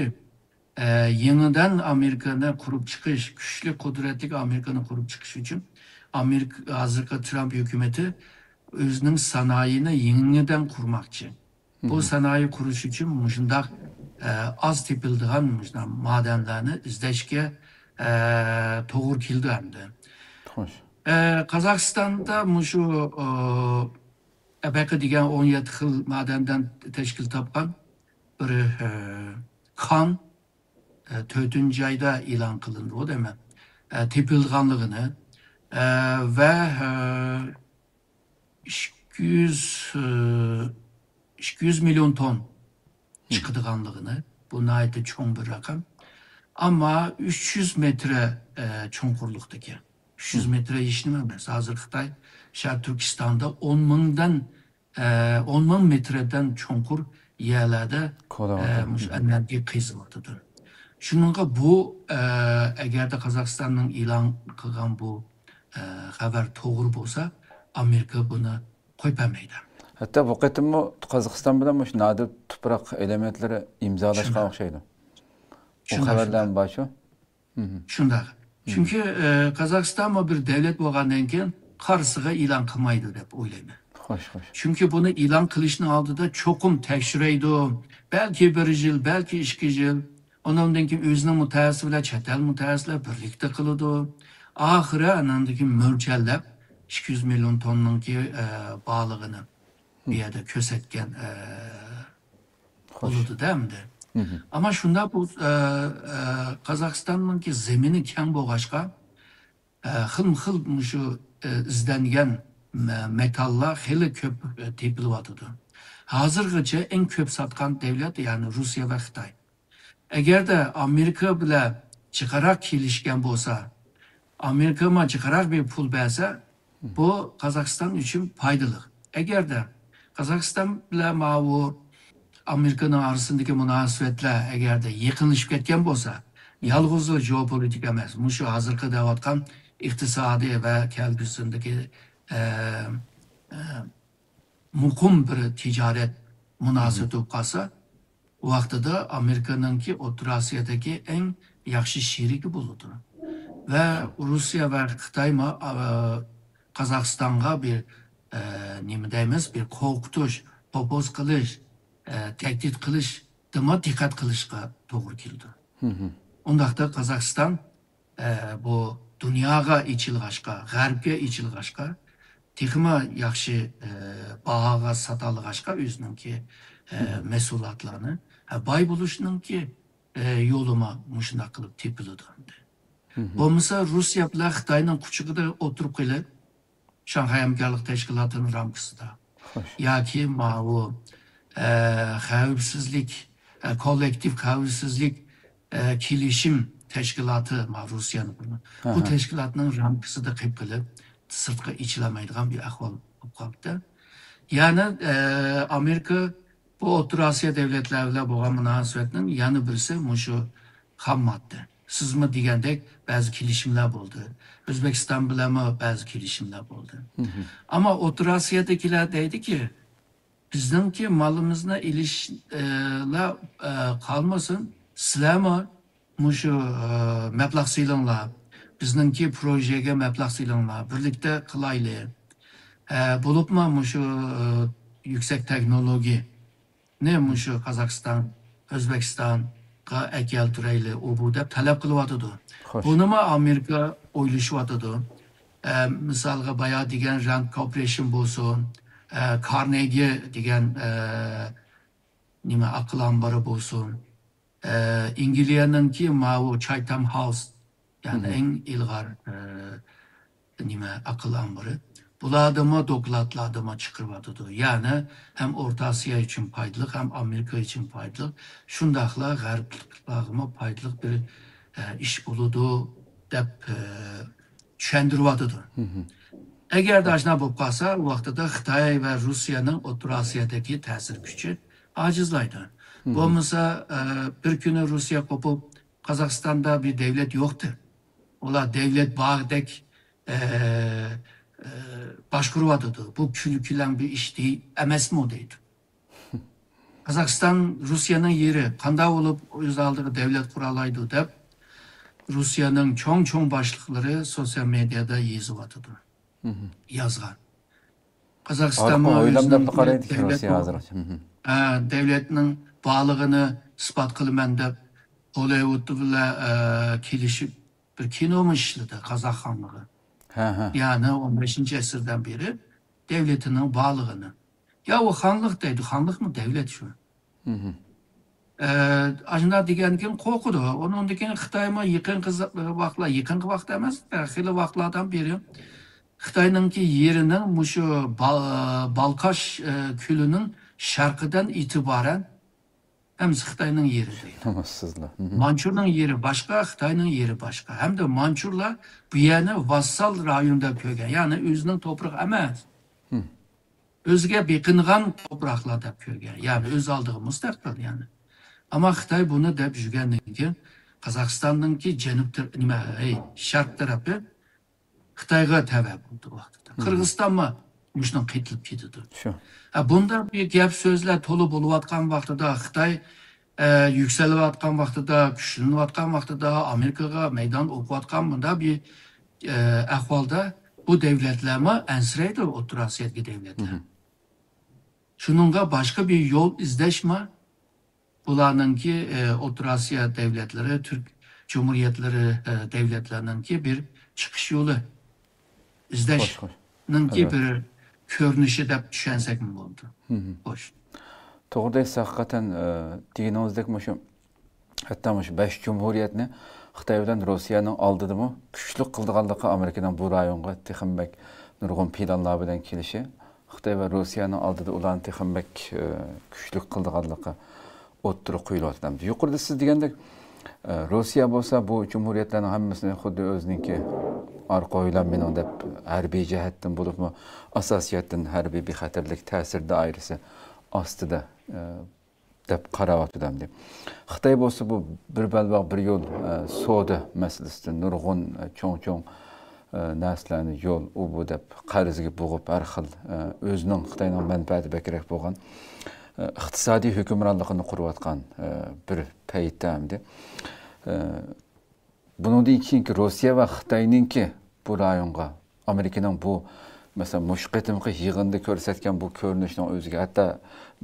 ئە، يېڭىدىن ئامېرىكىنى قۇرۇپ چىقىش، كۈچلۈك، قۇدرەتلىك ئامېرىكىنى قۇرۇپ چىقىش ئۈچۈن ئامېرىكا، ھازىرقى ترامپ ھۆكۈمىتى ئۆزىنىڭ سانائىيىنى يېڭىدىن قۇرماقچى. بۇ سانائىي قۇرۇش ئۈچۈن مۇشۇنداق، ئە، ئاز تېپىلىدىغان مۇشۇنداق مادەنلەرنى ئىزدەشكە، ئە، توغرا كېلىدۇ ئەمدى. خوش. ئە، قازاقىستاندا مۇشۇ، ئە، ئەبەقە دېگەن ئون يەتتە خىل مادەندىن تەشكىل تاپقان بىر، ئە، كان، ئە، تۆتىنچى ئايدا ئېلان قىلىندى دەيمەن. ئە، تېپىلغانلىقىنى، ئە، ۋە، ئە، ئىككى يۈز، ئىككى يۈز مىليون تون چىقىدىغانلىقىنى، بۇ ناھايىتى چوڭ بىر رەقەم. ئەمما ئۈچ يۈز مېتىر، ئە، چوڭقۇرلۇقتىكى. ئۈچ يۈز مېتىر ھېچنېمە ئەمەس. ھازىر خىتاي شەرقىي تۈركىستاندا ئون مىڭدىن، ئە، ئون مىڭ مېتىردىن چوڭقۇر يەرلەردە، ئە، مۇشۇ ئېنېرگىيە قېزىۋاتىدۇ. شۇنىڭغا بۇ، ئە، ئەگەردە قازاقىستاننىڭ ئېلان قىلغان بۇ، ئە، خەۋەر توغرا بولسا، ئامېرىكا بۇنى قويۇپ بەرمەيدۇ. ھەتتا بۇ قېتىممۇ قازاقىستان بىلەن مۇشۇ نادىر تۇپراق ئېلېمېنتلىرى ئىمزالاشقان ئوخشايدۇ. ئۇ خەۋەرلەرمۇ بار شۇ؟ شۇنداق. چۈنكى، ئە، قازاقىستانمۇ بىر دۆلەت بولغاندىن كېيىن قارىسىغا ئېلان قىلمايدۇ دەپ ئويلايمەن. خوش، خوش. چۈنكى بۇنى ئېلان قىلىشنىڭ ئالدىدا چوقۇم تەكشۈرەيدۇ. بەلكى بىر يىل، بەلكى ئىككى يىل. ئۇنىڭدىن كېيىن ئۆزىنىڭ مۇتەخەسسىسى بىلەن چەت ئەل مۇتەخەسسىسلەر بىرلىكتە قىلىدۇ. ئاخىرى ئانىڭدىن كېيىن مۆلچەرلەپ ئىككى يۈز مىليون توننىڭكى، ئە، بارلىقىنى بۇ يەردە كۆرسەتكەن، ئە، بولىدۇ-دە ئەمدى. ئەمما شۇنداق بۇ، ئە، ئە، قازاقىستاننىڭكى زېمىنى كەڭ بولغاچقا، ئە، خىلمۇ خىل مۇشۇ، ئە، ئىزدەنگەن مە-، مېتاللار خېلى كۆپ، ئە، تېپىلىۋاتىدۇ. ھازىرغىچە ئەڭ كۆپ ساتقان دۆلەت، يەنى روسىيە ۋە خىتاي. ئەگەردە ئامېرىكا بىلەن جىقراق كېلىشكەن بولسا، ئامېرىكا ماڭا جىقراق بىر پۇل بەرسە، بۇ قازاقىستان ئۈچۈن پايدىلىق. ئەگەردە قازاقىستان بىلەن ماۋۇ ئامېرىكىنىڭ ئارىسىدىكى مۇناسىۋەتلەر ئەگەردە يېقىنلىشىپ كەتكەن بولسا، يالغۇزلا جېئوپولىتىكا ئەمەس، مۇشۇ ھازىرقى دەۋاتقان ئىقتىسادىي ۋە كەلگۈسىدىكى، ئە، ئە، مۇقىم بىر تىجارەت مۇناسىۋىتى بولۇپ قالسا، ۋاقتىدا ئامېرىكىنىڭكى ئوتتۇرا ئاسىيادىكى ئەڭ ياخشى شېرىكى بولىدۇ. ۋە روسىيە ۋە خىتايمۇ، ئا، قازاقىستانغا بىر، ئە، نېمە دەيمىز، بىر قورقۇتۇش، توپۇز قىلىش، ئە، تەھدىت قىلىشتىمۇ دىققەت قىلىشقا توغرا كېلىدۇ. ئۇنداقتا قازاقىستان ئە، بۇ دۇنياغا ئېچىلغاچقا، غەربكە ئېچىلغاچقا، تېخىمۇ ياخشى، ئە، باھاغا ساتالىغاچقا ئۆزىنىڭكى، ئە، مەھسۇلاتلارنى، ئە، باي بولۇشنىڭكى، ئە، يولىمۇ مۇشۇنداق قىلىپ تېپىلىدۇ ئەمدى. بولمىسا روسىيە بىلەن خىتاينىڭ قۇچىقىدا ئولتۇرۇپ قېلىپ، شاڭخەي ھەمكارلىق تەشكىلاتىنىڭ رامكىسىدا ياكى ماۋۇ، ئە، خەۋپسىزلىك، ئە، كوللېكتىپ خەۋپسىزلىك، ئە، كېلىشىم تەشكىلاتى، ماۋۇ روسىيەنىڭ بۇ تەشكىلاتنىڭ رامكىسىدا قېلىپ قېلىپ، سىرتقا ئېچىلالمايدىغان بىر ئەھۋال بولۇپ قاپتۇ. يەنى، ئە، ئامېرىكا بۇ ئوتتۇرا ئاسىيا دۆلەتلەر بىلەن بولغان مۇناسىۋەتنىڭ يەنە بىرسى مۇشۇ خام ماددا. سىزمۇ دېگەندەك بەزى كېلىشىملەر بولدى. ئۆزبېكىستان بىلەنمۇ بەزى كېلىشىملەر بولدى. ئەمما ئوتتۇرا ئاسىيادىكىلەر دەيدىكى، بىزنىڭكى مالىمىزنى ئېلىشلا، ئە، قالمىسۇن، سىلەرمۇ مۇشۇ، ئە، مەبلەغ سېلىڭلار، بىزنىڭكى پروژېگە مەبلەغ سېلىڭلار، بىرلىكتە قىلايلى. ئە، بولۇپمۇ مۇشۇ، ئە، يۈكسەك تېخنولوگىيىنى مۇشۇ قازاقىستان، ئۆزبېكىستانغا ئەكەلتۈرەيلى، ئۇ بۇ دەپ تەلەپ قىلىۋاتىدۇ. خوش. بۇنىمۇ ئامېرىكا ئويلىشىۋاتىدۇ. ئە، مىسالغا بايا دېگەن راند كورپورېيشن بولسۇن، ئە، كارنېگى دېگەن، ئە، نېمە، ئەقىل ئامبىرى بولسۇن، ئە، ئەنگلىيەنىڭكى ماۋۇ چايتام ھاوس، يەنى ئەڭ ئىلغار، ئە، نېمە، ئەقىل ئامبىرى. بۇلاردىمۇ دوكلاتلاردىمۇ چىقىرىۋاتىدۇ. يەنى ھەم ئورتا ئاسىيا ئۈچۈن پايدىلىق، ھەم ئامېرىكا ئۈچۈن پايدىلىق، شۇنداقلا غەربلىكلارغىمۇ پايدىلىق بىر، ئە، ئىش بولىدۇ دەپ، ئە، چۈشەندۈرۈۋاتىدۇ. ئەگەردە ئاشۇنداق بولۇپ قالسا، ئۇ ۋاقتىدا خىتاي ۋە روسىيەنىڭ ئوتتۇرا ئاسىيادىكى تەسىر كۈچى ئاجىزلايدۇ. بولمىسا، ئە، بىر كۈنى روسىيە قوپۇپ، قازاقىستاندا بىر دەۋلەت يوقتى. ئۇلار دەۋلەت باردەك، ئە، ئە، باشقۇرۇۋاتىدۇ. بۇ كۈلكىلەڭ بىر ئىش دېي-، ئەمەسمۇ دەيدۇ. قازاقىستان روسىيەنىڭ يېرى، قانداق بولۇپ ئۆز ئالدىغا دەۋلەت قۇرالايدۇ دەپ، روسىيەنىڭ چوڭ-چوڭ باشلىقلىرى سوتسىيال مېدىيادا يېزىۋاتىدۇ، يازغان. قازاقىستانمۇ ئارقا ئويلام ئۆزىنىڭ دەپلا قارايدىكەن دەۋلەت روسىيە بو-، ھازىر. ھە، دەۋلەتنىڭ بارلىقىنى ئىسپات قىلىمەن دەپ، ھوللىۋۇد بىلەن، ئە، كېلىشىپ بىر كىنومۇ ئىشلىدى، قازاق خانلىقى. ھە، ھە. يەنى ئون بەشىنچى ئەسىردىن بېرى دەۋلىتىنىڭ بارلىقىنى. يا ئۇ خانلىق دەيدۇ، خانلىقمۇ دەۋلەت شۇ. ئە، ئاشۇنداق دېگەندىن كېيىن قورقىدۇ. ئۇنىڭدىن كېيىن خىتايمۇ يېقىنقى ز-، ۋاقىتلار، يېقىنقى ۋاقىت ئەمەس، خېلى ۋاقىتلاردىن بېرى خىتاينىڭكى يېرىنىڭ مۇشۇ با-، بالقاش، ئە، كۆلىنىڭ شەرقىدىن ئېتىبارەن ھەممىسى خىتاينىڭ يېرى دەيدۇ. نامۇسسىزلار. مانچۇرنىڭ يېرى باشقا، خىتاينىڭ يېرى باشقا. ھەمدە مانچۇرلار بۇ يەرنى ۋاسسال رايون دەپ كۆرگەن، يەنى ئۆزىنىڭ توپرىقى ئەمەس. ئۆزىگە بېقىنغان توپراقلار دەپ كۆرگەن، يەنى ئۆز ئالدىغا مۇستەقىل، يەنى. ئەمما خىتاي بۇنى دەپ يۈرگەندىن كېيىن، قازاقىستاننىڭكى جەنۇب تەر-، نېمە، ئەي، شەرق تەرىپى خىتايغا تەۋە بولدى ۋاقتىدا. قىرغىزىستانمۇ مۇشۇنىڭ قېتىلىپ كېتىدۇ. شۇ. ھە، بۇنداق بىر گەپ سۆزلەر تولا بولۇۋاتقان ۋاقتىدا، خىتاي، ئە، يۈكسىلىۋاتقان ۋاقتىدا، كۈچلىنىۋاتقان ۋاقتىدا، ئامېرىكىغا مەيدان ئوقۇۋاتقان بۇنداق بىر، ئە، ئەھۋالدا بۇ دەۋلەتلەرمۇ ئەنسىرەيدۇ، ئوتتۇرا ئاسىيادىكى دەۋلەتلەر. شۇنىڭغا باشقا بىر يول ئىزدەشمۇ بۇلارنىڭكى، ئە، ئوتتۇرا ئاسىيا دەۋلەتلىرى، تۈرك جۇمھۇرىيەتلىرى، ئە، دەۋلەتلەرنىڭكى بىر چىقىش يولى ئىزدەشنىڭكى بىر كۆرۈنۈشى دەپ چۈشەنسەكمۇ بولىدۇ. خوش. توغرا دەيسىز، ھەقىقەتەن، ئە، دېگىنىڭىزدەك مۇشۇ، ھەتتا مۇشۇ بەش جۇمھۇرىيەتنى خىتاي بىلەن روسىيەنىڭ ئالدىدىمۇ كۈچلۈك قىلىدىغانلىقى ئامېرىكىنىڭ بۇ رايونغا تېخىمۇ بەك نۇرغۇن پىلانلار بىلەن كېلىشى، خىتاي ۋە روسىيەنىڭ ئالدىدا ئۇلارنى تېخىمۇ بەك، ئە، كۈچلۈك قىلىدىغانلىقى ئوتتۇرىغا قويۇلۇۋاتىدۇ. يۇقىرىدا سىز دېگەندەك، ئە، روسىيە بولسا بۇ جۇمھۇرىيەتلەرنىڭ ھەممىسىنى خۇددى ئۆزىنىڭكى ئارقا ئويلام مېنىڭ دەپ ھەربىي جەھەتتىن بولۇپمۇ ئاساسىي جەھەتتىن ھەربىي بىخەتەرلىك تەسىر دائىرىسى ئاستىدا، ئە، دەپ قاراۋاتىدۇ ئەمدى. خىتاي بولسا بۇ بىر بەلباغ بىر يول، ئە، سودا مەسىلىسىدە نۇرغۇن، ئە، چوڭ-چوڭ، ئە، نەرسىلەرنى يول، ئۇ بۇ دەپ قەرزگە بوغۇپ ھەر خىل، ئە، ئۆزىنىڭ خىتاينىڭ مەنپەئەتى بەكرەك بولغان، ئە، ئىقتىسادىي ھۆكۈمرانلىقىنى قۇرۇۋاتقان، ئە، بىر پەيتتە ئەمدى. ئە، بۇنىڭدىن كېيىنكى روسىيە ۋە خىتاينىڭكى بۇ رايونغا، ئامېرىكىنىڭ بۇ، مەسىلەن، مۇشۇ قېتىمقى يىغىندا كۆرسەتكەن بۇ كۆرۈنۈشنىڭ ئۆزىگە، ھەتتا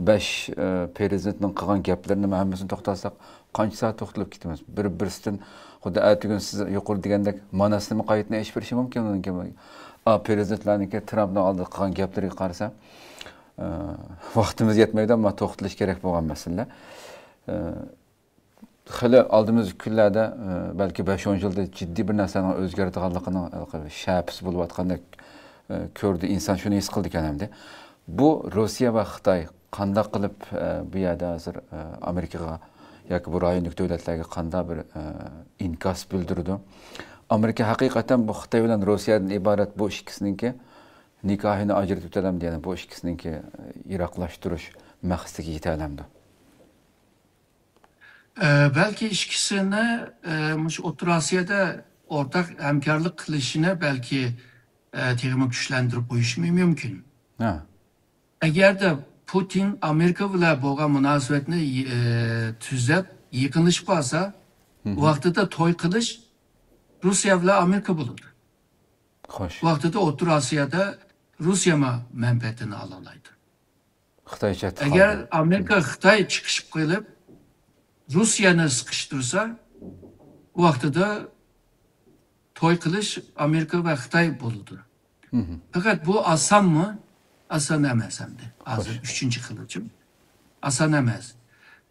بەش، ئە، پىرېزىدېنتنىڭ قىلغان گەپلىرىنى ھەممىسىنى توختالساق، قانچە سائەت توختىلىپ كېتىمىز. بىر-، بىرسىدىن خۇددى ئەتىگۈن سىز يۇقىرىدا دېگەندەك ماناسنىمۇ قايتىدىن ئېچىپ بېرىشى مۇمكىن. ئۇنىڭ كېيىن، ئا، پىرېزىدېنتلارنىڭكى ترامپنىڭ ئالدىدا قىلغان گەپلىرىگە قارىسا، ئە، ۋاقتىمىز يەتمەيدۇ، ئەمما توختىلىش كېرەك بولغان مەسىلىلەر. ئە، خېلى ئالدىمىزدىكى كۈنلەردە، ئە، بەلكى بەش-ئون يىلدا جىددىي بىر نەرسىنىڭ ئۆزگىرىدىغانلىقىنىڭ ھېلىقى شەپىسى بولۇۋاتقاندەك، ئە، كۆردى. ئىنسان شۇنى ھېس قىلىدىكەن ئەمدى. بۇ روسىيە ۋە خىتاي قانداق قىلىپ، ئە، بۇ يەردە ھازىر، ئە، ئامېرىكىغا ياكى بۇ رايوندىكى دۆلەتلەرگە قانداق بىر، ئە، ئىنكاس بىلدۈرىدۇ؟ ئامېرىكا ھەقىقەتەن بۇ خىتاي بىلەن روسىيەدىن ئىبارەت بۇ ئىككىسىنىڭكى نىكاھىنى ئاجرىتىۋېتەلەمدۇ؟ يەنى بۇ ئىككىسىنىڭكى، ئە، يىراقلاشتۇرۇش مەقسىتىگە يېتەلەمدۇ؟ ئە، بەلكى ئىككىسىنى، ئە، مۇشۇ ئوتتۇرا ئاسىيادا ئورتاق ھەمكارلىق قىلىشىنى بەلكى، ئە، تېخىمۇ كۈچلەندۈرۈپ قويۇشىمۇ مۇمكىن. ھە. ئەگەردە پۇتىن ئامېرىكا بىلەن بولغان مۇناسىۋەتنى، ئە، تۈزەپ، يېقىنلىشىپ قالسا، ۋاقتىدا توي قىلىش روسىيە بىلەن ئامېرىكا بولىدۇ. خوش. ۋاقتىدا ئوتتۇرا ئاسىيادا روسىيەمۇ مەنپەئەتىنى ئالالايدۇ. خىتاي چەتتە ئەگەر قالدى. ئامېرىكا، خىتاي چىقىشىپ قېلىپ، روسىيەنى سىقىشتۇرسا، ۋاقتىدا توي قىلىش ئامېرىكا ۋە خىتاي بولىدۇ. پەقەت بۇ ئاسانمۇ؟ ئاسان ئەمەس ئەمدى. ھازىر خوش. ئۈچىنچى قىلىچىم. ئاسان ئەمەس.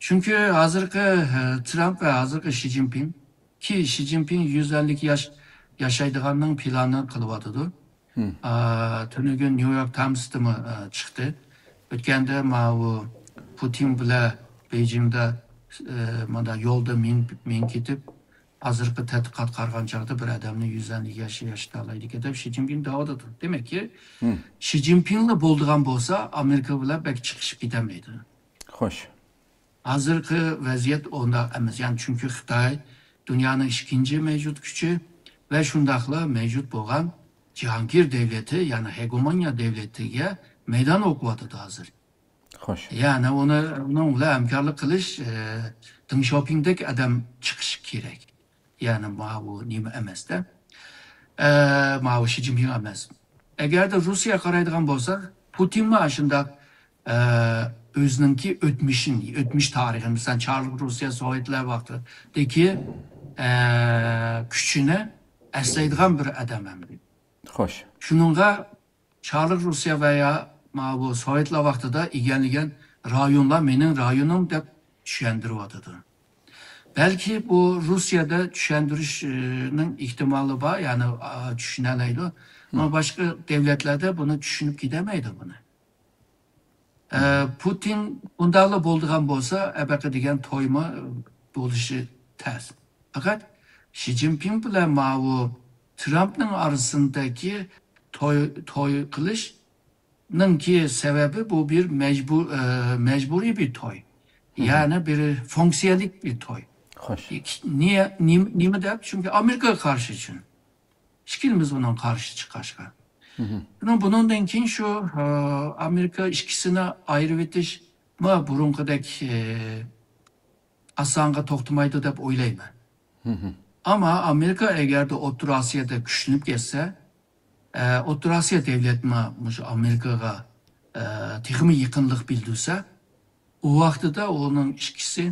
چۈنكى ھازىرقى، ئە، ترامپ ۋە ھازىرقى شى جىنپىڭ، كى شى جىنپىڭ يۈز ئەللىك ياش ياشايدىغاننىڭ پىلانى قىلىۋاتىدۇ. ئا، تۈنۈگۈن نيۇ يورك تامستىمۇ، ئا، چىقتى. ئۆتكەندە ماۋۇ پۇتىن بىلەن بېيجىڭدا، ئا، مانا يولدا مېڭىپ، مېڭىپ كېتىپ، ھازىرقى تەتقىقات قارىغان چاغدا بىر ئادەمنى يۈز ئەللىك ياش ياشىتالايدىكەن دەپ شى جىنپىڭ دەۋاتىدۇ. دېمەككى، شى جىنپىڭلا بولىدىغان بولسا، ئامېرىكا بىلەن بەك چىقىشىپ كېتەلمەيدۇ. خوش. ھازىرقى ۋەزىيەت ئۇنداق ئەمەس. يەنى چۈنكى خىتاي، دۇنيانىڭ ئىككىنچى مەۋجۇت كۈچى ۋە شۇنداقلا مەۋجۇت بولغان جاھانگىر دۆلىتى، يەنى ھېگېمونىيە دۆلىتىگە مەيدان ئوقۇۋاتىدۇ ھازىر. خوش. يەنى ئۇنى، ئۇنىڭ بىلەن ھەمكارلىق قىلىش، ئە، دېڭ شياۋپىڭدەك ئادەم چىقىشى كېرەك. يەنى ماۋۇ نېمە ئەمەس-دە. ئە، ماۋۇ شى جىنپىڭ ئەمەس. ئەگەردە روسىيەگە قارايدىغان بولساق، پۇتىنمۇ ئاشۇنداق، ئە، ئۆزىنىڭكى ئۆتمۈشىنى، ئۆتمۈش تارىخىنى، مىسالەن، چارلىق روسىيە، سوۋېتلار ۋاقتىدىكى، ئە، كۈچىنى ئەسلەيدىغان بىر ئادەم ئەمدى. خوش. شۇنىڭغا چارلىق روسىيە ۋە يا ماۋۇ سوۋېتلار ۋاقتىدا ئىگىلىگەن رايونلار مېنىڭ رايونۇم دەپ چۈشەندۈرۈۋاتىدۇ. بەلكى بۇ روسىيەدە چۈشەندۈرۈشنىڭ ئېھتىمالى بار، يەنى، ئا، چۈشىنەلەيدۇ. ئەمما باشقا دۆلەتلەردە بۇنى چۈشىنىپ كېتەلمەيدۇ بۇنى. ئە، پۇتىن ئۇنداقلا بولىدىغان بولسا، ئەبەقە دېگەن تويمۇ بولۇشى تەس. پەقەت شى جىنپىڭ بىلەن ماۋۇ ترامپنىڭ ئارىسىندىكى توي، توي قىلىشنىڭكى سەۋەبى بۇ بىر مەجبۇر، ئە، مەجبۇرىي بىر توي. يەنى بىر فۇنكسىيەلىك بىر توي. خوش. نېمە، نېمە دەپ؟ چۈنكى ئامېرىكىغا قارشى ئۈچۈن. ئىككىمىز ئۇنىڭ قارشى چىققاچقا. بۇنىڭدىن كېيىن شۇ، ئە، ئامېرىكا ئىككىسىنى ئايرىۋېتىشمۇ بۇرۇنقىدەك، ئە، ئاسانغا توختىمايدۇ دەپ ئويلايمەن. ئەمما ئامېرىكا ئەگەردە ئوتتۇرا ئاسىيادا كۈچلىنىپ كەتسە، ئە، ئوتتۇرا ئاسىيا دۆلەتمۇ مۇشۇ ئامېرىكىغا، ئە، تېخىمۇ يېقىنلىق بىلدۈرسە، ئۇ ۋاقتىدا ئۇنىڭ ئىككىسى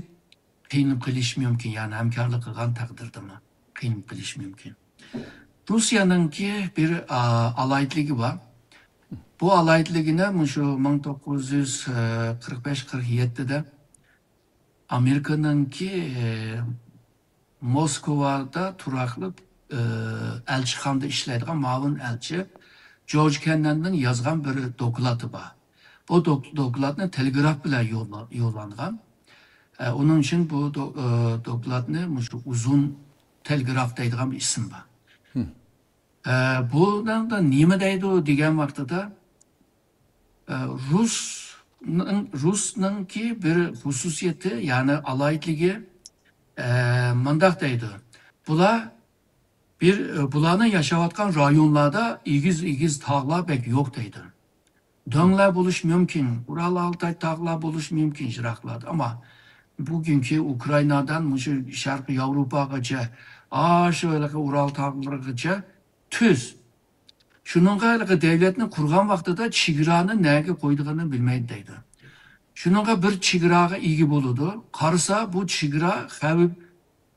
قىينىلىپ قېلىشى مۇمكىن، يەنى ھەمكارلىق قىلغان تەقدىردىمۇ قىينىلىپ قېلىشى مۇمكىن. روسىيەنىڭكى بىر، ئا، ئالاھىدىلىكى بار. بۇ ئالاھىدىلىكىنى مۇشۇ مىڭ توققۇز يۈز قىرىق بەش قىرىق يەتتىدە ئامېرىكىنىڭكى، ئە، موسكۋادا تۇراقلىق، ئە، ئەلچىخانىدا ئىشلەيدىغان مۇئاۋىن ئەلچى جورج كەننەننىڭ يازغان بىر دوكلاتى بار. بۇ دوك-، دوكلاتنى تېلېگراف بىلەن يوللا-، يوللانغان. ئە، ئۇنىڭ ئۈچۈن بۇ دو-، ئە، دوكلاتنى مۇشۇ ئۇزۇن تېلېگراف دەيدىغان بىر ئىسىم بار. ئە، بۇنىڭدا نېمە دەيدۇ دېگەن ۋاقتىدا، ئە، رۇسنىڭ، رۇسنىڭكى بىر خۇسۇسىيىتى، يەنى ئالاھىدىلىكى، ئە، مۇنداق دەيدۇ. بۇلار بىر، ئە، بۇلارنىڭ ياشاۋاتقان رايونلاردا ئېگىز، ئېگىز تاغلار بەك يوق دەيدۇ. دۆڭلەر بولۇشى مۇمكىن، ئۇرال ئالتاي تاغلار بولۇشى مۇمكىن يىراقلاردا. ئەمما بۈگۈنكى ئۇكرائىنادىن مۇشۇ شەرقىي ياۋروپاغىچە، ئاشۇ ھېلىقى ئۇرال تاغلىرىغىچە تۈز. شۇنىڭغا ھېلىقى دۆلەتنى قۇرغان ۋاقتىدا چېگرانى نەگە قويىدىغىنىنى بىلمەيدۇ دەيدۇ. شۇنىڭغا بىر چېگراغا ئىگە بولىدۇ. قارىسا، بۇ چېگرا خەۋپ،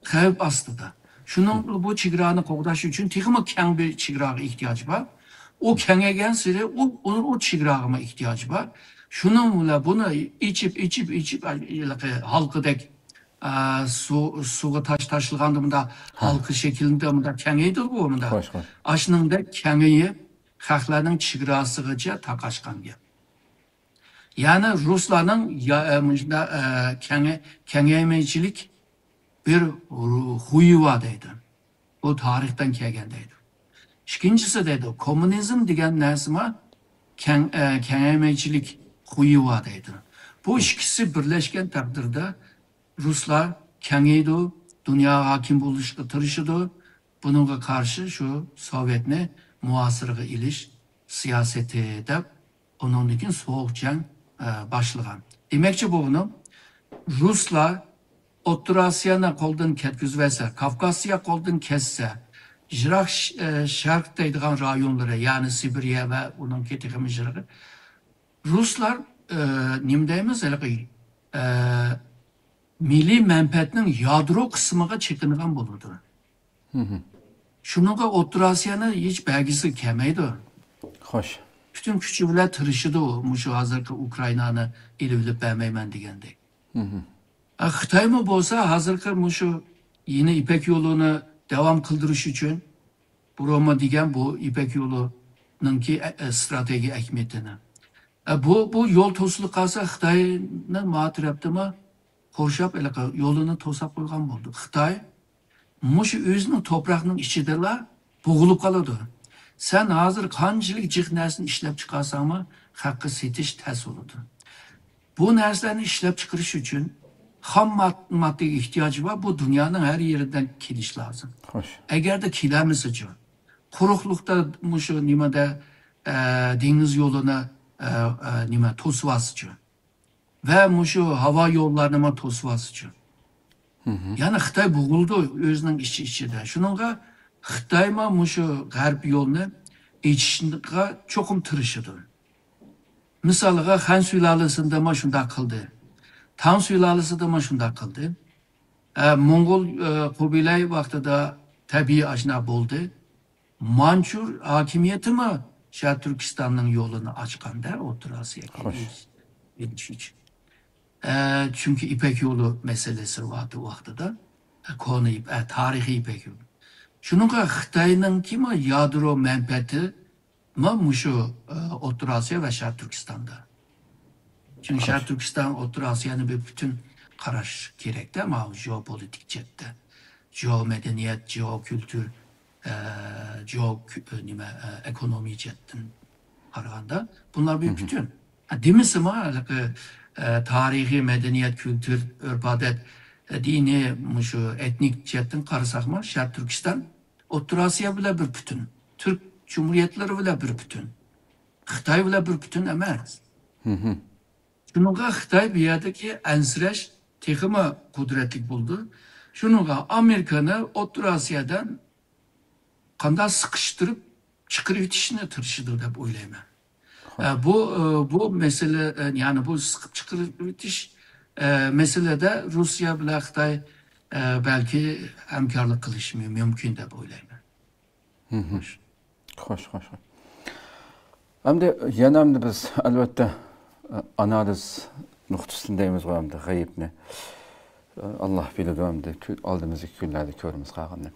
خەۋپ ئاستىدا. شۇنىڭ، بۇ چېگرانى قوغداش ئۈچۈن تېخىمۇ كەڭ بىر چېگراغا ئېھتىياج بار. ئۇ كېڭەيگەنسېرى ئۇ، ئۇ، ئۇ چېگراغىمۇ ئېھتىياج بار. شۇنىڭ بىلەن بۇنى ئېچىپ، ئېچىپ، ئېچىپ، ھېلىقى ھالقىدەك، ئا، سۇ، سۇغا تاش تاشلىغاندا مۇنداق ھالقا شەكلىدە مۇنداق كېڭەيدۇ بۇ مۇنداق. خوش، خوش. ئاشۇنىڭدەك كېڭىيىپ، خەقلەرنىڭ چېگراسىغىچە تارقاشقان گەپ. يەنى رۇسلارنىڭ يا-، ئە، مۇشۇنداق، ئە، كېڭە-، كېڭەيمەيچىلىك بىر خۇيى بار دەيدۇ. بۇ تارىختىن كەلگەن دەيدۇ. ئىككىنچىسى دەيدۇ، كوممۇنىزم دېگەن نەرسىمۇ كەڭ-، ئە، كېڭەيمەيچىلىك خۇيى بار دەيدۇ. بۇ ئىككىسى بىرلەشكەن تەقدىردە رۇسلار كېڭىيىدۇ، دۇنياغا ھاكىم بولۇشقا تىرىشىدۇ. بۇنىڭغا قارشى شۇ سوۋېتنى مۇھاسىرىگە ئېلىش سىياسىتى دەپ، ئۇنىڭدىن كېيىن سوغۇق جەڭ، ئە، باشلىغان. دېمەكچى بولغىنىم، رۇسلار ئوتتۇرا ئاسىيانى قولدىن كەتكۈزۈۋەتسە، كاۋكازىيە قولدىن كەتسە، يىراق ش-، ئە، شەرق دەيدىغان رايونلىرى، يەنى سىبىرىيە ۋە ئۇنىڭكى تېخىمۇ يىراقى، رۇسلار، ئە، نېمە دەيمىز، ھېلىقى، ئە، مىللىي مەنپەئەتنىڭ يادرو قىسمىغا چېقىنغان بولىدۇ. شۇنىڭغا ئوتتۇرا ئاسىيانى ھېچ بەرگىسى كەلمەيدۇ. خوش. پۈتۈن كۈچى بىلەن تىرىشىدۇ، مۇشۇ ھازىرقى ئۇكرائىنانى ئېلىۋېلىپ بەرمەيمەن دېگەندەك. ئە، خىتايمۇ بولسا ھازىرقى مۇشۇ يېڭى يىپەك يولىنى داۋام قىلدۇرۇش ئۈچۈن بۇرۇنمۇ دېگەن بۇ يىپەك يولىنىڭكى، ئە، ئە، ئىستراتېگىيە ئەھمىيىتىنى. ئە، بۇ، بۇ يول توسۇلۇپ قالسا، خىتاينىڭ ما تەرەپتىمۇ قورشاپ، ھېلىقى يولىنى توساپ قويغان بولدى. خىتاي مۇشۇ ئۆزىنىڭ توپراقنىڭ ئىچىدىلا بوغۇلۇپ قالىدۇ. سەن ھازىر قانچىلىك جىق نەرسىنى ئىشلەپ چىقارساڭمۇ، خەققە سېتىش تەس بولىدۇ. بۇ نەرسىلەرنى ئىشلەپ چىقىرىش ئۈچۈن خام ماد-، ماددىگە ئېھتىياجى بار، بۇ دۇنيانىڭ ھەر يېرىدىن كېلىش لازىم. خوش. ئەگەردە كېلەلمىسىچۇ، قۇرۇقلۇقتا مۇشۇ نېمىدە، ئە، دېڭىز يولىنى، ئە، ئە، نېمە، توسۇۋالسىچۇ ۋە مۇشۇ ھاۋا يوللارنىمۇ توسۇۋالسىچۇ. يەنى خىتاي بوغۇلىدۇ ئۆزىنىڭ ئىچى ئىچىدە. شۇنىڭغا خىتايمۇ مۇشۇ غەرب يولىنى ئېچىشقا چوقۇم تىرىشىدۇ. مىسالىغا، خەن سۇلالىسىدىمۇ شۇنداق قىلدى. تاڭ سۇلالىسىدىمۇ شۇنداق قىلدى. ئە، موڭغۇل، ئە، قۇبىلەي ۋاقتىدا تەبىئىي ئاشنا بولدى. مانچۇر ھاكىمىيىتىمۇ شەرقىي تۈركىستاننىڭ يولىنى ئاچقاندا ئوتتۇرا ئاسىياغا خوش. ئېلىش ئۈچۈن. ئە، چۈنكى يىپەك يولى مەسىلىسى بارتى ۋاقتىدا. ئە، كونا يىپ-، ئە، تارىخىي يىپەك يولى. شۇنىڭغا خىتاينىڭكىمۇ يادرو مەنپەئەتى ما مۇشۇ، ئە، ئوتتۇرا ئاسىيا ۋە شەرقىي تۈركىستاندا. چۈنكى شەرقىي تۈركىستان ئوتتۇرا ئاسىيانى بىر پۈتۈن قاراش كېرەكتە، ماۋۇ جېئوپولىتىك جەھەتتە. جېئومەدەنىيەت، جېئوكۈلتۈر، ئە، جېئو كۈ-، نېمە، ئە، ئېكونومىيە جەھەتتىن قارىغاندا، بۇلار بىر پۈتۈن. ئە، دېمىسىمۇ، ھېلىقى، ئە، تارىخىي، مەدەنىيەت، كۈلتۈر، ئۆرپ-ئادەت، ئە، دىنىي، مۇشۇ ئېتنىك جەھەتتىن قارىساقمۇ، شەرقىي تۈركىستان ئوتتۇرا ئاسىيا بىلەن بىر پۈتۈن. تۈرك جۇمھۇرىيەتلىرى بىلەن بىر پۈتۈن. خىتاي بىلەن بىر پۈتۈن ئەمەس. شۇنىڭغا خىتاي بۇ يەردىكى ئەنسىرەش تېخىمۇ قۇدرەتلىك بولىدۇ. شۇنىڭغا ئامېرىكىنى ئوتتۇرا ئاسىيادىن قانداق سىقىشتۇرۇپ چىقىرىۋېتىشنى تىرىشىدۇ دەپ ئويلايمەن. ئە، بۇ، ئە، بۇ مەسىلە، ئە، يەنى بۇ سىقىپ چىقىرىۋېتىش، ئە، مەسىلىدە روسىيە بىلەن خىتاي، ئە، بەلكى ھەمكارلىق قىلىشى مۇ-، مۇمكىن دەپ ئويلايمەن. خوش. خوش، خوش، خوش. ئەمدى يەنە ئەمدى بىز، ئەلۋەتتە، ئانالىز نۇقتىسىدىن دەيمىزغۇ ئەمدى غەيىبنى. ئاللا بىلىدۇ ئەمدى كۈ-، ئالدىمىزدىكى كۈنلەردە كۆرىمىز قالغىنىنى.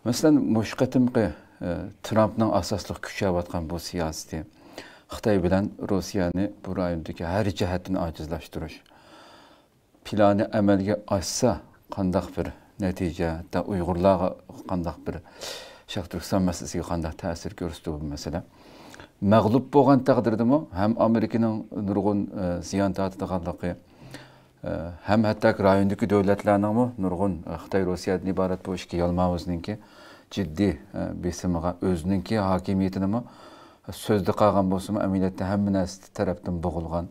مەسىلەن، مۇشۇ قېتىمقى، ئە، ترامپنىڭ ئاساسلىق كۈچەۋاتقان بۇ سىياسىتى خىتاي بىلەن روسىيەنى بۇ رايوندىكى ھەر جەھەتتىن ئاجىزلاشتۇرۇش پىلانى ئەمەلگە ئاشسا، قانداق بىر نەتىجە، ھەتتا ئۇيغۇرلارغا قانداق بىر، شەرقىي تۈركىستان مەسىلىسىگە قانداق تەسىر كۆرسىتىدۇ بۇ مەسىلە؟ مەغلۇپ بولغان تەقدىردىمۇ ھەم ئامېرىكىنىڭ نۇرغۇن، ئە، زىيان تارتىدىغانلىقى، ئە، ھەم ھەتتا رايوندىكى دۆلەتلەرنىڭمۇ نۇرغۇن، ئە، خىتاي، روسىيەدىن ئىبارەت بۇ ئىككى يالماۋۇزنىڭكى جىددىي، ئە، بېسىمىغا ئۆزىنىڭكى ھاكىمىيىتىنىمۇ سۆزدە قالغان بولسىمۇ، ئەمەلىيەتتە ھەممە نەرسە تەرەپتىن بوغۇلغان،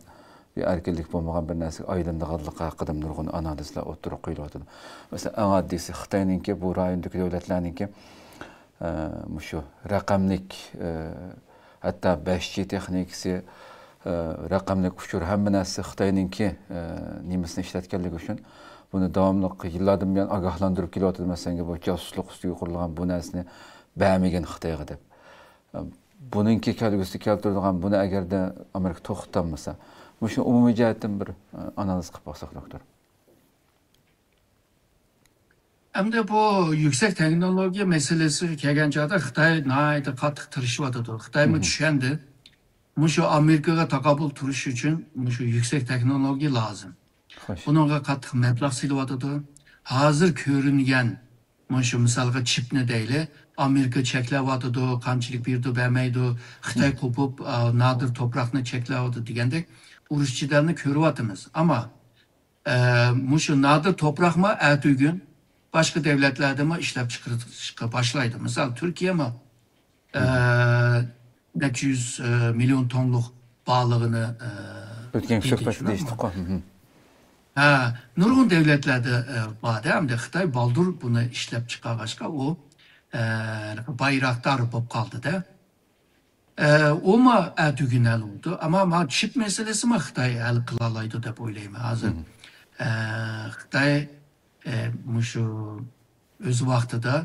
بىر ئەركىنلىك بولمىغان بىر نەرسىگە ئايلىنىدىغانلىقى ھەققىدە نۇرغۇن ئانالىزلار ئوتتۇرىغا قويۇلۇۋاتىدۇ. مەسىلەن، ئەڭ ئاددىيسى خىتاينىڭكى بۇ رايوندىكى دۆلەتلەرنىڭكى، ئە، مۇشۇ رەقەملىك، ئە، ھەتتا بەش جى تېخنىكىسى، ئە، رەقەملىك ئۇچۇر، ھەممە نەرسە خىتاينىڭكى، ئە، نېمىسىنى ئىشلەتكەنلىكى ئۈچۈن بۇنى داۋاملىق يىللاردىن بۇيان ئاگاھلاندۇرۇپ كېلىۋاتىدۇ. مەسىلەن، بۇ جاسۇسلۇق ئۈستىگە قۇرۇلغان بۇ نەرسىنى بەرمىگىن خىتايغا دەپ. بۇنىڭكى كەلگۈسىدە كەلتۈرىدىغان، بۇنى ئەگەردە ئامېرىكا توختىتالمىسا، مۇشۇ ئومۇمىي جەھەتتىن بىر، ئە، ئانالىز قىلىپ باقساق، دوكتور. ئەمدى بۇ يۈكسەك تېخنولوگىيە مەسىلىسىگە كەلگەن چاغدا خىتاي ناھايىتى قاتتىق تىرىشىۋاتىدۇ. خىتايمۇ چۈشەندى. مۇشۇ ئامېرىكىغا تاقابىل تۇرۇش ئۈچۈن مۇشۇ يۈكسەك تېخنولوگىيە لازىم. خوش. بۇنىڭغا قاتتىق مەبلەغ سېلىۋاتىدۇ. ھازىر كۆرۈنگەن مۇشۇ مىسالغا چىپنى دەيلى، ئامېرىكا چەكلەۋاتىدۇ، قانچىلىك بېرىدۇ، بەرمەيدۇ، خىتاي قوپۇپ، ئا، نادىر توپراقنى چەكلەۋاتىدۇ دېگەندەك ئۇرۇش جېدەلنى كۆرۈۋاتىمىز. ئەمما، ئە، مۇشۇ نادىر توپراقمۇ ئەتىگۈن باشقا دۆلەتلەردىمۇ ئىشلەپ چىقىرىشقا باشلايدۇ. مىسال، تۈركىيەمۇ، ئە، نەچچە يۈز، ئە، مىليون تونلۇق بالىغىنى، ئە، ئۆتكەن دېدى، سۆھبەتتە شۇنداقمۇ؟ دېيىشتۇققۇ. ھە، نۇرغۇن دۆلەتلەردە، ئە، بار-دە، ئەمدى خىتاي بالدۇر بۇنى ئىشلەپ چىقارغاچقا، ئۇ، ئە، بايراقدار بولۇپ قالدى-دە. ئە، ئۇمۇ ئەتىگۈن ھەل بولىدۇ. ئەمما ما چىپ مەسىلىسىمۇ خىتاي ھەل قىلالايدۇ دەپ ئويلايمەن. ھازىر، ئە، خىتاي، ئە، مۇشۇ ئۆز ۋاقتىدا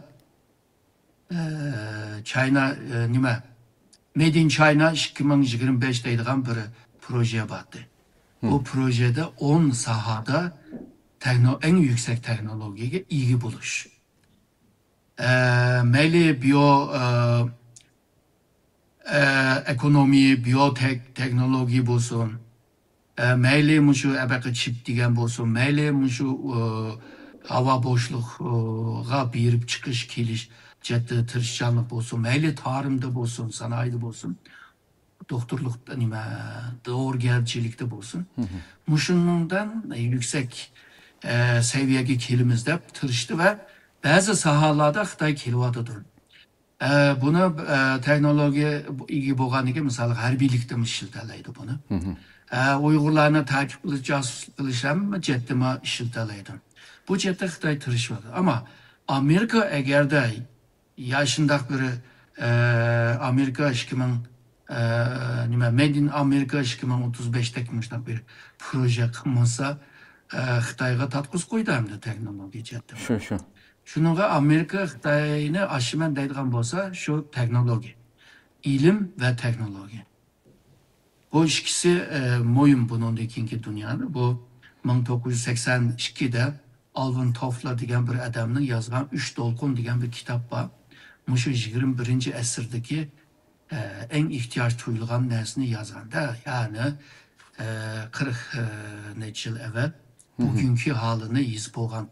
ئە، چاينا، ئە، نېمە؟ مېيد ئىن چاينا ئىككى مىڭ يىگىرمە بەش دەيدىغان بىر پروژە بارتى. بۇ پروژەدە ئون ساھەدە تېخنو-، ئەڭ يۈكسەك تېخنولوگىيەگە ئىگە بولۇش. ئە، مەيلى بىيو، ئە، ئە، ئېكونومىيە، بىيوتېك تېخنولوگىيە بولسۇن، ئە، مەيلى مۇشۇ ئەبەقە چىپ دېگەن بولسۇن، مەيلى مۇشۇ، ئۇ، ھاۋا بوشلۇقىغا بېرىپ چىقىش، كېلىش جەھەتتە تىرىشچانلىق بولسۇن، مەيلى تارىمدا بولسۇن، سانائىيدا بولسۇن، دوختۇرلۇق، نېمە، دورىگەرچىلىكتە بولسۇن. مۇشۇنىڭدىن يۈكسەك، ئە، سەۋىيەگە كېلىمىز دەپ تىرىشتى ۋە بەزى ساھەلەردە خىتاي كېلىۋاتىدۇ. ئە، بۇنى، ئە، تېخنولوگىيە ئىگە بولغاندىكىن، مىسالغا، ھەربىيلىكتىمۇ ئىشلىتەلەيدۇ بۇنى. ئە، ئۇيغۇرلارنى تەقىب قىلىش، جاسۇسلۇق قىلىش، ھەممە جەھەتتىمۇ ئىشلىتەلەيدۇ. بۇ جەھەتتە خىتاي تىرىشىۋاتىدۇ. ئەمما ئامېرىكا ئەگەردە يا شۇنداق بىر، ئە، ئامېرىكا ئىككى مىڭ، ئە، نېمە، مەيد ئىن ئامېرىكا ئىككى مىڭ ئوتتۇز بەشتەك مۇشۇنداق بىر پروژە قىلمىسا، ئە، خىتايغا تارتقۇزۇپ قويدى ئەمدى تېخنولوگىيە جەھەتتە. شۇ، شۇ. شۇنىڭغا ئامېرىكا خىتاينى ئاشىمەن دەيدىغان بولسا، شۇ تېخنولوگىيە، ئىلىم ۋە تېخنولوگىيە. بۇ ئىككىسى، ئە، مۇھىم بۇنىڭدىن كېيىنكى دۇنيادا. بۇ مىڭ توققۇز يۈز سەكسەن ئىككىدە ئالۋىن توفلېر دېگەن بىر ئادەمنىڭ يازغان ئۈچ دولقۇن دېگەن بىر كىتاب بار. مۇشۇ يىگىرمە بىرىنچى ئەسىردىكى، ئە، ئەڭ ئېھتىياج تۇيۇلغان نەرسىنى يازغاندا، يەنى، ئە، قىرىق، ئە، نەچچە يىل ئەۋەل بۈگۈنكى ھالىنى يېزىپ بولغان.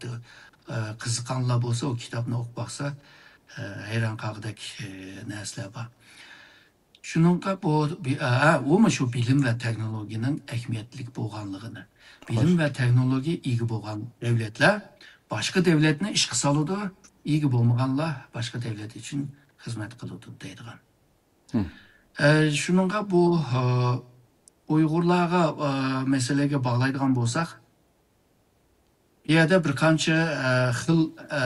ئە، قىزىققانلار بولسا، ئۇ كىتابنى ئوقۇپ باقسا، ئە، ھەيران قالغۇدەك، ئە، نەرسىلەر بار. شۇنىڭغا بۇ، بى-، ئە، ئۇمۇ شۇ بىلىم ۋە تېخنولوگىيەنىڭ ئەھمىيەتلىك بولغانلىقىنى، بىلىم ۋە تېخنولوگىيە ئىگە بولغان دۆلەتلەر باشقا دۆلەتنى ئىشقا سالىدۇ، ئىگە بولمىغانلار باشقا دۆلەت ئۈچۈن خىزمەت قىلىدۇ دەيدىغان. ئە، شۇنىڭغا بۇ، ئە، ئۇيغۇرلارغا، ئە، مەسىلىگە باغلايدىغان بولساق، بۇ يەردە بىر قانچە، ئە، خىل، ئە،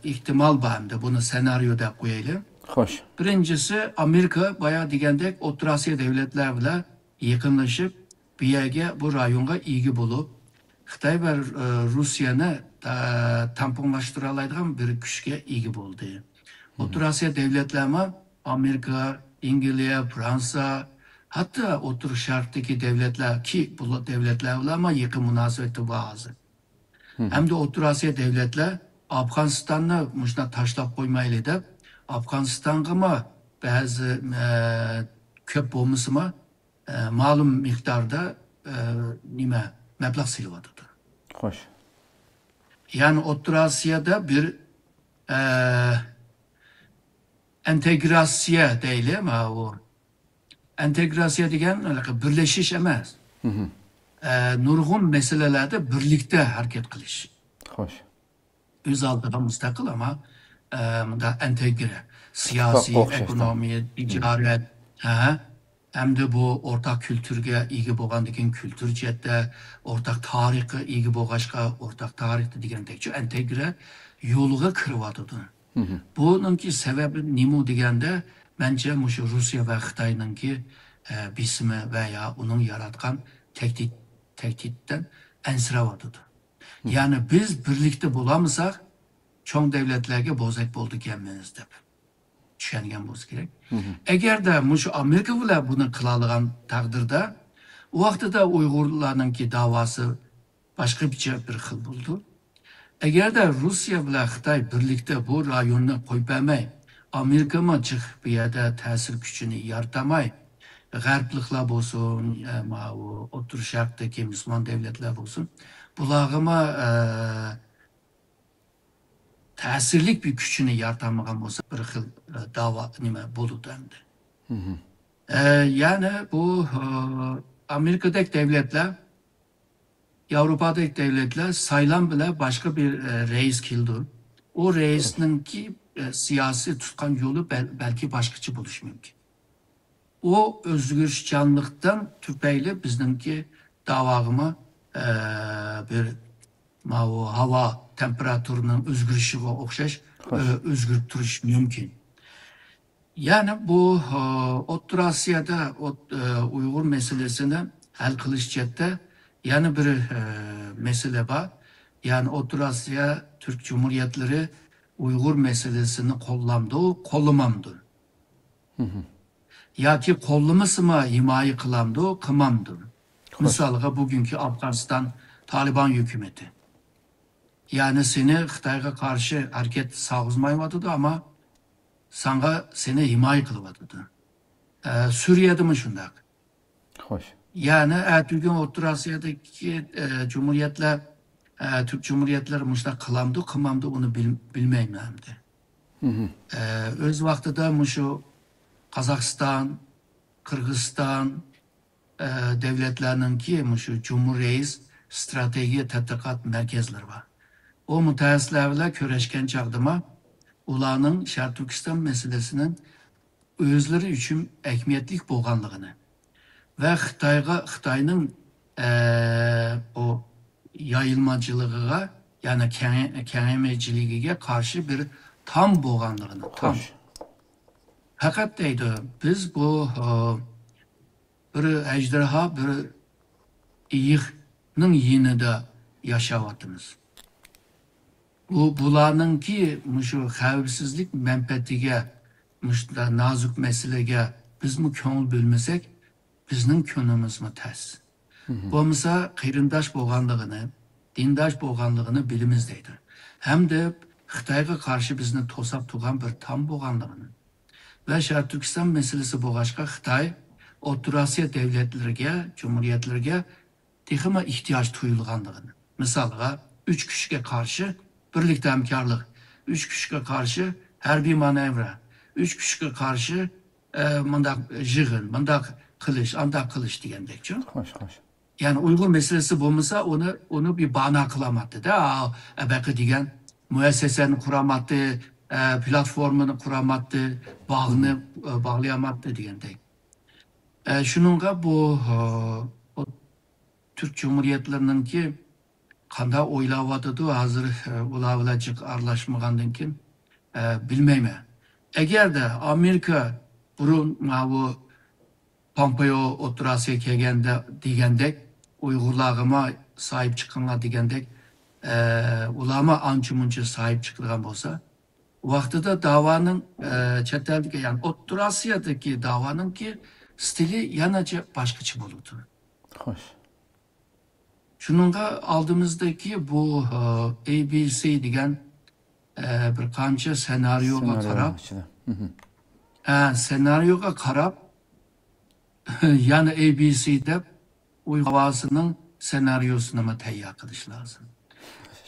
ئېھتىمال بار ئەمدى. بۇنى سېنارىيو دەپ قويايلى. خوش. بىرىنچىسى، ئامېرىكا بايا دېگەندەك ئوتتۇرا ئاسىيا دۆلەتلەر بىلەن يېقىنلىشىپ، بۇ يەرگە، بۇ رايونغا ئىگە بولۇپ، خىتاي ۋە، ئە، روسىيەنى، ئە، تەڭپۇڭلاشتۇرالايدىغان بىر كۈچكە ئىگە بولدى. ئوتتۇرا ئاسىيا دۆلەتلەرمۇ ئامېرىكا، ئەنگلىيە، فرانسا، ھەتتا ئوتتۇرا شەرقتىكى دۆلەتلەر، كى، بۇ دۆلەتلەر بىلەنمۇ يېقىن مۇناسىۋىتى بار ھازىر. ھەمدە ئوتتۇرا ئاسىيا دۆلەتلەر ئافغانىستاننى مۇشۇنداق تاشلاپ قويمايلى دەپ، ئافغانىستانغىمۇ بەزى، ئە، كۆپ بولمىسىمۇ، ئە، مەلۇم مىقداردا، ئە، نېمە، مەبلەغ سېلىۋاتىدۇ. خوش. يەنى ئوتتۇرا ئاسىيادا بىر، ئە، ئىنتېگراتسىيە دەيلى، ماۋۇ. ئىنتېگراتسىيە دېگەن ھېلىقى بىرلىشىش ئەمەس. ئە، نۇرغۇن مەسىلىلەردە بىرلىكتە ھەرىكەت قىلىش. خوش. ئۆز ئالدىغا مۇستەقىل، ئەمما، ئە، مۇنداق ئىنتېگرە، سىياسىي، ئوخشاش. ئېكونومىيە، تىجارەت، ھە، ھەمدە بۇ ئورتاق كۈلتۈرگە ئىگە بولغاندىكىن، كۈلتۈر جەھەتتە ئورتاق تارىخقا ئىگە بولغاچقا، ئورتاق تارىختا دېگەندەكچۇ ئىنتېگرە يولىغا كىرىۋاتىدۇ. بۇنىڭكى سەۋەبى نېمە دېگەندە، مەنچە مۇشۇ روسىيە ۋە خىتاينىڭكى، ئە، بېسىمى ۋە يا ئۇنىڭ ياراتقان تەھدىت، تەھدىتتىن ئەنسىرەۋاتىدۇ. يەنى بىز بىرلىكتە بولالمىساق، چوڭ دۆلەتلەرگە بوزەك بولىدىكەنمىز دەپ چۈشەنگەن بولسا كېرەك. ئەگەردە مۇشۇ ئامېرىكا بىلەن بۇنى قىلالىغان تەقدىردە، ئۇ ۋاقتىدا ئۇيغۇرلارنىڭكى داۋاسى باشقىچە بىر خىل بولىدۇ. ئەگەردە روسىيە بىلەن خىتاي بىرلىكتە بۇ رايوننى قويۇپ بەرمەي، ئامېرىكىمۇ جىق بۇ يەردە تەسىر كۈچىنى يارىتالماي، غەربلىكلەر بولسۇن، ئە، ماۋۇ ئوتتۇرا شەرقتىكى مۇسۇلمان دۆلەتلەر بولسۇن، بۇلارغىمۇ، ئە، تەسىرلىك بىر كۈچىنى يارىتالمىغان بولسا، بىر خىل، ئە، داۋا، نېمە بولىدۇ ئەمدى. ئە، يەنى بۇ، ئە، ئامېرىكىدەك دۆلەتلەر، ياۋروپادىكى دۆلەتلەر سايلام بىلەن باشقا بىر، ئە، رەئىس كېلىدۇ. ئۇ رەئىسنىڭكى، ئە، سىياسىي تۇتقان يولى بەل-، بەلكى باشقىچە بولۇشى مۇمكىن. ئۇ ئۆزگىرىشچانلىقتىن تۈپەيلى بىزنىڭكى داۋاغىمۇ، ئە، بىر ماۋۇ ھاۋا تېمپېراتۇرىنىڭ ئۆزگىرىشىگە ئوخشاش، ئە، ئۆزگىرىپ تۇرۇشى مۇمكىن. يەنى بۇ، ئە، ئوتتۇرا ئاسىيادا ئوت-، ئە، ئۇيغۇر مەسىلىسىنى ھەل قىلىش جەھەتتە يەنە بىر، ئە، مەسىلە بار. يەنى ئوتتۇرا ئاسىيا تۈرك جۇمھۇرىيەتلىرى ئۇيغۇر مەسىلىسىنى قوللامدۇ، قوللىمامدۇ؟ ياكى قوللىمىسىمۇ ھىمايە قىلامدۇ، قىلمامدۇ؟ مىسالغا، بۈگۈنكى ئافغانىستان تالىبان ھۆكۈمىتى. يەنى سېنى خىتايغا قارشى ھەرىكەت سالغۇزمايۋاتىدۇ، ئەمما ساڭا، سېنى ھىمايە قىلىۋاتىدۇ. ئە، سۈرىيەدىمۇ شۇنداق. خوش. يەنى ئەتىگۈن ئوتتۇرا ئاسىيادىكى، ئە، جۇمھۇرىيەتلەر، ئە، تۈرك جۇمھۇرىيەتلىرى مۇشۇنداق قىلامدۇ، قىلمامدۇ، ئۇنى بىل-، بىلمەيمەن ئەمدى. ئە، ئۆز ۋاقتىدا مۇشۇ قازاقىستان، قىرغىزىستان، ئە، دۆلەتلەرنىڭكى مۇشۇ جۇمھۇر رەئىس ئىستراتېگىيە تەتقىقات مەركەزلىرى بار. ئۇ مۇتەخەسسىسلەر بىلەن كۆرۈشكەن چاغدىما ئۇلارنىڭ شەرقىي تۈركىستان مەسىلىسىنىڭ ئۆزلىرى ئۈچۈن ئەھمىيەتلىك بولغانلىقىنى ۋە خىتايغا، خىتاينىڭ، ئە، ئۇ يايىلمىچىلىقىغا، يەنى كېڭە-، كېڭەيمىچىلىكىگە قارشى بىر تام بولغانلىقىنى، تام. خوش. پەقەت دەيدۇ، بىز بۇ، ئە، بىر ئەجدىھا، بىر ئېيىقنىڭ يېنىدا ياشاۋاتىمىز. بۇ، بۇلارنىڭكى مۇشۇ خەۋپسىزلىك مەنپەئەتىگە، مۇشۇنداق نازۇك مەسىلىگە بىزمۇ كۆڭۈل بۆلمىسەك، بىزنىڭ كۈنىمىزمۇ تەس. بولمىسا قېرىنداش بولغانلىقىنى، دىنداش بولغانلىقىنى بىلىمىز دەيدۇ. ھەمدە خىتايغا قارشى بىزنى توساپ تۇرغان بىر تام بولغانلىقىنى ۋە شەرقىي تۈركىستان مەسىلىسى بولغاچقا خىتاي ئوتتۇرا ئاسىيا دۆلەتلىرىگە، جۇمھۇرىيەتلىرىگە تېخىمۇ ئېھتىياج تۇيۇلغانلىقىنى. مىسالغا، ئۈچ كۈچكە قارشى بىرلىكتە ھەمكارلىق، ئۈچ كۈچكە قارشى ھەربىي مانېۋىر، ئۈچ كۈچكە قارشى، ئە، مۇنداق يىغىن، مۇنداق قىلىش، ئانداق قىلىش دېگەندەكچۇ. خوش، خوش. يەنى ئۇيغۇر مەسىلىسى بولمىسا، ئۇنى، ئۇنى بىر بانا قىلالماتتى-دە. ئا، ئەبەقە دېگەن مۇئەسسەسەنى قۇرالماتتى، ئە، پلاتفورمىنى قۇرالماتتى، باغنى، ئە، باغلىيالماتتى دېگەندەك. ئە، شۇنىڭغا بۇ، ئە، ئۇ تۈرك جۇمھۇرىيەتلىرىنىڭكى قانداق ئويلاۋاتىدۇ، ھازىر، ئە، ئۇلار بىلەن جىق ئارىلاشمىغاندىن كېيىن، ئە، بىلمەيمەن. ئەگەردە ئامېرىكا بۇرۇن ماۋۇ پومپېئو ئوتتۇرا ئاسىياغا كەلگەندە دېگەندەك، ئۇيغۇرلارغىمۇ ساھىب چىقىڭلار دېگەندەك، ئە، ئۇلارمۇ ئانچە مۇنچە ساھىب چىقىدىغان بولسا، ۋاقتىدا داۋانىڭ، ئە، چەت ئەلدىكى، يەنى ئوتتۇرا ئاسىيادىكى داۋانىڭكى ستىلى يەنىچە باشقىچە بولىدۇ. خوش. شۇنىڭغا ئالدىمىزدىكى بۇ، ئە، ئەي بى سى دېگەن، ئە، بىر قانچە سېنارىيوغا سېنارىيو قاراپ، ئىچىدە. ھە، سېنارىيوغا قاراپ، يەنە ئەي بى سى دەپ ئۇيغۇر ھاۋاسىنىڭ سېنارىيوسىنىمۇ تەييار قىلىش لازىم.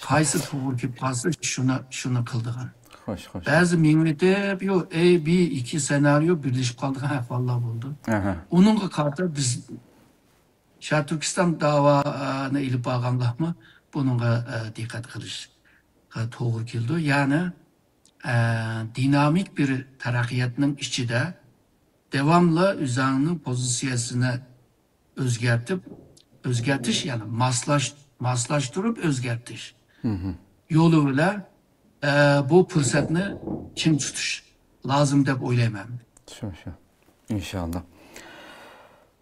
قايسى توغرا كېلىپ قالسا، شۇنى، شۇنى قىلىدىغان. خوش، خوش. بەزى مىڭىۋېتىپ، يو، ئەي بى ئىككى سېنارىيو بىرلىشىپ قالىدىغان ئەھۋاللار بولىدۇ. ئاھا. ئۇنىڭغا قارىتا بىز شەرقىي تۈركىستان داۋانى ئېلىپ بارغانلارمۇ بۇنىڭغا، ئە، دىققەت قىلىشقا توغرا كېلىدۇ. يەنى، ئە، دىنامىك بىر تەرەققىياتنىڭ ئىچىدە داۋاملىق ئۆزۈڭنىڭ پوزىتسىيەسىنى ئۆزگەرتىپ، ئۆزگەرتىش، يەنى ماسلاش-، ماسلاشتۇرۇپ ئۆزگەرتىش يولى بىلەن، ئە، بۇ پۇرسەتنى چىڭ تۇتۇش لازىم دەپ ئويلايمەن. شۇ، شۇ. ئىنشاللا.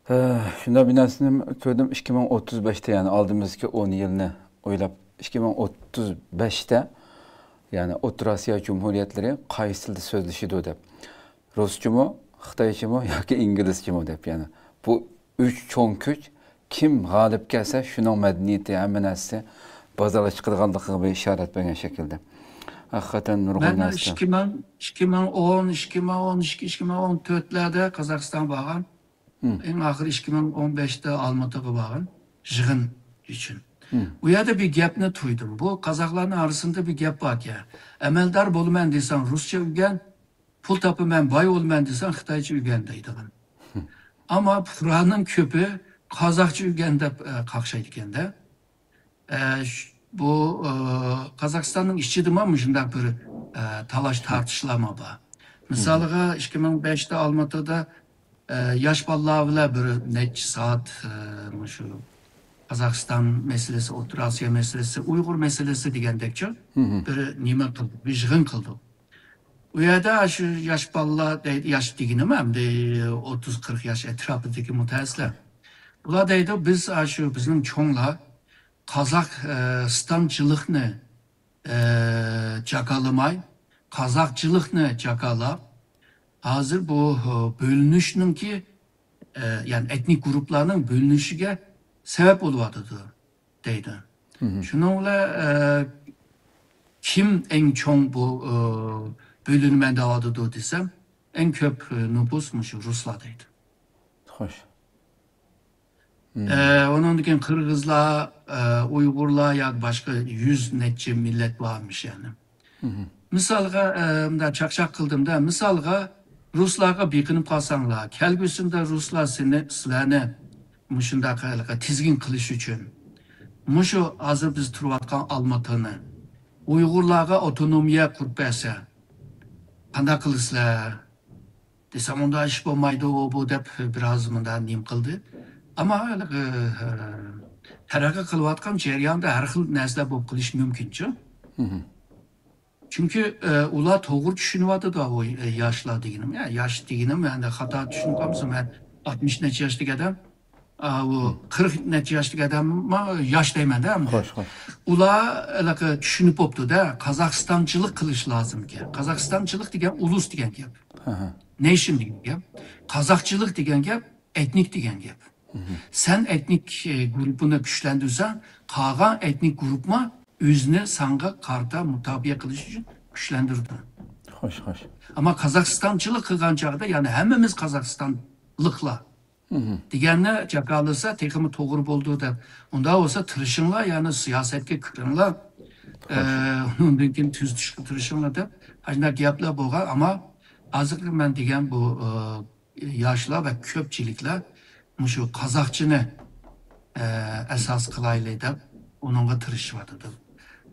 ئە، شۇنداق بىر نەرسىنى كۆردۈم، ئىككى مىڭ ئوتتۇز بەشتە، يەنى ئالدىمىزدىكى ئون يىلنى ئويلاپ، ئىككى مىڭ ئوتتۇز بەشتە، يەنى ئوتتۇرا ئاسىيا جۇمھۇرىيەتلىرى قايسى تىلدا سۆزلىشىدۇ دەپ. رۇسچىمۇ، خىتايچىمۇ ياكى ئىنگلىزچىمۇ دەپ، يەنى بۇ ئۈچ چوڭ كۈچ كىم غالىب كەلسە، شۇنىڭ مەدەنىيىتى، ھەممە نەرسىسى بازارغا چىقىدىغانلىقىغا بىر ئىشارەت بەرگەن شەكىلدە. ھەقىقەتەن نۇرغۇن مەن نەرسە. ئىككى مىڭ، ئىككى مىڭ ئون، ئىككى مىڭ ئون ئىككى، ئىككى مىڭ ئون تۆتلەردە قازاقىستان بارغان. ئىم. ئەڭ ئاخىرى ئىككى مىڭ ئون بەشتە ئالمىتىغا بارغان يىغىن ئۈچۈن. ئىم. ئۇ يەردە بىر گەپنى تۇيدۇم. بۇ قازاقلارنىڭ ئارىسىدا بىر گەپ باركەن. ئەمەلدار بولىمەن دېسەڭ رۇسچە ئۆگەن، پۇل تاپىمەن، باي بولىمەن دېسەڭ خىتايچە ئۆگەن دەيدىغان. ئەمما پۇقرانىڭ كۆپى قازاقچە ئۆگەن دەپ، ئە، قاقشايدىكەن-دە. ئە، ش-، بۇ، ئە، قازاقىستاننىڭ ئىچىدىمۇ مۇشۇنداق بىر، ئە، تالاش تارتىشلارمۇ بار. مىسالىغا، ئىككى مىڭ بەشتە ئالماتىدا، ئە، ياش بالىلار بىلەن بىر نەچچە سائەت، ئە، مۇشۇ قازاقىستان مەسىلىسى، ئوتتۇرا ئاسىيا مەسىلىسى، ئۇيغۇر مەسىلىسى دېگەندەكچۇ، بىر نېمە قىلدۇق، بىر يىغىن قىلدۇق. ئۇ يەردە شۇ ياش بالىلار دەي-، ياش دېگىنىم ئەمدى ئوتتۇز، قىرىق ياش ئەتراپىدىكى مۇتەخەسسىسلەر. بۇلار دەيدۇ، بىز، ئا، شۇ بىزنىڭ چوڭلار قازاق، ئە، ستانچىلىقنى، ئە، جاكارلىماي، قازاقچىلىقنى جاكارلاپ، ھازىر بۇ، ئە، بۆلۈنۈشنىڭكى، ئە، يەنى ئېتنىك گۇرۇپپىلارنىڭ بۆلۈنۈشىگە سەۋەب بولۇۋاتىدۇ، دەيدۇ. شۇنىڭ بىلەن، ئە، كىم ئەڭ چوڭ بۇ، ئە، بۆلۈنىمەن دەۋاتىدۇ دېسەم، ئەڭ كۆپ، ئە، نوپۇس مۇشۇ رۇسلار دەيدۇ. خوش. ئە، ئۇنىڭدىن كېيىن قىرغىزلار، ئە، ئۇيغۇرلار ياكى باشقا يۈز نەچچە مىللەت بارمىش يەنى. مىسالغا، ئە، مۇنداق چاقچاق قىلدىم-دە، مىسالغا رۇسلارغا بېقىنىپ قالساڭلار، كەلگۈسىدە رۇسلار سېنى، سىلەرنى مۇشۇنداق ھېلىقى تىزگىن قىلىش ئۈچۈن، مۇشۇ ھازىر بىز تۇرۇۋاتقان ئالمۇتىنى ئۇيغۇرلارغا ئاپتونومىيە قۇرۇپ بەرسە، قانداق قىلىسىلەر؟ دېسەم، ئۇنداق ئىش بولمايدۇ، ئۇ بۇ دەپ بىراز مۇنداق نېمە قىلدى. ئەمما ھېلىقى، ئە، تەرەققىي قىلىۋاتقان جەرياندا ھەر خىل نەرسىلەر بولۇپ قېلىشى مۇمكىنچۇ. چۈنكى، ئە، ئۇلار توغرا چۈشىنىۋاتىدۇ، ئۇ، ئە، ياشلار دېگىنىم. يا، ياش دېگىنىم، يەنى خاتا چۈشىنىپ قالمىسۇن، مەن ئاتمىش نەچچە ياشلىق ئادەم، ئا، ئۇ قىرىق نەچچە ياشلىق ئادەممۇ ياش دەيمەن-دە ئەمدى. خوش، خوش. ئۇلار ھېلىقى چۈشىنىپ بوپتۇ-دە، قازاقىستانچىلىق قىلىش لازىمكەن. قازاقىستانچىلىق دېگەن ئۇلۇس دېگەن گەپ. ھە، ھە. نېيشن دېگەن گەپ. قازاقچىلىق دېگەن گەپ، ئېتنىك دېگەن گەپ. سەن ئېتنىك، ئە، گۇرۇپپىنى كۈچلەندۈرسەڭ، قالغان ئېتنىك گۇرۇپپىمۇ ئۆزىنى ساڭا قارىتا مۇتابىئە قىلىش ئۈچۈن كۈچلەندۈرىدۇ. خوش، خوش. ئەمما قازاقىستانچىلىق قىلغان چاغدا، يەنى ھەممىمىز قازاقىستانلىقلار دېگەننى جاكارلىسا تېخىمۇ توغرا بولىدۇ دەپ. ئۇنداق بولسا تىرىشىڭلار، يەنى سىياسەتكە كىرىڭلار. ئە، ئۇنىڭدىن كېيىن تۈزىتىشكە تىرىشىڭلار دەپ، ئاشۇنداق گەپلەر بولغان. ئەمما ھازىرقى مەن دېگەن بۇ، ئە، ياشلار ۋە كۆپچىلىكلەر مۇشۇ قازاقچىنى، ئە، ئاساس قىلايلى دەپ ئۇنىڭغا تىرىشىۋاتىدۇ.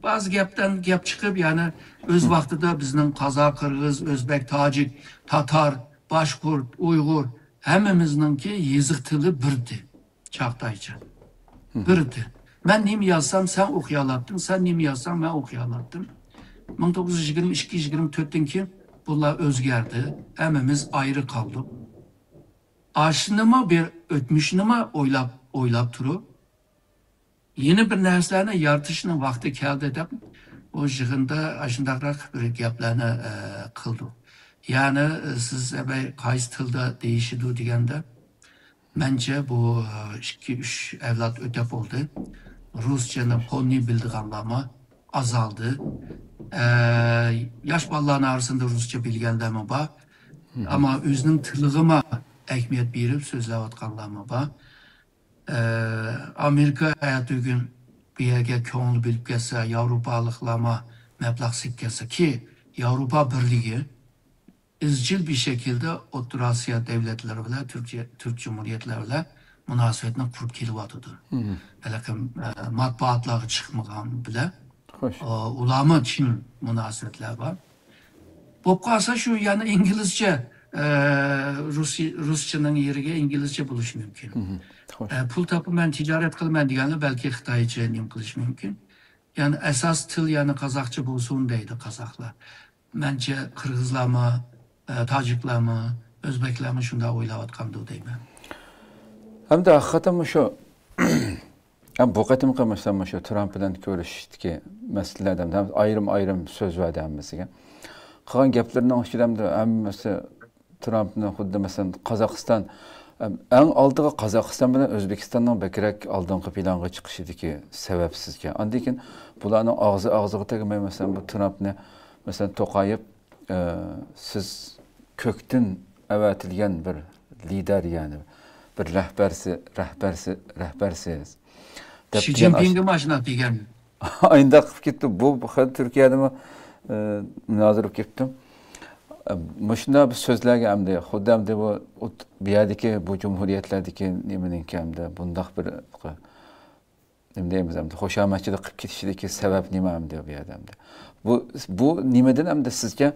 بەزى گەپتىن گەپ چىقىپ، يەنى ئۆز ۋاقتىدا بىزنىڭ قازاق، قىرغىز، ئۆزبەك، تاجىك، تاتار، باشقۇرت، ئۇيغۇر ھەممىمىزنىڭكى يېزىق تىلى بىردى. چاغتايچە. بىردى. مەن نېمە يازسام، سەن ئوقۇيالاتتىڭ، سەن نېمە يازساڭ، مەن ئوقۇيالاتتىم. مىڭ توققۇز يۈز يىگىرمە ئىككى، يىگىرمە تۆتتىن كېيىن بۇلار ئۆزگەردى. ھەممىمىز ئايرى قالدۇق. ئاشۇنىمۇ بىر ئۆتمۈشنىمۇ ئويلاپ، ئويلاپ تۇرۇپ، يەنە بىر نەرسىلەرنى يارىتىشنىڭ ۋاقتى كەلدى دەپ، ئۇ يىغىندا ئاشۇنداقراق بىر گەپلەرنى، ئە، قىلدۇق. يەنى، ئە، سىز ئەبەي قايسى تىلدا دېيىشىدۇ دېگەندە، مەنچە بۇ، ئە، ئىككى، ئۈچ ئەۋلاد ئۆتەپ بولدى. رۇسچىنى پوننى بىلىدىغانلارمۇ ئازالدى. ئە، ياش بالىلارنىڭ ئارىسىدا رۇسچە بىلگەنلەرمۇ بار. ئەمما ئۆزىنىڭ تىلىغىمۇ ئەھمىيەت بېرىپ سۆزلەۋاتقانلارمۇ بار. ئە، ئامېرىكا ئەتىگۈن بۇ يەرگە كۆڭۈل بۆلۈپ كەتسە، ياۋروپالىقلارمۇ مەبلەغ سېلىپ كەتسە، كى، ياۋروپا بىرلىكى ئىزچىل بىر شەكىلدە ئوتتۇرا ئاسىيا دۆلەتلىرى بىلەن، تۈركىيە، تۈرك جۇمھۇرىيەتلىرى بىلەن مۇناسىۋەتنى قۇرۇپ كېلىۋاتىدۇ. ھېلىقى، ئە، مەتبۇئاتلارغا چىقمىغان بىلەن، خوش. ئۇ-، ئۇلارمۇ چىن مۇناسىۋەتلەر بار. بولۇپ قالسا شۇ يەنە ئىنگلىزچە، ئە، رۇسىي-، رۇسچىنىڭ يېرىگە ئىنگلىزچە بولۇشى مۇمكىن. خوش. ئە، پۇل تاپىمەن، تىجارەت قىلىمەن دېگەنلەر بەلكى خىتايچە نېمە قىلىشى مۇمكىن. يەنى ئەساس تىل يەنە قازاقچە بولسۇن دەيدۇ قازاقلار. مەنچە قىرغىزلارمۇ، ئە، تاجىكلارمۇ، ئۆزبەكلەرمۇ شۇنداق ئويلاۋاتقاندۇ دەيمەن. ھەمدە ھەقىقەتەن مۇشۇ، ھەم بۇ قېتىمقى مەسىلەن مۇشۇ ترامپ بىلەن كۆرۈشۈشتىكى مەسىلىلەردە ھەم ئايرىم-ئايرىم سۆز بەردى ھەممىسىگە. قىلغان گەپلىرىنىڭ ئىچىدە ھەمدە ھەممىسى ترامپنى خۇددى مەسىلەن قازاقىستان، ئەڭ ئالدىغا قازاقىستان بىلەن ئۆزبېكىستاننىڭ بەكرەك ئالدىنقى پىلانغا چىقىشىدىكى سەۋەبسىزكەن. ئاندىن كېيىن بۇلارنىڭ ئاغزى ئاغزىغا تەگمەي، مەسىلەن، بۇ ترامپنى، مەسىلەن، توقايېپ، ئە، سىز كۆكتىن ئەۋەتىلگەن بىر لىدەر، يەنى بىر رەھبەرسى-، رەھبەرسى-، رەھبەرسىز دەپ شى دېگەن ئاش-، جىنپىڭگىمۇ ئاشۇنداق دېگەن. ئاينداق قىلىپ كېتىپتۇ. بۇ خېلى تۈركىيەدىمۇ، ئە، مۇنازىرە بولۇپ كېتىپتۇ. ئە، مۇشۇنداق بىر سۆزلەرگە ئەمدى، خۇددى ئەمدى بۇ ئوت-، بۇ يەردىكى، بۇ جۇمھۇرىيەتلەردىكى نېمىنىڭكى ئەمدى بۇنداق بىر، نېمە دەيمىز ئەمدى، خۇشامەتچىلىك قىلىپ كېتىشىدىكى سەۋەب نېمە ئەمدى بۇ يەردە ئەمدى؟ بۇ، بۇ نېمىدىن ئەمدى سىزچە؟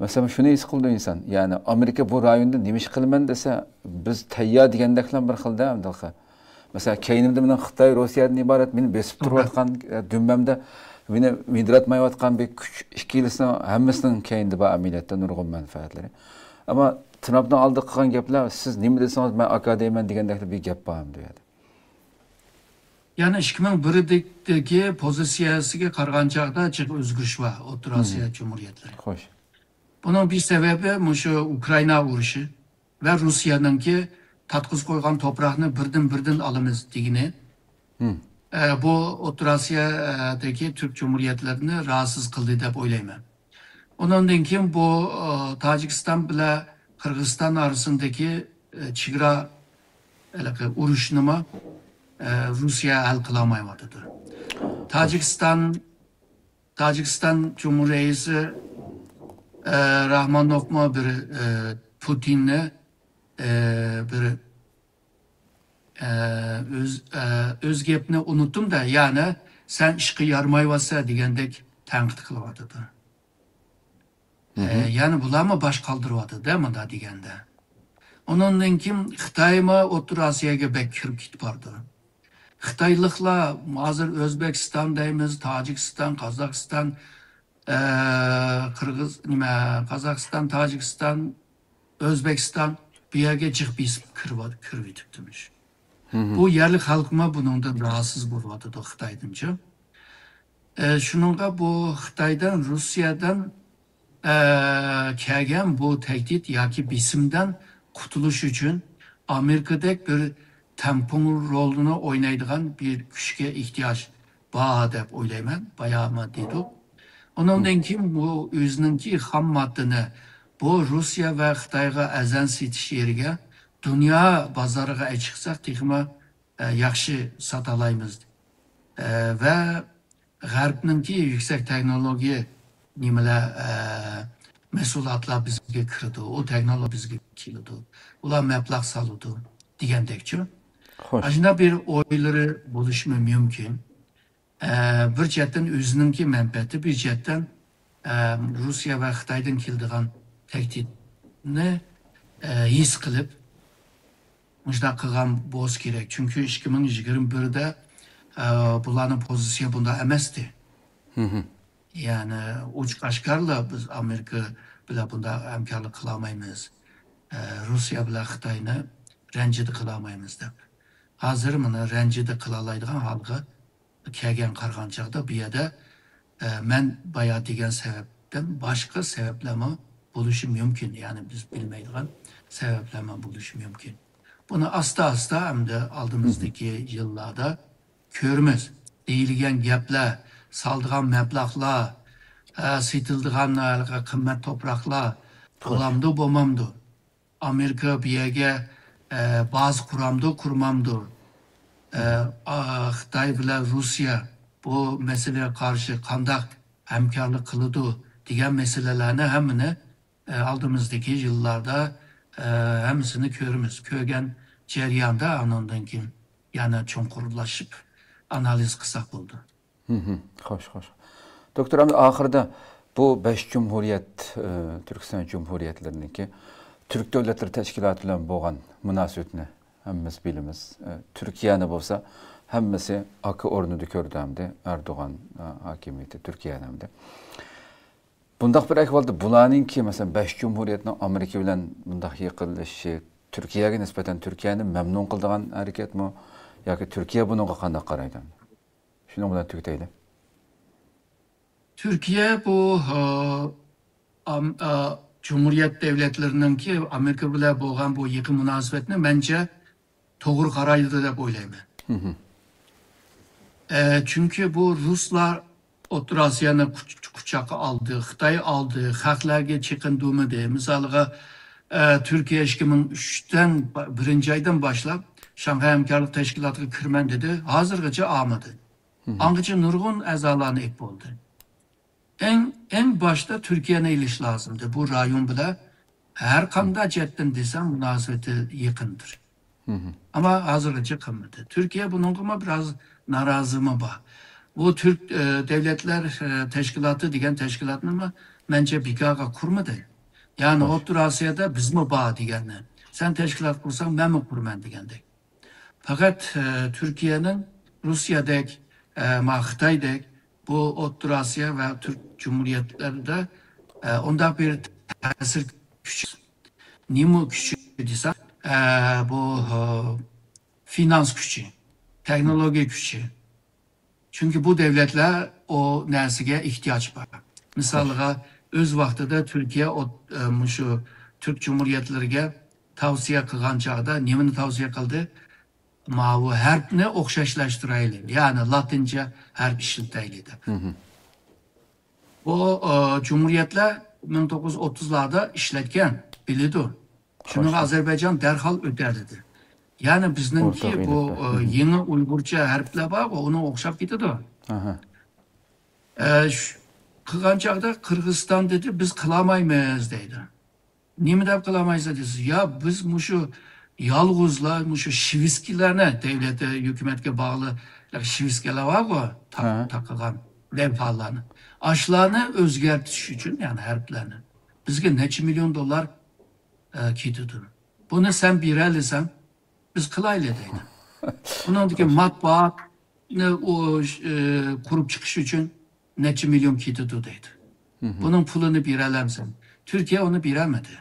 مەسىلەن، شۇنى ھېس قىلىدۇ ئىنسان. يەنى ئامېرىكا بۇ رايوندا نېمە ئىش قىلىمەن دېسە، بىز تەييار دېگەندەكلا بىر خىلدا ئەمدى. مەسىلەن، كەينىمدە مېنىڭ خىتاي، روسىيەدىن ئىبارەت مېنى بېسىپ تۇرۇۋاتقان، ئە، دۈمبەمدە مېنى مىدىراتمايۋاتقان بىر كۈچ ئىككىلىسىنىڭ ھەممىسىنىڭ كەينىدە بار ئەمەلىيەتتە نۇرغۇن مەنپەئەتلىرى. ئەمما ترامپنىڭ ئالدىدا قىلغان گەپلەر، سىز نېمە دېسىڭىز مەن ئاكا دەيمەن دېگەندەك بىر گەپ بار ئەمدى بۇ يەردە. يەنى ئىككى مىڭ بىردىكى پوزىتسىيەسىگە قارىغان چاغدا جىق ئۆزگىرىش بار ئوتتۇرا ئاسىيا جۇمھۇرىيەتلىرى. خوش. بۇنىڭ بىر سەۋەبى مۇشۇ ئۇكرائىنا ئۇرۇشى ۋە روسىيەنىڭكى تارتقۇزۇپ قويغان توپراقنى بىردىن-بىردىن ئالىمىز دېگىنى. ئە، بۇ ئوتتۇرا ئاسىيادىكى تۈرك جۇمھۇرىيەتلىرىنى راھەتسىز قىلدى دەپ ئويلايمەن. ئۇنىڭدىن كېيىن بۇ، ئە، تاجىكىستان بىلەن قىرغىزىستان ئارىسىدىكى، ئە، چېگرا ھېلىقى ئۇرۇشنىمۇ، ئە، روسىيە ھەل قىلالمايۋاتىدۇ. تاجىكىستان، تاجىكىستان جۇمھۇر رەئىسى، ئە، راھمانوفمۇ بىر، ئە، پۇتىننى، ئە، بىر، ئە، ئۆز، ئە، ئۆز گەپنى ئۇنتتۇم-دە، يەنى سەن ئىشقا يارىمايۋاتسەن دېگەندەك تەنقىد قىلىۋاتىدۇ. ئە، يەنى بۇلارمۇ باش قالدۇرۇۋاتىدۇ-دە، مۇنداق دېگەندە. ئۇنىڭدىن كېيىن خىتايمۇ ئوتتۇرا ئاسىياگە بەك كىرىپ كېتىپ بارىدۇ. خىتايلىقلار ھازىر ئۆزبېكىستان دەيمىز، تاجىكىستان، قازاقىستان، ئە، قىرغىز، نېمە، قازاقىستان، تاجىكىستان، ئۆزبېكىستان بۇ يەرگە جىق بېسىپ كىرىۋات-، كىرىۋېتىپتىمىش. بۇ يەرلىك خەلقمۇ بۇنىڭدىن راھەتسىز بولۇۋاتىدۇ خىتايدىنچۇ. ئە، شۇنىڭغا بۇ خىتايدىن، روسىيەدىن، ئە، كەلگەن بۇ تەھدىت ياكى بېسىمدىن قۇتۇلۇش ئۈچۈن ئامېرىكىدەك بىر تەمپۇڭ رولىنى ئوينايدىغان بىر كۈچكە ئېھتىياج بار دەپ ئويلايمەن. بايامۇ دېدۇق. ئۇنىڭدىن كېيىن بۇ ئۆزىنىڭكى خام ماددىنى بۇ روسىيە ۋە خىتايغا ئەرزان سېتىش يېرىگە دۇنيا بازارىغا چىقساق تېخىمۇ، ئە، ياخشى ساتالايمىز. ئە، ۋە غەربنىڭكى يۈكسەك تېخنولوگىيە نېمىلەر، ئە، مەھسۇلاتلار بىزگە كىرىدۇ، ئۇ تېخنولوگىيە بىزگە كېلىدۇ، ئۇلار مەبلەغ سالىدۇ دېگەندەكچۇ. خوش. ئاشۇنداق بىر ئويلىرى بولۇشىمۇ مۇمكىن. ئە، بىر جەھەتتىن ئۆزىنىڭكى مەنپەئەتى، بىر جەھەتتىن، ئە، روسىيە ۋە خىتايدىن كېلىدىغان تەھدىتنى، ئە، ھېس قىلىپ، مۇشۇنداق قىلغان بولسا كېرەك. چۈنكى ئىككى مىڭ يىگىرمە بىردە، ئە، بۇلارنىڭ پوزىتسىيە بۇنداق ئەمەستى. يەنى ئوچۇق ئاشكارىلا بىز ئامېرىكا بىلەن بۇنداق ھەمكارلىق قىلالمايمىز. ئە، روسىيە بىلەن خىتاينى رەنجىدە قىلالمايمىز دەپ. ھازىر مانا رەنجىدە قىلالايدىغان ھالغا كەلگەن قارىغان چاغدا بۇ يەردە، ئە، مەن بايا دېگەن سەۋەبتىن باشقا سەۋەبلەرمۇ بولۇشى مۇمكىن. يەنى بىز بىلمەيدىغان سەۋەبلەرمۇ بولۇشى مۇمكىن. بۇنى ئاستا-ئاستا ئەمدى ئالدىمىزدىكى يىللاردا كۆرىمىز. دېيىلگەن گەپلەر، سالىدىغان مەبلەغلەر، ئە، سېتىلىدىغان ھېلىقى قىممەت توپراقلار بولامدۇ، بولمامدۇ؟ ئامېرىكا بۇ يەرگە، ئە، بازا قۇرامدۇ، قۇرمامدۇ؟ ئە، ئا، خىتاي بىلەن روسىيە بۇ مەسىلىگە قارشى قانداق ھەمكارلىق قىلىدۇ دېگەن مەسىلىلەرنى ھەممىنى، ئە، ئالدىمىزدىكى يىللاردا، ئە، ھەممىسىنى كۆرىمىز. كۆرگەن جەرياندا ئانىڭدىن كېيىن يەنە چوڭقۇرلاشىپ ئانالىز قىلساق بولىدۇ. خوش، خوش. دوكتور، ئەمدى ئاخىرىدا بۇ بەش جۇمھۇرىيەت، ئى، تۈركىستان جۇمھۇرىيەتلىرىنىڭكى تۈرك دۆلەتلىرى تەشكىلاتى بىلەن بولغان مۇناسىۋىتىنى ھەممىمىز بىلىمىز. ئى، تۈركىيەنى بولسا ھەممىسى ئاكا ئورنىدا كۆردى ئەمدى ئەردوغان، ئى، ھاكىمىيىتى تۈركىيەنى ئەمدى. بۇنداق بىر ئەھۋالدا بۇلارنىڭكى، مەسىلەن، بەش جۇمھۇرىيەتنىڭ ئامېرىكا بىلەن بۇنداق يېقىنلىشىشى تۈركىيەگە نىسبەتەن تۈركىيەنى مەمنۇن قىلىدىغان ھەرىكەتمۇ ياكى تۈركىيە بۇنىڭغا قانداق قارايدۇ؟ شۇنىڭ بىلەن تۈگىتەيلى. تۈركىيە بۇ، ئا، ئام-، ئا، جۇمھۇرىيەت دۆلەتلىرىنىڭكى ئامېرىكا بىلەن بولغان بۇ يېقىن مۇناسىۋەتنى مەنچە توغرا قارايدۇ دەپ ئويلايمەن. ئە، چۈنكى بۇ رۇسلار ئوتتۇرا ئاسىيانى قۇچ-، قۇچاققا ئالدى، خىتاي ئالدى، خەقلەرگە چېقىندۇرمىدى. مىسالىغا، ئە، تۈركىيە ئىككى مىڭ ئۈچتىن با-، بىرىنچى ئايدىن باشلاپ شاڭخەي ھەمكارلىق تەشكىلاتىغا كىرىمەن دېدى، ھازىرغىچە ئالمىدى. ئاڭغىچە نۇرغۇن ئەزالارنى ئېلىپ بولدى. ئەڭ، ئەڭ باشتا تۈركىيەنى ئېلىش لازىمدى. بۇ رايون بىلەن ھەر قانداق جەھەتتىن دېسەڭ مۇناسىۋىتى يېقىندۇر. ئەمما ھازىرغىچە قىلمىدى. تۈركىيە بۇنىڭغىمۇ بىراز نارازىمۇ بار. بۇ تۈرك، ئە، دۆلەتلەر، ئە، تەشكىلاتى دېگەن تەشكىلاتنىمۇ مەنچە بىكارغا قۇرمىدى. يەنى ئوتتۇرا ئاسىيادا بىزمۇ بار دېگەننى. سەن تەشكىلات قۇرساڭ مەنمۇ قۇرىمەن دېگەندەك. پەقەت، ئە، تۈركىيەنىڭ روسىيەدەك، ئە، ما خىتايدەك بۇ ئوتتۇرا ئاسىيا ۋە تۈرك جۇمھۇرىيەتلىرىدە، ئە، ئۇنداق بىر تەسىر كۈچى، نېمە كۈچى دېسە، ئە، بۇ، ئە، فىنانس كۈچى، تېخنولوگىيە كۈچى. چۈنكى بۇ دۆلەتلەر ئۇ نەرسىگە ئېھتىياج بار. مىسالغا، ئۆز ۋاقتىدا تۈركىيە ئوت-، ئە، مۇشۇ تۈرك جۇمھۇرىيەتلىرىگە تەۋسىيە قىلغان چاغدا نېمىنى تەۋسىيە قىلدى؟ ماۋۇ ھەرپنى ئوخشاشلاشتۇرايلى، يەنى لاتىنچە ھەرپ ئىشلىتەيلى دەپ. بۇ، ئە، جۇمھۇرىيەتلەر مىڭ توققۇز يۈز ئوتتۇزلاردا ئىشلەتكەن، بىلىدۇ. شۇنىڭغا ئازەربەيجان دەرھال ئۆتەلىدى. يەنى بىزنىڭكى بۇ، ئە، يېڭى ئۇيغۇرچە ھەرپلەر بارغۇ، ئۇنىڭغا ئوخشاپ كېتىدۇ. ئە، شۇ، قىلغان چاغدا قىرغىزىستان دېدى، بىز قىلالمايمىز دەيدۇ. نېمە دەپ قىلالمايسىز دېسە، يا بىز مۇشۇ يالغۇزلا مۇشۇ شىۋىسكىلارنى، دۆلەت، ھۆكۈمەتكە باغلىق شىۋىسكىلار بارغۇ، تا-، ھە. تاقىغان لەۋھالارنى. ئاشۇلارنى ئۆزگەرتىش ئۈچۈن، يەنى ھەرپلەرنى، بىزگە نەچچە مىليون دوللار، ئە، كېتىدۇ. بۇنى سەن بېرەلىسەڭ، بىز قىلايلى دەيدۇ. ئۇنىڭدىكى ماتبۇئاتنى ئۇ، ئە، قۇرۇپ چىقىش ئۈچۈن نەچچە مىليون كېتىدۇ دەيدۇ. بۇنىڭ پۇلىنى بېرەلەمسەن؟ تۈركىيە ئۇنى بېرەلمىدى.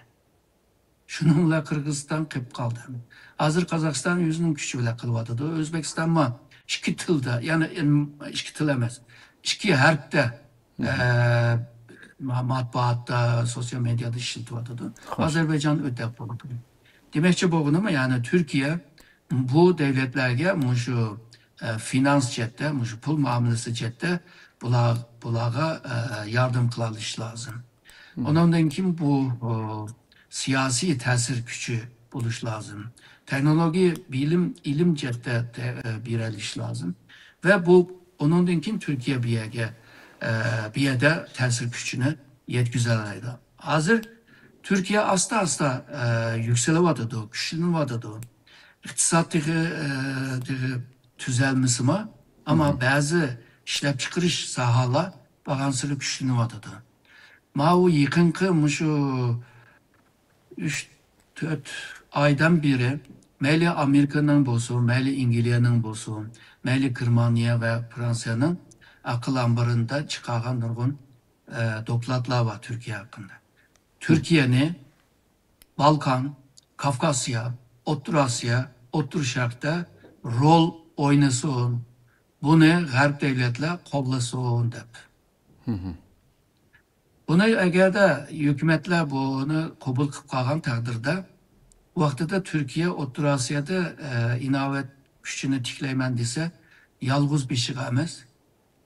شۇنىڭ بىلەن قىرغىزىستان قېلىپ قالدى. ھازىر قازاقىستان ئۆزىنىڭ كۈچى بىلەن قىلىۋاتىدۇ. ئۆزبېكىستانمۇ ئىككى تىلدا، يەنى ئىم-، ئىككى تىل ئەمەس، ئىككى ھەرپتە، ئە، ما-، ماتبۇئاتتا، سوتسىيال مېدىيادا ئىشلىتىۋاتىدۇ. خوش. ئازەربەيجان ئۆتەپ بولىدۇ. دېمەكچى بولغىنىم، يەنى تۈركىيە بۇ دۆلەتلەرگە مۇشۇ، ئە، فىنانس جەھەتتە، مۇشۇ پۇل مۇئامىلىسى جەھەتتە بۇلار، بۇلارغا، ئە، ياردەم قىلالىشى لازىم. ئۇنىڭدىن كېيىن بۇ، ئۇ، سىياسىي تەسىر كۈچى بولۇش لازىم. تېخنولوگىيە، بىلىم، ئىلىم جەھەتتە تە-، ئە، بېرەلىشى لازىم. ۋە بۇ، ئۇنىڭدىن كېيىن تۈركىيە بۇ يەرگە، ئە، بۇ يەردە تەسىر كۈچىنى يەتكۈزەلەيدۇ. ھازىر تۈركىيە ئاستا-ئاستا، ئە، يۈكسىلىۋاتىدۇ، كۈچلىنىۋاتىدۇ. ئىقتىساد تېخى، ئە، تېخى تۈزەلمىسىمۇ، ئەمما بەزى ئىشلەپچىقىرىش ساھەلەر بارغانسېرى كۈچلىنىۋاتىدۇ. ماۋۇ يېقىنقى مۇشۇ ئۈچ، تۆت ئايدىن بېرى مەيلى ئامېرىكىنىڭ بولسۇن، مەيلى ئەنگلىيەنىڭ بولسۇن، مەيلى گېرمانىيە ۋە فرانسىيەنىڭ ئەقىل ئامبىرىدا چىقارغان نۇرغۇن، ئە، دوكلاتلار بار تۈركىيە ھەققىدە. تۈركىيەنى بالكان، كافكاسىيا، ئوتتۇرا ئاسىيا، ئوتتۇرا شەرقتە رول ئوينىسۇن، بۇنى غەرب دۆلەتلەر قوللىسۇن دەپ. بۇنى ئەگەردە ھۆكۈمەتلەر بۇنى قوبۇل قىلىپ قالغان تەقدىردە، ۋاقتىدا تۈركىيە ئوتتۇرا ئاسىيادا، ئە، ئىناۋەت كۈچىنى تىكلەيمەن دېسە، يالغۇز بېشىغا ئەمەس،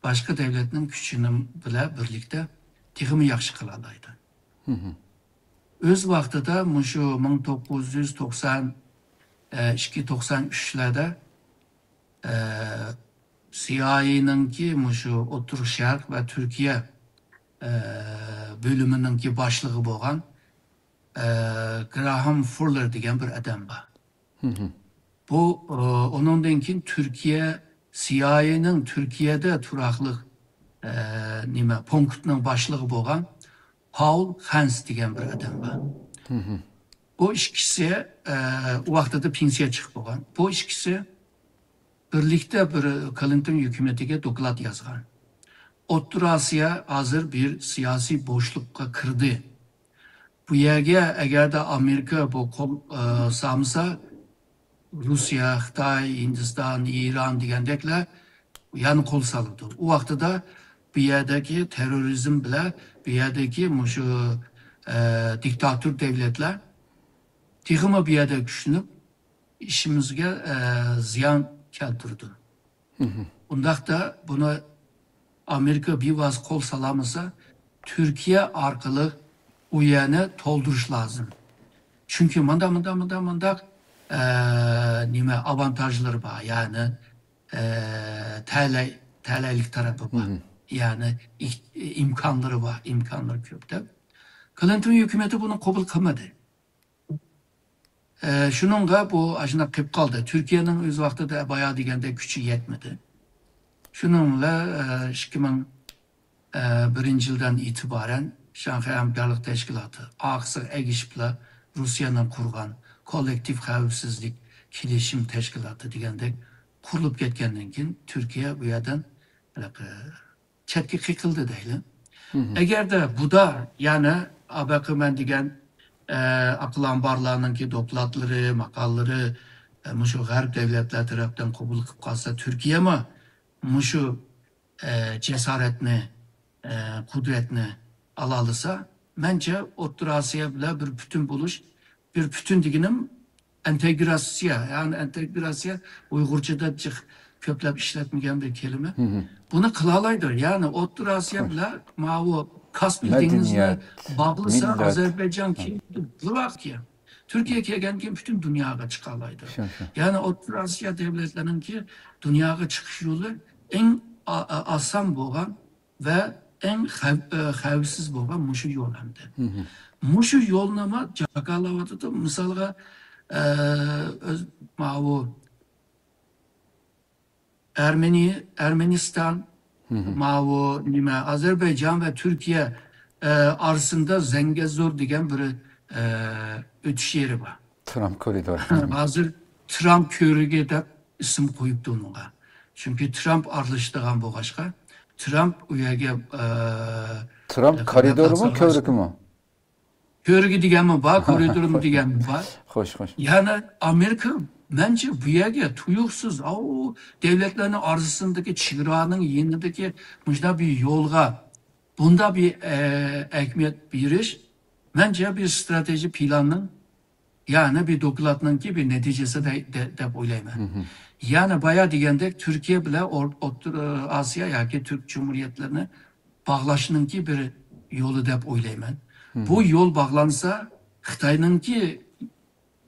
باشقا دۆلەتنىڭ كۈچىنى بىلەن بىرلىكتە تېخىمۇ ياخشى قىلالايدۇ. ئۆز ۋاقتىدا مۇشۇ مىڭ توققۇز يۈز توقسان ئىككى، توقسان ئۈچلەردە، ئە، سىئايېنىڭكى مۇشۇ ئوتتۇرا شەرق ۋە تۈركىيە، ئە، بۆلۈمىنىڭكى باشلىقى بولغان، ئە، گراھام فۇللېر دېگەن بىر ئادەم بار. بۇ، ئۇنىڭدىن كېيىن تۈركىيە، سىئايېنىڭ تۈركىيەدە تۇراقلىق، ئە، نېمە، پونكىتنىڭ باشلىقى بولغان پاول خانس دېگەن بىر ئادەم بار. بۇ ئىككىسى، ئە، ئۇ ۋاقتىدا پېنسىيە چىقىپ بولغان. بۇ ئىككىسى بىرلىكتە بىر كلىنتون ھۆكۈمىتىگە دوكلات يازغان. ئوتتۇرا ئاسىيا ھازىر بىر سىياسىي بوشلۇققا كىردى. بۇ يەرگە ئەگەردە ئامېرىكا بۇ قول، ئە، سالمىسا، روسىيە، خىتاي، ھىندىستان، ئىران دېگەندەكلەر يەنە قول سالىدۇ. ئۇ ۋاقتىدا بۇ يەردىكى تېررورىزم بىلەن بۇ يەردىكى مۇشۇ، ئە، دىكتاتور دۆلەتلەر تېخىمۇ بۇ يەردە كۈچلىنىپ، ئىشىمىزگە، ئە، زىيان كەلتۈرىدۇ. ئۇنداقتا بۇنى ئامېرىكا بىۋاسىتە قول سالالمىسا، تۈركىيە ئارقىلىق ئۇ يەرنى تولدۇرۇش لازىم. چۈنكى مۇنداق، مۇنداق، مۇنداق، مۇنداق، ئە، نېمە، ئاۋانتاژلىرى بار، يەنى، ئە، تەلەي-، تەلەيلىك تەرەپى بار. يەنى ئىك-، ئىمكانلىرى بار، ئىمكانلىرى كۆپ دەپ. كلىنتون ھۆكۈمىتى بۇنى قوبۇل قىلمىدى. ئە، شۇنىڭغا بۇ ئاشۇنداق قېلىپ قالدى. تۈركىيەنىڭ ئۆز ۋاقتىدا بايا دېگەندەك كۈچى يەتمىدى. شۇنىڭ بىلەن، ئە، ئىككى مىڭ بىرىنچى يىلدىن ئېتىبارەن شاڭخەي ھەمكارلىق تەشكىلاتى ئارقىسىغا ئەگىشىپلا روسىيەنىڭ قۇرغان كوللېكتىپ خەۋپسىزلىك كېلىشىم تەشكىلاتى دېگەندەك قۇرۇلۇپ كەتكەندىن كېيىن تۈركىيە بۇ يەردىن ھېلىقى چەتكە قېقىلدى دەيلى. ئەگەردە بۇدا، يەنى ئابەقىمەن دېگەن، ئە، ئاقىل ئامبارلارنىڭكى دوكلاتلىرى، ماقالىلىرى، ئە، مۇشۇ غەرب دۆلەتلەر تەرەپتىن قوبۇل قىلىپ قالسا، تۈركىيەمۇ مۇشۇ، ئە، جاسارەتنى، ئە، قۇدرەتنى ئالالىسا، مەنچە ئوتتۇرا ئاسىيا بىلەن بىر پۈتۈن بولۇش، بىر پۈتۈن دېگىنىم ئىنتېگراتسىيە، يەنى ئىنتېگراتسىيە ئۇيغۇرچىدا جىق كۆپلەپ ئىشلەتمىگەن بىر كەلىمە. بۇنى قىلالايدۇ. يەنى ئوتتۇرا ئاسىيا بىلەن ماۋۇ كاسپىي دېڭىزىنى مەدەنىيەت، باغلىسا، مىللەت. ئازەربەيجان كېيىن بۇلاق كېيىن. تۈركىيە كەلگەندىن كېيىن پۈتۈن دۇنياغا چىقالايدۇ. شۇ، شۇ. يەنى ئوتتۇرا ئاسىيا دۆلەتلىرىنىڭكى دۇنياغا چىقىش يولى ئەڭ ئا-، ئا-، ئاسان بولغان ۋە ئەڭ خەۋ-، ئە، خەۋپسىز بولغان مۇشۇ يول ئەمدى. مۇشۇ يولنىمۇ جاكارلاۋاتىدۇ. مىسالغا، ئە، ئۆز-، ماۋۇ ئەرمېنىي، ئەرمېنىستان، ماۋۇ نېمە، ئازەربەيجان ۋە تۈركىيە، ئە، ئارىسىندا زەڭگەزور دېگەن بىر، ئە، ئۆتۈش يېرى بار. ترامپ كورىدورى. ھازىر ترامپ كۆۋرۈكى دەپ ئىسىم قويۇپتۇ ئۇنىڭغا. چۈنكى ترامپ ئارىلىشىدىغان بولغاچقا، ترامپ ئۇ يەرگە، ئە، ترامپ كورىدورىمۇ، كۆۋرۈكىمۇ؟ كۆۋرۈكى دېگەنمۇ بار، كورىدورمۇ دېگەنمۇ بار. خوش، خوش. يەنى ئامېرىكا، مەنچە، بۇ يەرگە تۇيۇقسىز، ئاۋۇ دۆلەتلەرنىڭ ئارىسىندىكى چېگرانىڭ يېنىدىكى مۇشۇنداق بىر يولغا بۇنداق بىر، ئە، ئەھمىيەت بېرىش، مەنچە، بىر ستراتېگىيە پىلاننىڭ، يەنى بىر دوكلاتنىڭكى بىر نەتىجىسى دە-، دە-، دەپ ئويلايمەن. يەنى بايا دېگەندەك تۈركىيە بىلەن ئور-، ئوتتۇرا ئاسىيا ياكى تۈرك جۇمھۇرىيەتلىرىنى باغلاشنىڭكى بىر يولى دەپ ئويلايمەن. بۇ يول باغلانسا، خىتاينىڭكى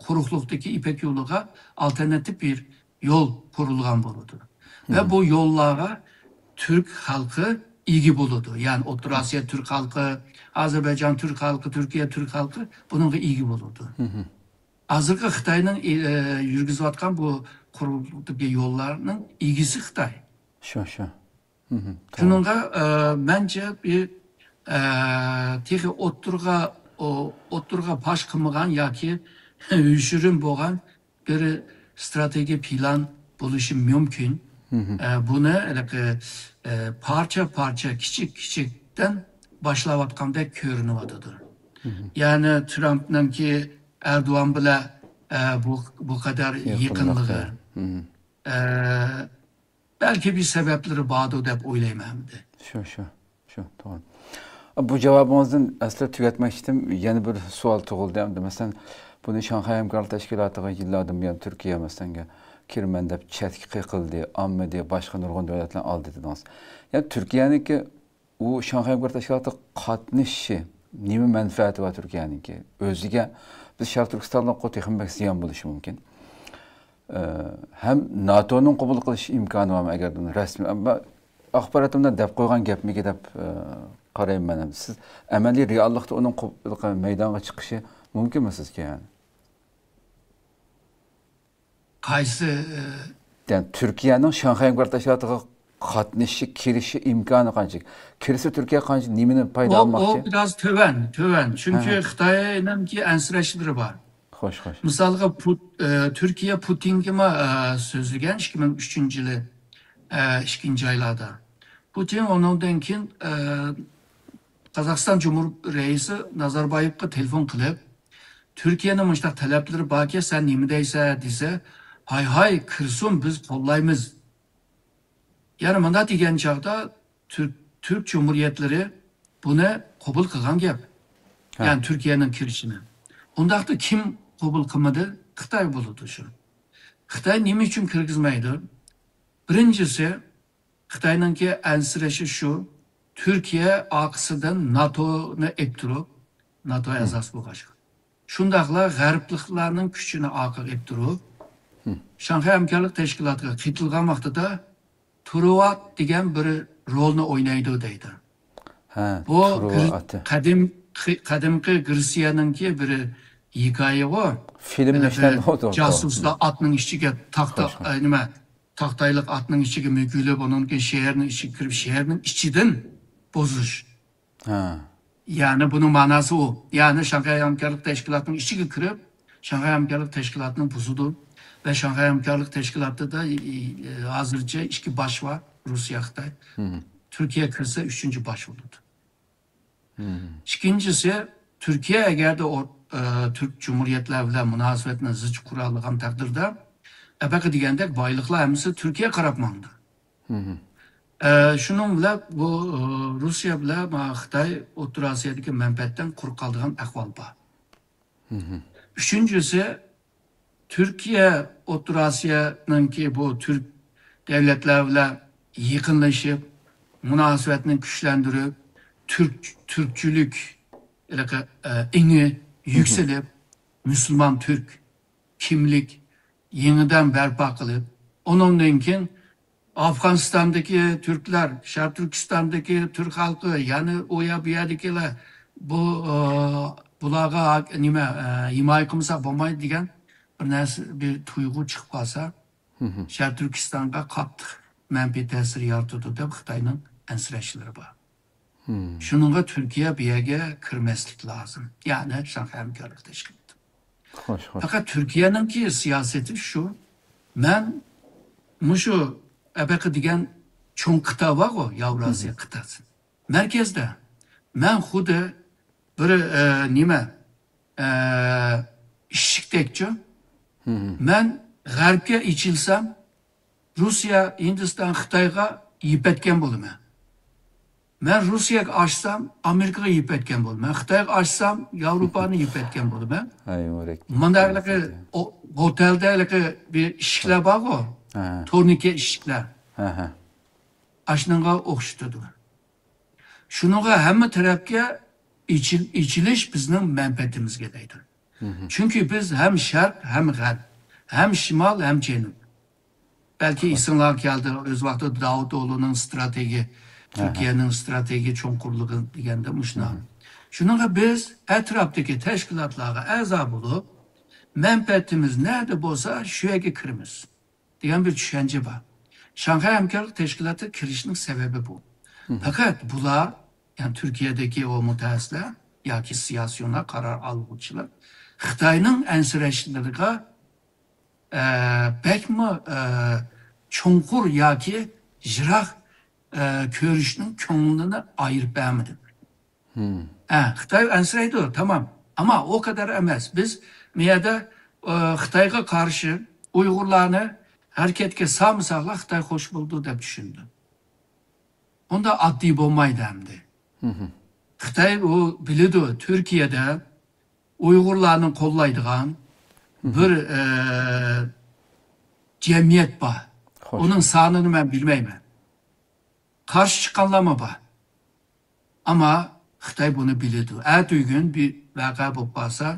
قۇرۇقلۇقتىكى يىپەك يولىغا ئالتېرناتىپ بىر يول قۇرۇلغان بولىدۇ. ۋە بۇ يوللارغا تۈرك خەلقى ئىگە بولىدۇ. يەنى ئوتتۇرا ئاسىيا تۈرك خەلقى، ئازەربەيجان تۈرك خەلقى، تۈركىيە تۈرك خەلقى بۇنىڭغا ئىگە بولىدۇ. ھازىرقى خىتاينىڭ، ئە، يۈرگۈزۈۋاتقان بۇ قۇرۇقلۇقتىكى يوللارنىڭ ئىگىسى خىتاي. شۇ، شۇ. شۇنىڭغا، ئە، مەنچە بىر، ئە، تېخى ئوتتۇرىغا، ئو-، ئوتتۇرىغا پاش قىلمىغان ياكى يوشۇرۇن بولغان بىر ستراتېگىيە پىلان بولۇشى مۇمكىن. ئە، بۇنى ھېلىقى، ئە، پارچە-پارچە، كىچىك-كىچىكتىن باشلاۋاتقاندەك كۆرۈنۈۋاتىدۇ. يەنى ترامپنىڭكى ئەردوغان بىلەن، ئە، بۇ، بۇ قەدەر يېقىنلىقى. ئە، بەلكى بىر سەۋەبلىرى باردۇ دەپ ئويلايمەن ئەمدى. شۇ، شۇ، شۇ، توغرا. بۇ جاۋابىڭىزدىن ئەسلى تۈگەتمەكچىدىم، يەنە بىر سوئال تۇغۇلدى ئەمدى. مەسىلەن، بۇنى شاڭخەي ھەمكارلىق تەشكىلاتىغا يىللاردىن بۇيان تۈركىيە، مەسىلەن، كىرىمەن دەپ چەتكە قېقىلدى، ئالمىدى، باشقا نۇرغۇن دۆلەتلەر ئالدى دېدىڭىز. يەنى تۈركىيەنىڭكى ئۇ شاڭخەي ھەمكارلىق تەشكىلاتىغا قاتنىشىشى نېمە مەنپەئەتى بار تۈركىيەنىڭكى؟ ئۆزىگە، بىز شەرقىي تۈركىستانلىققا تېخىمۇ بەك زىيان بولۇشى مۇمكىن. ئە، ھەم ناتونىڭ قوبۇل قىلىش ئىمكانى بارمۇ؟ ئەگەردە رەسمىي، ئەمما ئاخباراتتا دەپ قويغان گەپمىكى دەپ، ئە، قارايمەن مەن. سىز ئەمەلىي رېئاللىقتا ئۇنىڭ قوب-، مەيدانغا چىقىشى مۇمكىنمۇ سىزگە يەنى؟ قايسى، ئە، يەنى تۈركىيەنىڭ شاڭخەي ھەمكارلىق تەشكىلاتىغا قاتنىشىشى، كىرىشى ئىمكانى قانچىلىك؟ كىرسە تۈركىيە قانچە، نېمىنى پايدا ئۇ، ئالماقچى؟ ئۇ بىراز تۆۋەن، تۆۋەن. چۈنكى خىتاينىڭكى ئەنسىرەشلىرى بار. خوش، خوش. مىسالغا، پۇت-، ئە، تۈركىيە پۇتىنگىمۇ، ئە، سۆزلىگەن ئىككى مىڭ ئۈچىنچى يىلى، ئە، ئىككىنچى ئايلاردا. پۇتىن ئۇنىڭدىن كېيىن، ئە، قازاقىستان جۇمھۇر رەئىسى نازاربايېۋقا تېلېفون قىلىپ، تۈركىيەنىڭ مۇشۇنداق تەلەپلىرى باركەن، سەن نېمە دەيسەن دېسە، ھاي ھاي، كىرسۇن، بىز قوللايمىز. يەنى مۇنداق دېگەن چاغدا تۈرك، تۈرك جۇمھۇرىيەتلىرى بۇنى قوبۇل قىلغان گەپ. يەنى تۈركىيەنىڭ كىرىشىنى. ئۇنداقتا كىم قوبۇل قىلمىدى؟ خىتاي بولىدۇ شۇ. خىتاي نېمە ئۈچۈن كىرگۈزمەيدۇ؟ بىرىنچىسى، خىتاينىڭكى ئەنسىرىشى شۇ، تۈركىيە ئارقىسىدىن ناتونى ئېلىپ تۇرۇپ، ناتو ئەزاسى بولغاچقا. شۇنداقلا غەربلىكلەرنىڭ كۈچىنى ئارقىغا ئېلىپ تۇرۇپ، شاڭخەي ھەمكارلىق تەشكىلاتىغا قېتىلغان ۋاقتىدا تروئات دېگەن بىر رولنى ئوينايدۇ دەيدۇ. ھە، بۇ گىر-، قەدىم-، قى-، قەدىمكى گرېتسىيەنىڭكى بىر ھېكايىغۇ. فىلىم ئەنە بىر جاسۇسلار ئاتنىڭ ئىچىگە تاختا، ئە، نېمە، تاختايلىق ئاتنىڭ ئىچىگە مۆكۈلۈپ، ئۇنىڭ كېيىن شەھەرنىڭ ئىچىگە كىرىپ، شەھەرنىڭ ئىچىدىن بۇزۇش. ھە. يەنى بۇنىڭ ماناسى ئۇ. يەنى شاڭخەي ھەمكارلىق تەشكىلاتىنىڭ ئىچىگە كىرىپ، شاڭخەي ھەمكارلىق تەشكىلاتىنى بۇزىدۇ. ۋە شاڭخەي ھەمكارلىق تەشكىلاتىدا، ئى، ئى، ھازىرچە ئىككى باش بار، روسىيە، خىتاي. تۈركىيە كىرسە ئۈچىنچى باش بولىدۇ. ئىككىنچىسى، تۈركىيە ئەگەردە ئو-، ئە، تۈرك جۇمھۇرىيەتلەر بىلەن مۇناسىۋەتنى زىچ قۇرالىغان تەقدىردە، ئەپەقە دېگەندەك بايلىقلار ھەممىسى تۈركىيە قاراپ ماڭىدۇ. ئە، شۇنىڭ بىلەن بۇ، ئە، روسىيە بىلەن ما خىتاي ئوتتۇرا ئاسىيادىكى مەنپەئەتتىن قۇرۇق قالىدىغان ئەھۋال بار. ئۈچىنچىسى، تۈركىيە ئوتتۇرا ئاسىيانىڭكى بۇ تۈرك دۆلەتلەر بىلەن يېقىنلىشىپ، مۇناسىۋەتنى كۈچلەندۈرۈپ، تۈرك، تۈركچىلىك ھېلىقى، ئە، ئېڭى يۈكسىلىپ، مۇسۇلمان تۈرك كىملىك يېڭىدىن بەرپا قىلىپ، ئۇنىڭدىن كېيىن ئافغانىستاندىكى تۈركلەر، شەرقىي تۈركىستاندىكى تۈرك خەلقى، يەنى ئۇ يەر بۇ يەردىكىلەر بۇ، ئە، بۇلارغا نېمە، ئە، ھىمايە قىلمىساق بولمايدۇ دېگەن بىر نەرسە، بىر تۇيغۇ چىقىپ قالسا، شەرقىي تۈركىستانغا قاتتىق مەنپىي تەسىر يارىتىدۇ دەپ خىتاينىڭ ئەنسىرەشلىرى بار. شۇنىڭغا تۈركىيە بۇ يەرگە كىرمەسلىك لازىم. يەنى شاڭخەي ھەمكارلىق تەشكىلاتى. خوش، خوش. پەقەت تۈركىيەنىڭكى سىياسىتى شۇ. مەن مۇشۇ ئەبەقە دېگەن چوڭ قىتا بارغۇ، ياۋراسىيە قىتاسى. مەركەزدە. مەن خۇددى بىر، ئە، نېمە، ئە، ئىشىكتەكچۇ. مەن غەربكە ئېچىلسام، روسىيە، ھىندىستان، خىتايغا يىپەتكەن بولىمەن. مەن روسىيەگە ئاچسام، ئامېرىكىغا يىپەتكەن بولىمەن. خىتايغا ئاچسام، ياۋروپانى يىپەتكەن بولىمەن. ئەي، مۇرەككەپ. مانا ھېلىقى ئو-، ئوتەلدە ھېلىقى بىر ئىشىكلەر بارغۇ، ھە. تورنىكە ئىشىكلەر. ھە، ھە. ئاشۇنىڭغا ئوخشىتىدۇ. شۇنىڭغا ھەممە تەرەپكە ئېچىل-، ئېچىلىش بىزنىڭ مەنپەئەتىمىزگە دەيدۇ. چۈنكى بىز ھەم شەرق، ھەم غەرب، ھەم شىمال، ھەم جەنۇب. بەلكى ئېسىڭلارغا كەلدى، ئۆز ۋاقتىدا داۋۇتئوغلۇنىڭ ئىستراتېگىيە، تۈركىيەنىڭ ئىستراتېگىيە چوڭقۇرلۇقى دېگەندە مۇشۇنداق. شۇنىڭغا بىز ئەتراپتىكى تەشكىلاتلارغا ئەزا بولۇپ، مەنپەئەتىمىز نەدە بولسا، شۇ يەرگە كىرىمىز دېگەن بىر چۈشەنچە بار. شاڭخەي ھەمكارلىق تەشكىلاتىغا كىرىشنىڭ سەۋەبى بۇ. پەقەت بۇلار، يەنى تۈركىيەدىكى ئۇ مۇتەخەسسىسلەر ياكى سىياسىيونلار، قارار ئالغۇچىلار خىتاينىڭ ئەنسىرەشلىرىگە، ئە، بەكمۇ، ئە، چوڭقۇر ياكى يىراق، ئە، كۆرۈشنىڭ كۆڭلىنى ئايرىپ بەرمىدى. ھە، خىتاي ئەنسىرەيدۇ، تامام. ئەمما ئۇ قەدەر ئەمەس. بىز مۇ يەردە، ئە، خىتايغا قارشى ئۇيغۇرلارنى ھەرىكەتكە سالمىساقلا خىتاي خوش بولىدۇ دەپ چۈشىنىدۇ. ئۇنداق ئاددىي بولمايدۇ ئەمدى. خىتاي ئۇ بىلىدۇ، تۈركىيەدە ئۇيغۇرلارنى قوللايدىغان بىر، ئە، جەمئىيەت بار. خوش. ئۇنىڭ سانىنى مەن بىلمەيمەن. قارشى چىققانلارمۇ بار. ئەمما خىتاي بۇنى بىلىدۇ. ئەتىگۈن بىر ۋەقە بولۇپ قالسا،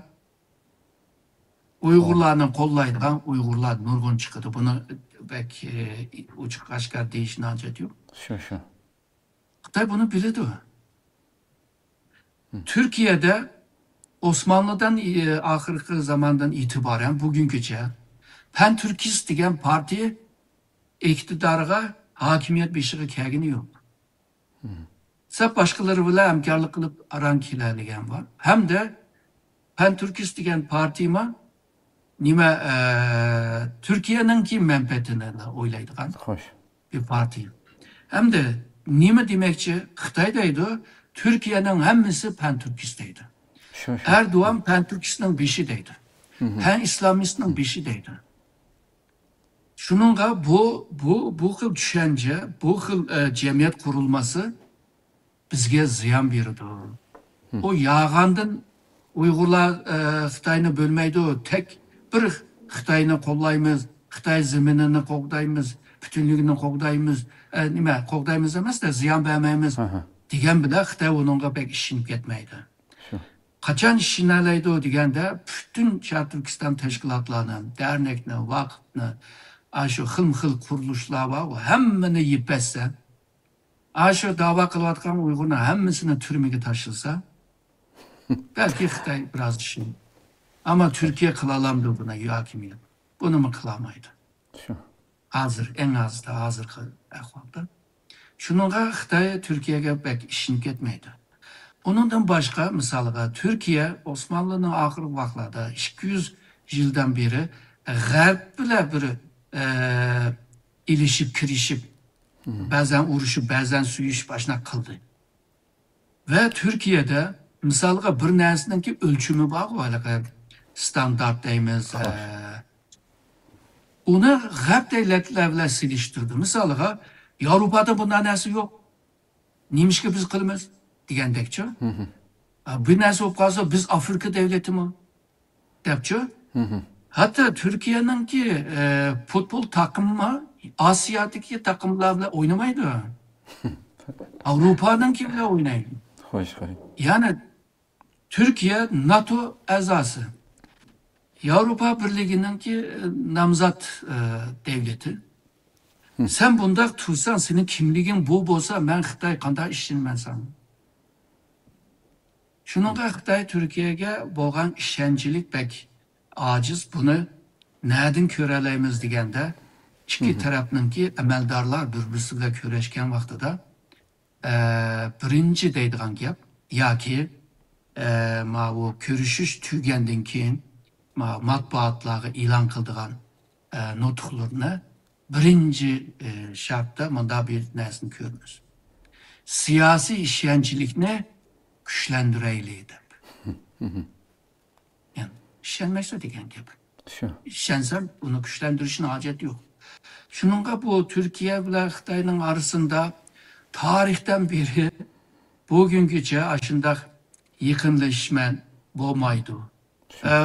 ئۇيغۇرلارنى قوللايدىغان ئۇيغۇرلار نۇرغۇن چىقىدۇ. بۇنى بەك، ئە، ئوچۇق ئاشكارا دېيىشنىڭ ھاجىتى يوق. شۇ، شۇ. خىتاي بۇنى بىلىدۇ. تۈركىيەدە ئوسمانلىدىن، ئە، ئاخىرقى زاماندىن ئېتىبارەن بۈگۈنگىچە پەن تۈركىست دېگەن پارتىيە ئىقتىدارغا، ھاكىمىيەت بېشىغا كەلگىنى يوق. سەپ باشقىلىرى بىلەن ھەمكارلىق قىلىپ ئاران كېلەلىگەن بار. ھەمدە پەن تۈركىست دېگەن پارتىيىمۇ نېمە، ئە، تۈركىيەنىڭكى مەنپەئەتىنى ئويلايدىغان خوش. بىر پارتىيە. ھەمدە نېمە دېمەكچى؟ خىتاي دەيدۇ، تۈركىيەنىڭ ھەممىسى پەن تۈركىست دەيدۇ. شۇ، شۇ. ئەردوغان پەن تۈركىستنىڭ بېشى دەيدۇ. پەن ئىسلامىستنىڭ بېشى دەيدۇ. شۇنىڭغا بۇ، بۇ، بۇ خىل چۈشەنچە، بۇ خىل، ئە، جەمئىيەت قۇرۇلمىسى بىزگە زىيان بېرىدۇ. ئۇ يالغاندىن ئۇيغۇرلار، ئە، خىتاينى بۆلمەيدۇ، تەك بىر خىتاينى قوللايمىز، خىتاي زېمىنىنى قوغدايمىز، پۈتۈنلۈكىنى قوغدايمىز، ئە، نېمە، قوغدايمىز ئەمەس-دە، زىيان بەرمەيمىز دېگەن بىلەن خىتاي ئۇنىڭغا بەك ئىشىنىپ كەتمەيدۇ. قاچان ئىشىنەلەيدۇ دېگەندە، پۈتۈن شەرقىي تۈركىستان تەشكىلاتلارنى، دەرنەكنى، ۋاقىپنى، ئاشۇ خىلمۇ خىل قۇرۇلۇشلار بار، ھەممىنى يىپەتسە، ئاشۇ داۋا قىلىۋاتقان ئۇيغۇرنىڭ ھەممىسىنى تۈرمىگە تاشلىسا، بەلكى خىتاي بىراز ئىشىنىدۇ. ئەمما تۈركىيە قىلالامدۇ بۇنى، ھاكىمىيەت؟ بۇنىمۇ قىلالمايدۇ. شۇ. ھازىر، ئەڭ ھازىردا، ھازىرقى ئەھۋالدا. شۇنىڭغا خىتاي تۈركىيەگە بەك ئىشىنىپ كەتمەيدۇ. ئۇنىڭدىن باشقا، مىسالغا، تۈركىيە ئوسمانلىنىڭ ئاخىرقى ۋاقىتلاردا ئىككى يۈز يىلدىن بېرى غەرب بىلەن بىر، ئە، ئېلىشىپ، كىرىشىپ، بەزەن ئۇرۇشۇپ، بەزەن سۆيۈشۈپ، ئاشۇنداق قىلدى. ۋە تۈركىيەدە، مىسالغا، بىر نەرسىنىڭكى ئۆلچىمى بارغۇ، ھېلىقى ستاندارت دەيمىز، ئە، ئۇنى غەرب دۆلەتلەر بىلەن سېلىشتۇردى. مىسالغا، ياۋروپادا بۇنداق نەرسە يوق. نېمىشقا بىز قىلىمىز؟ دېگەندەكچۇ. ئا، بىر نەرسە بولۇپ قالسا، بىز ئافرىقا دۆلىتىمۇ؟ دەپچۇ. ھەتتا تۈركىيەنىڭكى، ئە، پۇتبول تاقىمىمۇ ئاسىيادىكى تاقىملار بىلەن ئوينىمايدۇ. ئاۋروپانىڭكى بىلەن ئوينايدۇ. خوش، خوش. يەنى تۈركىيە ناتو ئەزاسى. ياۋروپا بىرلىكىنىڭكى، ئە، نامزات، ئە، دۆلىتى. سەن بۇنداق تۇرساڭ، سېنىڭ كىملىكىڭ بۇ بولسا، مەن خىتاي قانداق ئىشىنىمەن ساڭا؟ شۇنىڭغا خىتاي تۈركىيەگە بولغان ئىشەنچلىك بەك ئاجىز. بۇنى نەدىن كۆرەلەيمىز دېگەندە، ئىككى تەرەپنىڭكى ئەمەلدارلار بىر-بىرسى بىلەن كۆرۈشكەن ۋاقتىدا، ئە، بىرىنچى دەيدىغان گەپ ياكى، ئە، ماۋۇ كۆرۈشۈش تۈگىگەندىن كېيىن، ماۋۇ مەتبۇئاتلارغا ئېلان قىلىدىغان، ئە، نۇتۇقلىرىنى بىرىنچى، ئە، شەرتتە مۇنداق بىر نەرسىنى كۆرىمىز. سىياسىي ئىشەنچلىكنى كۈچلەندۈرەيلى دەپ. يەنى ئىشەنمەيسىلەر دېگەن گەپ. شۇ. ئىشەنسەم، ئۇنى كۈچلەندۈرۈشنىڭ ھاجەت يوق. شۇنىڭغا بۇ تۈركىيە بىلەن خىتاينىڭ ئارىسىدا تارىختىن بېرى بۈگۈنگىچە ئاشۇنداق يېقىنلىشىشمەن بولمايدۇ. شۇ. ئە،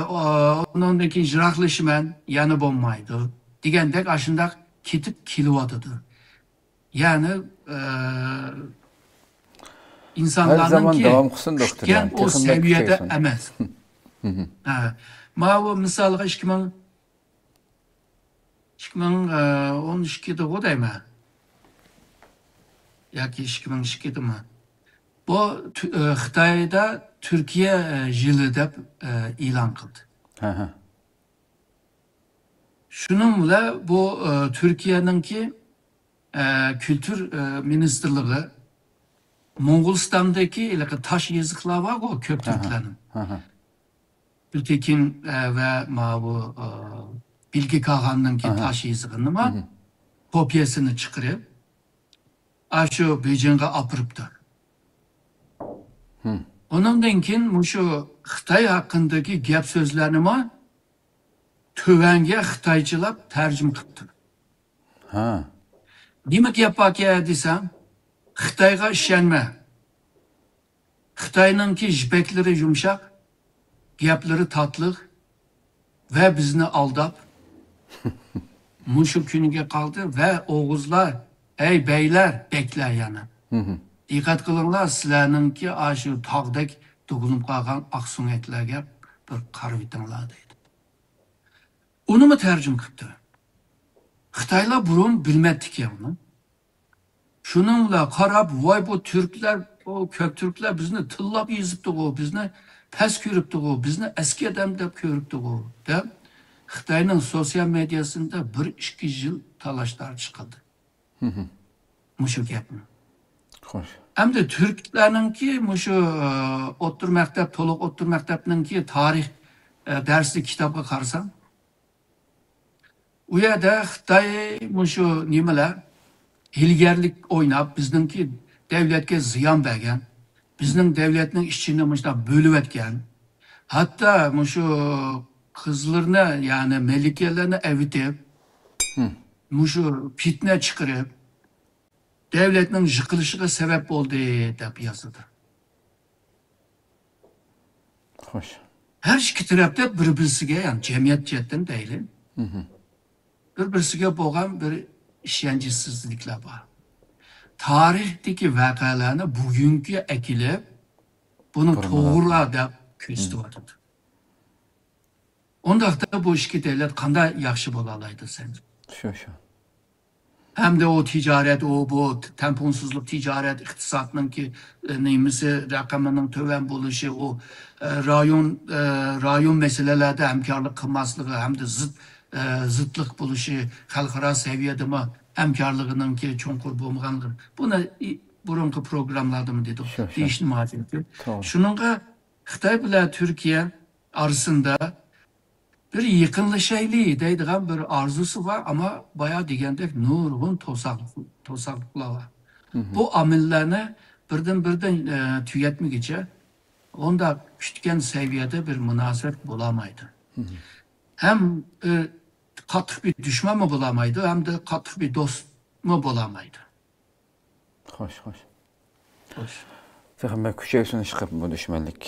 ئۇنىڭدىن كېيىن يىراقلىشىمەن، يەنە بولمايدۇ. دېگەندەك ئاشۇنداق كېتىپ كېلىۋاتىدۇ. يەنى، ئە، ھەر زامان ئىنسانلارنىڭكى داۋام قىلسۇن، دوكتور، كۈتكەن يەنى ئۇ تېخىمۇ سەۋىيەدە كۈچەيسۇن. ئەمەس. ھە. ماۋۇ مىسالغا ئىككى مىڭ، ئىككى مىڭ ئون ئىككىدىغۇ دەيمەن. ياكى ئىككى مىڭ ئىككىدىمۇ؟ بۇ تۈ-، ئە، خىتايدا تۈركىيە، ئە، يىلى دەپ، ئە، ئېلان قىلدى. ھە، ھە. شۇنىڭ بىلەن بۇ، ئە، تۈركىيەنىڭكى، ئە، كۈلتۈر، ئە، مىنىستىرلىقى موڭغۇلىستاندىكى ھېلىقى تاش يېزىقلار بارغۇ، كۆك تۈركلەرنىڭ. ھە، ھە. گۈلتېكىن، ئە، ۋە ماۋۇ، ئە، بىلگە كاغاننىڭكى تاش يېزىقىنىمۇ كوپىيەسىنى چىقىرىپ، ئاشۇ بېيجىڭغا ئاپىرىپتۇ. ئۇنىڭدىن كېيىن مۇشۇ خىتاي ھەققىدىكى گەپ سۆزلەرنىمۇ تۆۋەنگە خىتايچىلاپ تەرجىمە قىپتۇ. ھە. نېمە گەپ باركەن دېسەم، خىتايغا ئىشەنمە. خىتاينىڭكى يىپەكلىرى يۇمشاق، گەپلىرى تاتلىق ۋە بىزنى ئالداپ، مۇشۇ كۈنگە قالدى ۋە ئوغۇزلار، ئەي بەيلەر، بەگلەر يەنە. دىققەت قىلىڭلار، سىلەرنىڭكى ئاشۇ تاغدەك تۇغۇلۇپ قالغان ئاقسۆڭەكلەرگە بىر قارىۋېتىڭلار دەيدۇ. ئۇنىمۇ تەرجىمە قىپتۇ. خىتايلار بۇرۇن بىلمەپتىكەن ئۇنى. شۇنىڭ بىلەن قاراپ، ۋاي، بۇ تۈركلەر، بۇ كۆك تۈركلەر بىزنى تىللاپ يېزىپتىغۇ، بىزنى پەس كۆرۈپتىغۇ، بىزنى ئەسكى ئادەم دەپ كۆرۈپتىغۇ، دەپ خىتاينىڭ سوتسىيال مېدىياسىدا بىر ئىككى يىل تالاش تارتىش قىلدى. مۇشۇ گەپنى. خوش. ئەمدى تۈركلەرنىڭكى مۇشۇ، ئە، ئوتتۇرا مەكتەپ، تولۇق ئوتتۇرا مەكتەپنىڭكى تارىخ، ئە، دەرسلىك كىتابىغا قارىسام، ئۇ يەردە خىتاي مۇشۇ نېمىلەر، ھىيلىگەرلىك ئويناپ، بىزنىڭكى دەۋلەتكە زىيان بەرگەن، بىزنىڭ دەۋلەتنىڭ ئىچىنى مۇشۇنداق بۆلۈۋەتكەن، ھەتتا مۇشۇ قىزلىرىنى، يەنى مەلىكىلەرنى ئەۋېتىپ، مۇشۇ پىتنە چىقىرىپ، دەۋلەتنىڭ يىقىلىشىغا سەۋەب بولدى، دەپ يازىدۇ. خوش. ھەر ئىككى تەرەپتە بىر-بىرسىگە، يەنى جەمئىيەت جەھەتتىن دەيلى، بىر-بىرسىگە بولغان بىر ئىشەنچسىزلىكلەر بار. تارىختىكى ۋەقەلەرنى بۈگۈنگە ئەكېلىپ، بۇنى توغرىلا دەپ كۆرسىتىۋاتىدۇ. ئۇنداقتا بۇ ئىككى دۆلەت قانداق ياخشى بولالايدۇ سەن؟ شۇ، شۇ. ھەمدە ئۇ تىجارەت، ئۇ بۇ تەڭپۇڭسىزلىق، تىجارەت، ئىقتىسادنىڭكى، ئە، نېمىسى، رەقىمىنىڭ تۆۋەن بولۇشى، ئۇ، ئە، رايون، ئە، رايون مەسىلىلەردە ھەمكارلىق قىلماسلىقى ھەمدە زىت، ئە، زىتلىق بولۇشى، خەلقئارا سەۋىيەدىمۇ ھەمكارلىقىنىڭكى چوڭقۇر بولمىغانلىقى. بۇنى ئى-، بۇرۇنقى پروگراممىلاردىمۇ دېدۇق، شۇ، شۇ. دېيىشنى ماجىرى. توغرا. شۇنىڭغا خىتاي بىلەن تۈركىيە ئارىسىندا بىر يېقىنلىشايلى دەيدىغان بىر ئارزۇسى بار، ئەمما بايا دېگەندەك نۇرغۇن توساق-، توساقلىقلار بار. بۇ ئامىللارنى بىردىن-بىردىن، ئە، تۈگەتمىگۈچە ئۇنداق كۈتكەن سەۋىيەدە بىر مۇناسىۋەت بولالمايدۇ. ھەم، ئە، قاتتىق بىر دۈشمەنمۇ بولالمايدۇ، ھەمدە قاتتىق بىر دوستمۇ بولالمايدۇ. خوش، خوش. خوش. تېخىمۇ كۈچەيسۇن ئىشقىلىپ بۇ دۈشمەنلىك.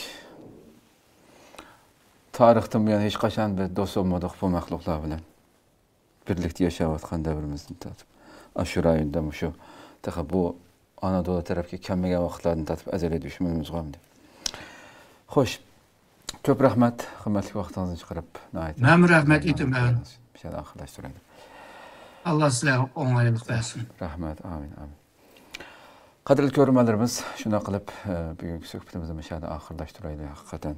تارىختىن بۇيان ھېچقاچان بىز دوست بولمىدۇق بۇ مەخلۇقلار بىلەن. بىرلىكتە ياشاۋاتقان دەۋرىمىزدىن تارتىپ. ئاشۇ رايوندا مۇشۇ تېخى بۇ ئانادولۇ تەرەپكە كەلمىگەن ۋاقىتلاردىن تارتىپ ئەزەلىي دۈشمىنىمىزغۇ ئەمدى. خوش. كۆپ رەھمەت، قىممەتلىك ۋاقتىڭىزنى چىقىرىپ، ناھايىتى مەنمۇ رەھمەت ئېيتىمەن. شۇ يەردە ئاخىرلاشتۇرايلى. ئاللا سىلەرگە ئوڭايلىق بەرسۇن. رەھمەت، ئامىن، ئامىن. قەدىرلىك كۆرۈرمەنلىرىمىز، شۇنداق قىلىپ، ئە، بۈگۈنكى سۆھبىتىمىزنى مۇشۇ يەردە ئاخىرلاشتۇرايلى. ھەقىقەتەن،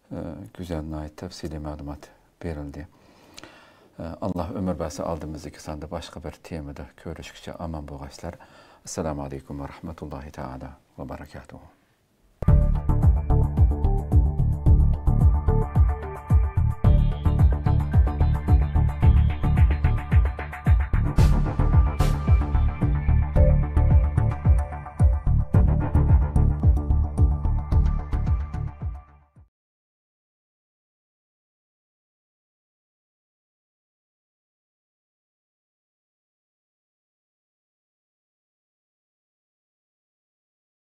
ئە، گۈزەل، ناھايىتى تەپسىلىي مەلۇمات بېرىلدى. ئاللا ئۆمۈر بەرسە، ئالدىمىزدىكى ساندا باشقا بىر تېمىدا كۆرۈشكىچە ئامان بولغايسىلەر. ئەسسالامۇ ئەلەيكۇم ۋە رەھمەتۇللاھى تائالا ۋە بەرەكاتۇھۇ.